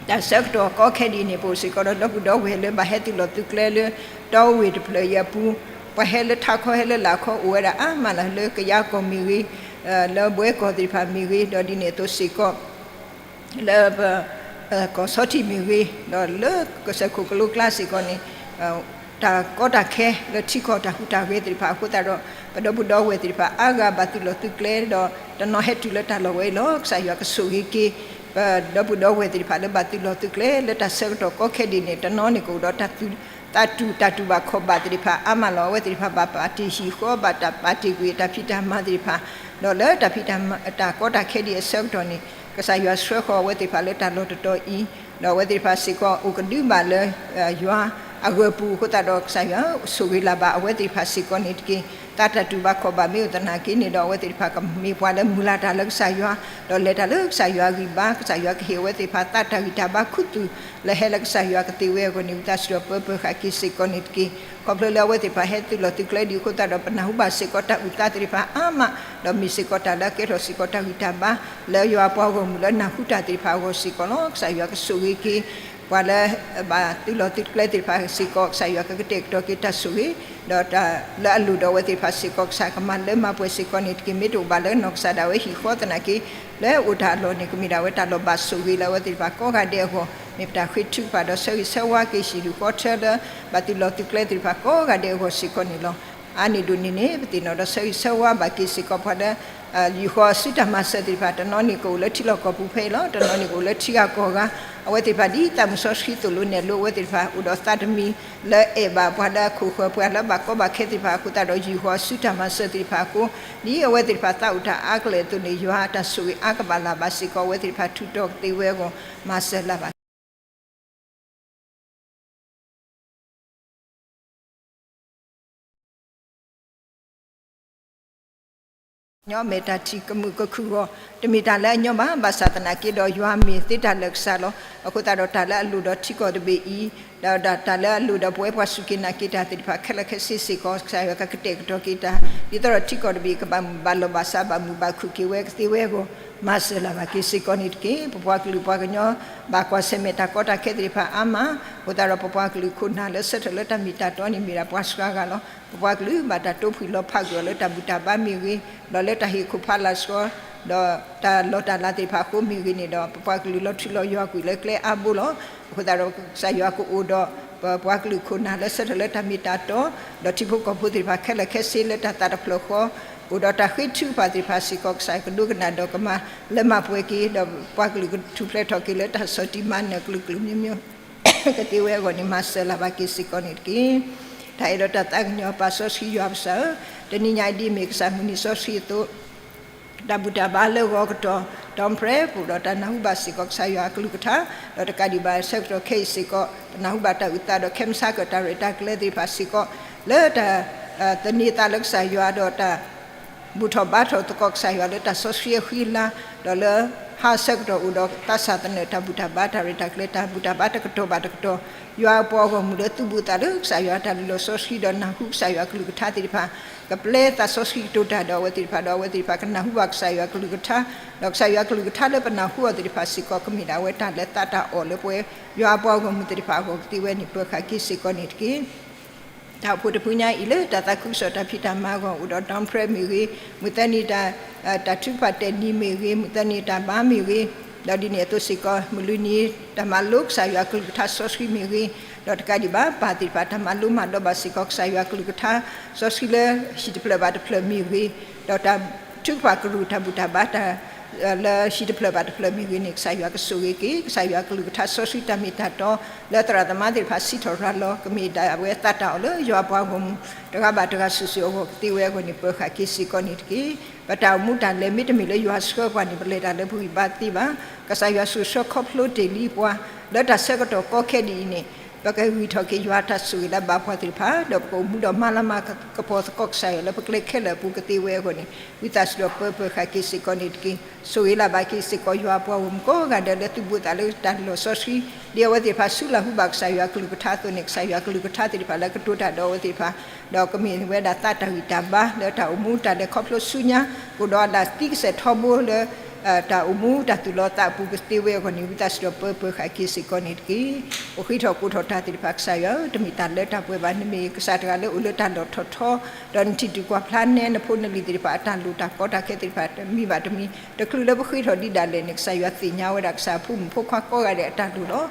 တၢ်ဆၢကတီၢ်ကီခဲဒ်အံၤန့ၣ် ပအိၣ်စ့ၢ်ကီးဒီးဒီပုၢ်ဒီဝဲၢ်လၢဘၣ်ဟဲသုးလီၢ်သုးကျဲလၢ တီဝ့ၢ်တဖျၢၣ်အံၤအပူၤ ပှၤဟဲလၢထးခီဟဲလၢလာ်ခီ အိၣ်ဝဲဒၣ်အါမးလၢကယၤကီၢ်မ့ၢ်ဂ့ၤ, လၢဘှဲကီၢ်သ့ၣ်တဖၣ်မ့ၢ်ဂ့ၤ, ဒီးဒ်န့ၣ်အသိးစ့ၢ်ကီး လၢပ ကီၢ်ဆီထံးမ့ၢ်ဂ့ၤ, ဒီးလၢကစၢၢ်ခိၣ်ကလိကျါစ့ၢ်ကီးန့ၣ် တၢ်ကီတၢ်ခဲလၢထံကီၢ်တၢ်ဟူးတၢ်ဂဲၤသ့ၣ်တဖၣ်အဃိသတးဒီး ပဒီပုၢ်ဒီဝဲၢ်သ့ၣ်တဖၣ်အါဂၤဘၣ်သုးလီၢ်သုးကျဲဒီး တနီၤဟဲတုၤလၢတၢ်လီၢ်ဝဲအံၤလီၤ. ကစၢ်ယွၤကဆိၣ်ဂ့ၤက့ၤ ပဒီပုၢ်ဒီဝဲၢ်သ့ၣ်တဖၣ်လၢဘၣ်သုးလီၢ်သုးကျဲလၢတၢ်ဆၢကတီၢ်ကီခဲဒ်န့ၣ် တနီၤန့ၣ်ကအိၣ်ဒီးတၢ်သူ တၢ်တူၢ်ဘၣ်ခီၣ်ဘၣ်သ့ၣ်တဖၣ်အါမးလီၤ. အဝဲသ့ၣ်တဖၣ်ဘၣ်ပာ်တ့ၢ်ဟံၣ်ဃီ ဘၣ်တၢ်ပာ်တ့ၢ်ကွံာ်တၢ်ဖံးတၢ်မၤသ့ၣ်တဖၣ် ဒီးလၢတၢ်ဖံးတၢ်မၤတၢ်ကီတၢ်ခဲဒ်အံၤအဆၢကတီၢ်န့ၣ် ကစၢ်ယွၤဆှၢဃီၤအဝဲသ့ၣ်တဖၣ်လၢတၢ်လီၢ်တတီၤအံၤ ဒီးအဝဲသ့ၣ်တဖၣ်စ့ၢ်ကီးအိၣ်ကဒုဘၣ်လၢ ယွၤအဂၢၤပူၤအဃိသတးဒီး ကစၢ်ယွၤဆိၣ်ဂ့ၤလၢ်ဘၣ်အဝဲသ့ၣ်တဖၣ်စ့ၢ်ကီးန့ၣ်တက့ၢ်. သးတၢ်တူၢ်ဘၣ်ခီၣ်ဘၣ်မ့ၢ်အိၣ်သနာ်က့န့ၣ်ဒီး အဝဲသ့ၣ်တဖၣ်ကမ့ၢ်ပှၤလၢမုၢ်လၢ်တၢ်လၢကစၢ်ယွၤ, ဒီးလဲၤတၢ်လၢကစၢ်ယွၤအဂံၢ်ဘါ, ကစၢ်ယွၤကဟ့ၣ်အဝဲသ့ၣ်တဖၣ်သးတၢ်ဂံၢ်တၢ်ဘါခူသူၣ် လၢဟဲလၢကစၢ်ယွၤကသ့ဝဲအဂီၢ်န့ၣ် ဝံသးစူၤဒီးပၢပၢဃာ်က့ၤစ့ၢ်ကီးန့ၣ်တက့ၢ်. ခီဖျိလၢအဝဲသ့ၣ်တဖၣ်ဟဲသုးလီၢ်သုးကျဲဒံးအဃိသတးဒီး ပနၢ်ဟူဘၣ်စ့ၢ်ကီးတၢ်အုၣ်သးသ့ၣ်တဖၣ်အါမး, ဒီးမ့ၢ်စ့ၢ်ကီးတၢ်လၢအကဲထီၣ်စ့ၢ်ကီးတၢ်ဂံၢ်တၢ်ဘါ လၢယွၤအပှၤဂီၢ်မုၢ်လၢနၢ်ဟူတၢ်သ့ၣ်တဖၣ်အဂီၢ်စ့ၢ်ကီးလီၤ. ကစၢ်ယွၤကဆိၣ်ဂ့ၤက့ၤ ပှၤလၢ ဘၣ်သုးလီၢ်သုးကျဲသ့ၣ်တဖၣ်စ့ၢ်ကီး ကစၢ်ယွၤကကတဲာ်ကတီၤက့ၤတၢ်ဆိၣ်ဂ့ၤ, ဒီးတၢ်လၢအလိၣ်ဒီးအဝဲသ့ၣ်တဖၣ်စ့ၢ်ကီး ကစၢ်ကမၤလၢမၤပှဲၤစ့ၢ်ကီးန့ၣ်တက့ၢ်. မ့ၢ်တအိၣ်ဘၣ်လၢနီၢ်ကစၢ်ဒၣ်ဝဲဟံၣ်ဃီသနာ်က့ လၢအအိၣ်တၢ်အလီၢ်န့ၣ် ကမ့ၢ်ဒၣ်ဝဲတၢ်လီၤဘၣ်ဆိၣ်ဂ့ၤလၢအဝဲသ့ၣ်တဖၣ်ကိးဂၤဒဲးအဂီၢ်, မ့ၢ်ပတၢ်ဃ့ထုကဖၣ်ဒီးဆၢဂ့ၤဆၢဝါက့ၤဟံၣ်ဒူၣ်ဃီထၢလၢ ဘၣ်သုးလီၢ်သုးကျဲသ့ၣ်တဖၣ်ကိးဂၤဒဲးအဂီၢ်စ့ၢ်ကီးန့ၣ်လီၤ. အါန့ၢ်ဒိၣ်န့ၢ်န့ၣ် ပသ့ၣ်နီၣ်ဒီးဆၢဂ့ၤဆၢဝါဘၣ်က့ၤစ့ၢ်ကီးပှၤလၢ ယူၢ်ဃီအစုတၢ်မၤစၢၤသ့ၣ်တဖၣ် တနီၤန့ၣ်ကအိၣ်လၢထံလီၢ်ကီၢ်ပူၤဖဲအံၤလီၤ. တနီၤန့ၣ်ကအိၣ်လၢထံဂၤကီၢ်ဂၤ, အဝဲသ့ၣ်တဖၣ်ဒ်သးမုၢ်စီဆှံသိၣ်လိနဲၣ်လိအဝဲသ့ၣ်တဖၣ် အိၣ်ဒီးသးတမံၤလၢအဲၣ်ဘၣ်ပှၤလၢအခိၣ်ဃၢၤ ပှၤလၢဘၣ်ကီဘၣ်ခဲသ့ၣ်တဖၣ်အဃိသတးဒီး ယူၢ်ဃီအစုတၢ်မၤစၢၤသ့ၣ်တဖၣ်အဃိ, ဒ်အဝဲသ့ၣ်တဖၣ်သးအိၣ်တၢ်အါကလဲာ်အသိးန့ၣ် ယွၤအတၢ်ဆိၣ်ဂ့ၤအါကဘၣ်လၢ်ဘၣ်စ့ၢ်ကီး အဝဲသ့ၣ်တဖၣ်ထုးထီၣ်ကသ့ဝဲအဂီၢ် မၤစၢၤလၢ်ဘၣ် ညီမဲာ်တၢ်ထံၣ်ကမုာ်ကခုၣ်အဂီၢ်, တမ့ၢ်တၢ်လၢအညီဘၣ်. ဘၣ်ဆၣ်သနာ်က့ဒီး ယွၤမ့ၢ်သ့တၢ်လၢာ်ကစၢ်လီၤ. အဃိသတးဒီး တၢ်လၢအလိၣ်ဒီးထံကီၢ်တဘ့ၣ်အံၤ, ဒီးတၢ်လၢအလိၣ်ဒီးပဝဲပှၤစူၢ်က့ၤနာ်က့ၤတၢ်သ့ၣ်တဖၣ်ခဲလၢာ်ခဲဆ့စ့ၢ်ကီး ကစၢ်ယွၤကကတဲာ်ကတီၤက့ၤတၢ်, ဒ်သိးဒီးထံကီၢ်တဘ့ၣ်ကဘၣ်မုာ်ဘၣ်လီၤဘၣ်စး ဘၣ်မုာ်ဘၣ်ခုၣ်က့ၤဝဲကသ့ဝဲအဂီၢ် မၤစၢၤလၢ်ဘၣ်က့ၤစ့ၢ်ကီးန့ၣ်တက့ၢ်. ပပှၤကလုာ်ပှၤကညီ ဘၣ်ကွၢ်ဆၢၣ်မဲာ်တၢ်ကီတၢ်ခဲသ့ၣ်တဖၣ်အါမး, အဃိသတးဒီး ပပှၤကလုာ်ခိၣ်နၢ်လၢဆၢထၢၣ်လၢတၢ်မ့ၢ်တၢ်တီန့ၣ် မ့ၢ်ဒၣ်ပှၤစှၤဂၤလီၤ. ပပှၤကလုာ်ဘၣ်တၢ်တိဖှံလီၤဖးကွံာ်အီၤလၢတၢ်ဘူၣ်တၢ်ဘါမ့ၢ်ဂ့ၤ, ဒီးလၢတၢ်ဟ့ၣ်ခိၣ်ဖးလၢ်စှီၤ, ဒီးတၢ်လီၤတၢ်လၤသ့ၣ်တဖၣ်အဃိမ့ၢ်ဂ့ၤန့ၣ်ဒီး ပပှၤကလုာ်လီၤထူလီၤယိာ်ကွံာ်လၢကျဲအါဘိလီၤ. အဃိသတးဒီး ကစၢ်ယွၤကအိၣ်ဒီး ပပှၤကလုာ်ခိၣ်နၢ်လၢဆၢထၢၣ်လၢတၢ်မ့ၢ်တၢ်တီ, ဒီးထံဖိကီၢ်ဖိသ့ၣ်တဖၣ်ခဲလၢာ်ခဲဆ့လၢတၢ်သးတဖျၢၣ်ဃီ, အိၣ်ဒီးတၢ်ဃ့ထုကဖၣ်သ့ၣ်တဖၣ်စ့ၢ်ကီး ကစၢ်ယွၤကဒိကနၣ်ဒီးကမၤလၢမၤပှဲၤက့ၤ, ဒီးပပှၤကလုာ်ကထူၣ်ဖျဲးထီၣ်က့ၤလၢတၢ်ဆီၣ်တံၢ်မၤနၢၤကလုာ်ကလုာ်မံၤမံၤ ကသ့ဝဲအဂီၢ်န့ၣ် မၤစၢၤလၢ်ဘၣ်က့ၤစ့ၢ်ကီးန့ၣ်တက့ၢ်. တၢ်အဲၣ်ဒီးတၢ်သးကညီၤပာ်စီဆှံယွၤပစၢၤဧၢ, တနံၤညါအံၤဒ်အမ့ၢ်ကစၢ်မုၢ်နံၤစီဆှံအသိး တၢ်ဘူၣ်တၢ်ဘါလၢဂီၤကတီၢ် ဒီပြဲ ပအိၣ်ဒီးတၢ်နၢ်ဟူဘၣ်စ့ၢ်ကီးကစၢ်ယွၤအကလုၢ်ကထါ, ဒီးတကးဒံးဘၣ်ဆၢကတီၢ်ခဲအံၤစ့ၢ်ကီး ပနၢ်ဟူဘၣ်တၢ်အုၣ်သးဒီးခဲမုၢ်ဆါကတီၢ်တၢ်ရဲၣ်တၢ်ကျဲၤသ့ၣ်တဖၣ်စ့ၢ်ကီး လၢတၢ် သန့ၤသးလၢကစၢ်ယွၤဒီးတၢ် ဘူၣ်ထီၣ်ဘါထီၣ်သကိးကစၢ်ယွၤလၢတၢ်စီဆှံအဃံအလၤ, ဒီးလၢဟါဆၢကတီၢ်အိၣ်ဒီးသးစၢ်သနၢၣ်တၢ်ဘူၣ်တၢ်ဘါတၢ်ရဲၣ်တၢ်ကျဲၤတၢ်ဘူၣ်တၢ်ဘါတကတီၢ်ဘၣ်တကတီၢ်, ယွၤအပှၤဂီၢ်မုၢ်လၢသုးဘူးသးလၢကစၢ်ယွၤတၢ်လုၢ်လီၢ်စီဆှံဒီးနၢ်ဟူကစၢ်ယွၤကလုၢ်ကထါသ့ၣ်တဖၣ် ကပျဲသးစီဆှံကတိၤတၢ်ဒီးအဝဲသ့ၣ်တဖၣ် ဒီးအဝဲသ့ၣ်တဖၣ်ကနၢ်ဟူဘၣ်ကစၢ်ယွၤကလုၢ်ကထါ, ဒီးကစၢ်ယွၤကလုၢ်ကထါလၢပနၢ်ဟူအီၤသ့ၣ်တဖၣ်စ့ၢ်ကီး ကမ့ၢ်ဒၣ်ဝဲတၢ်လၢသးတၢ်အီၣ်လၢပဝဲယွၤအပှၤဂီၢ်မုၢ်သ့ၣ်တဖၣ်အဂီၢ်ကသ့ဝဲန့ၣ် ပၢၤဃာ်က့ၤစ့ၢ်ကီးန့ၣ်တက့ၢ်. တၢ်အိၣ်ဖှိၣ်တဖုညါအံၤလၢတၢ်သးခုကစီၣ်တၢ်ဖံးတၢ်မၤအဂီၢ် အိၣ်ဒီးဒီပြဲမ့ၢ်ဂ့ၤ, မုၢ်သနံၤတၢ် တၢ်ထုကဖၣ်တဲာ်နံၤမ့ၢ်ဂ့ၤ, မုၢ်သနံၤတၢ်ဘါမ့ၢ်ဂ့ၤ, ဒီးဒ်န့ၣ်အသိးစ့ၢ်ကီး မုၢ်လွံၢ်နံၤ တၢ်မၤလိကစၢ်ယွၤကလုၢ်ကထါစီဆှံမ့ၢ်ဂ့ၤ, ဒီးတကးဒံးဘၣ် ပၢ်သ့ၣ်တဖၣ်တၢ်မၤလိမၤဒိးဘၣ်စ့ၢ်ကီးကစၢ်ယွၤကလုၢ်ကထါစီဆှံလၢဟံၣ်တဖျၢၣ်ဘၣ်တဖျၢၣ်မ့ၢ်ဂ့ၤ, ဒီးတၢ်ထုကဖၣ်ကရူၢ်တၢ်ဘူၣ်တၢ်ဘါတၢ် လၢဟံၣ်တဖျၢၣ်ဘၣ်တဖျၢၣ်မ့ၢ်ဂ့ၤန့ၣ် ကစၢ်ယွၤကဆိၣ်ဂ့ၤက့ၤ ကစၢ်ယွၤကလုၢ်ကထါစီဆှံတၢ်မ့ၢ်တၢ်တီ လၢသရၣ်သမါသ့ၣ်တဖၣ်စံးထီၣ်ရၤလီၤ ကမ့ၢ်ဒၣ်ဝဲသးတၢ်အီၣ်လၢယွၤအပှၤဂီၢ်မုၢ် တဂၤဘၣ်တဂၤစုာ်စုာ်အဂီၢ်ကသ့ဝဲအဂီၢ်န့ၣ် ပၢၤဃာ်က့ၤစ့ၢ်ကီးန့ၣ်တက့ၢ်. ပတၢ်အိၣ်မူတၢ်လဲၤမ့တမ့ၢ်လၢယွၤဆှၢပှၤန့ၣ် ပလဲၤတၢ်လၢပဂံၢ်ဘါသ့ဘၣ်. ကစၢ်ယွၤစိာ်ဆှၢခီဖျိတ့ၢ်လံပှၤ လၢတၢ်ဆၢကတီၢ်ကီခဲဒ်အံၤန့ၣ် ပကဂံၢ်ထီၣ်က့ၤယွၤတၢ်ဆိၣ်ဂ့ၤလၢအဘၣ်ပှၤသ့ၣ်တဖၣ် ဒီးပကအိၣ်မူဒီးမၤလၤမၤကပီၤသကိးကစၢ်ယွၤလၢပကျဲခဲလၢာ်အပူၤကသ့ဝဲအဂီၢ်န့ၣ် ဝံသးစူၤဒီးပၢၤပၢၤဃာ်က့ၤစ့ၢ်ကီးန့ၣ်တက့ၢ်. ဆိၣ်ဂ့ၤလၢ်ဘၣ်က့ၤစ့ၢ်ကီးယွၤအပှၤဂီၢ်မုၢ်ကိးဂၤဒဲးလၢသုးဘူးသးလၢတၢ်လုၢ်လီၢ်စီဆှံ ဒ်အဝဲသ့ၣ်တဖၣ်ဆူလၢ်ဟူဘၣ်ကစၢ်ယွၤကလုၢ်ကထါအသိးန့ၣ် ကစၢ်ယွၤကလုၢ်ကထါသ့ၣ်တဖၣ်လၢကတိၤတၢ်ဒီးအဝဲသ့ၣ်တဖၣ် ဒီးကမ့ၢ်ဝဲဒၣ်သးတၢ်ဂံၢ်တၢ်ဘါ လၢတၢ်အိၣ်မူတၢ်လဲၤခီဖျိဆူညါ ကအိၣ်ဒီးအလၢ်သံကစဲးထီဘိလၢ တၢ်အိၣ်မူတၢ်သူၣ်လီၤသးအပူၤကသ့ဝဲအဂီၢ်န့ၣ် ဝံသးစူၤဒီးပၢၤပၢၤဃာ်က့ၤစ့ၢ်ကီးန့ၣ်တက့ၢ်. ပဃ့ထီၣ်ကိးထီၣ်တၢ်သ့ၣ်တဖၣ်ကစၢ်ယွၤဧၢ တမ့ၢ်တၢ်လၢတၢ်ပှဲၤဘၣ် နမ့ၢ်ကစၢ်တဂၤလၢအိၣ်လၢတၢ်လီၢ်ထီၣ်ထီ ဒီးနထံၣ်တူၢ်ကွၢ်ဖျါနဲနဖိနလံၤသ့ၣ်တဖၣ်အတၢ်လိၣ်တၢ်ကီတၢ်ခဲသ့ၣ်တဖၣ်တမံၤဘၣ်တမံၤ တချုးလၢပဃ့ထီၣ်ဒံးဒၣ်လဲာ်န့ၣ် ကစၢ်ယွၤသ့ၣ်ညါဝဲဒၣ်ကစၢ်ဖိမုၣ်ဖိခွါကိးဂၤဒဲးအတၢ်လိၣ်လီၤ.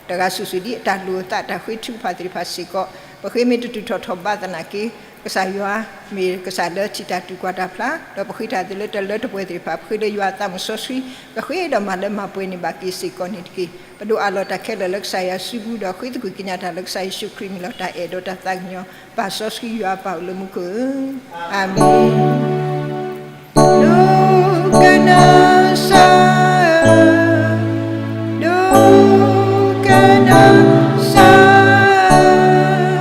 တဂၤစုာ်စုာ်ဒ်အတၢ်လိၣ်အသးတၢ်ဃ့ထုကဖၣ်သ့ၣ်တဖၣ်စ့ၢ်ကီး ပဃ့မ့ၢ်တတုၤထီၣ်ထီၣ်ဘၣ်သနာ်က့ ကစၢ်ယွၤမ့ၢ်ကစၢ်လၢထံၣ်တၢ်တူၢ်ကွၢ်တၢ်ဖျါ ဒီးပဃ့တၢ်သ့လၢတၢ်လၢတပှဲၤသ့ၣ်တဖၣ် ပဃ့လၢယွၤအသးမုၢ်စီဆှံ ကဃ့ဒီးမၤလၢမၤပှဲၤန့ၢ်ဘၣ်က့ၤစ့ၢ်ကီးန့ၣ်တက့ၢ်. ပဒိးအးလီၤတၢ်ခဲလၢာ်လၢကစၢ်ယွၤစုပူၤ ဒီးဃ့သကွံၢ်ကညးတၢ်လၢကစၢ်ယ့ၣ်ၡူးခရံာ်မံၤလီၤ. တၢ်အဲၣ်ဒီးတၢ်သးကညီၤ ပၢ်စီဆှံယွၤပၢ်အိၣ်လၢမူခိၣ်ဧၢ, အၤမ့ၣ်. ဒိကနၣ်စၢ်ဧၢ, ဒိကနၣ်စၢ်ဧၢ,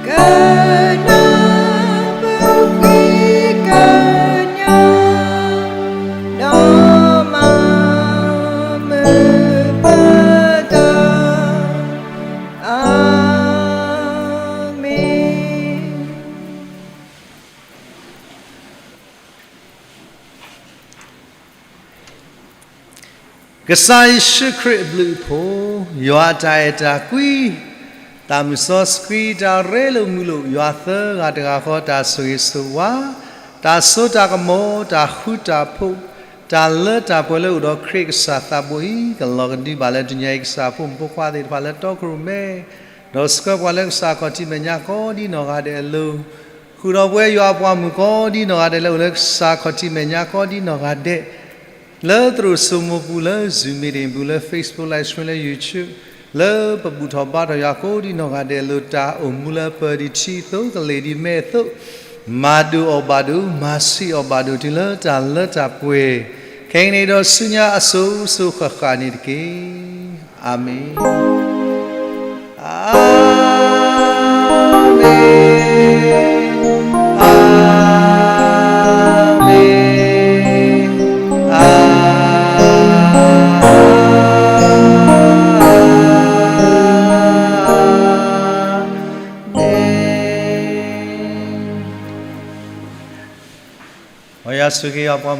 ကနၢ်ပူၤဃီ ကစၢ်ယ့ၣ်ၡူးခရံာ်အဘျုးအဖှိၣ်, ယွၤအတၢ်အဲၣ်တၢ်ကွံ, တၢ်မုၢ်စီဆှံတၢ်ရ့လိာ်မုာ်လိာ်, ယွၤသၢဂၤတဂၤဃီတၢ်ဆိၣ်ဂ့ၤဆိၣ်ဝါ, တၢ်စိတၢ်ကမီၤ, တၢ်ဃူတၢ်ဖိး, တၢ်လၢတၢ်ပှဲၤလၢအိၣ်ဒီးခရံာ်ကစၢ်သးဘိအံၤ, ကလီၤကဒုဘၣ်လၢတနံၤအံၤ ကစၢ်ဖိမုၣ်ဖိခွါသ့ၣ်တဖၣ်လၢတီခိၣ်ရိၣ်မဲ, ဒီးဆှၢပှၤလၢကစၢ်ခီၣ်ထံးမဲာ်ညါကိးဒ်နီၢ်ဂၤဒဲးအလိၤ, ဃုာ်ဒီးပဝဲယွၤအပှၤမုၣ်ကိးဒ်နီၢ်ဂၤဒဲးလၢအိၣ်လၢကစၢ်ခီၣ်ထံးမဲာ်ညါကိးဒ်နီၢ်ဂၤဒဲး လၢသရိာ်စိမိပူၤ လၢ Zoom meeting ပူၤ လၢ Facebook live stream လၢ YouTube လၢပဘူၣ်ထီၣ်ဘါထီၣ်ယွၤကိးဒ်နီၢ်ဂၤဒဲးအလိၤ တၢ်အိၣ်မူလၢပၢၤဒံးထံသိးကလ့ၢ်ဒံးမဲာ်အသိး, မၤဒိၣ်အီၣ်ဘၣ်ဒိၣ် မၤဆံးအီၣ်ဘၣ်ဒိၣ်တုၤလၢတၢ်လၢတၢ်ပှဲၤ, ခဲကနံၣ်အံၤဒီးဆူညါအစိၤစိၤဃၣ်ဃၣ်န့ၣ်တက့ၢ်. အၤမ့ၣ်. အၤမ့ၣ်, အၤမ့ၣ်, အၤမ့ၣ်. မ်ယွၤဆိၣ်ဂ့ၤယွၤပှၤ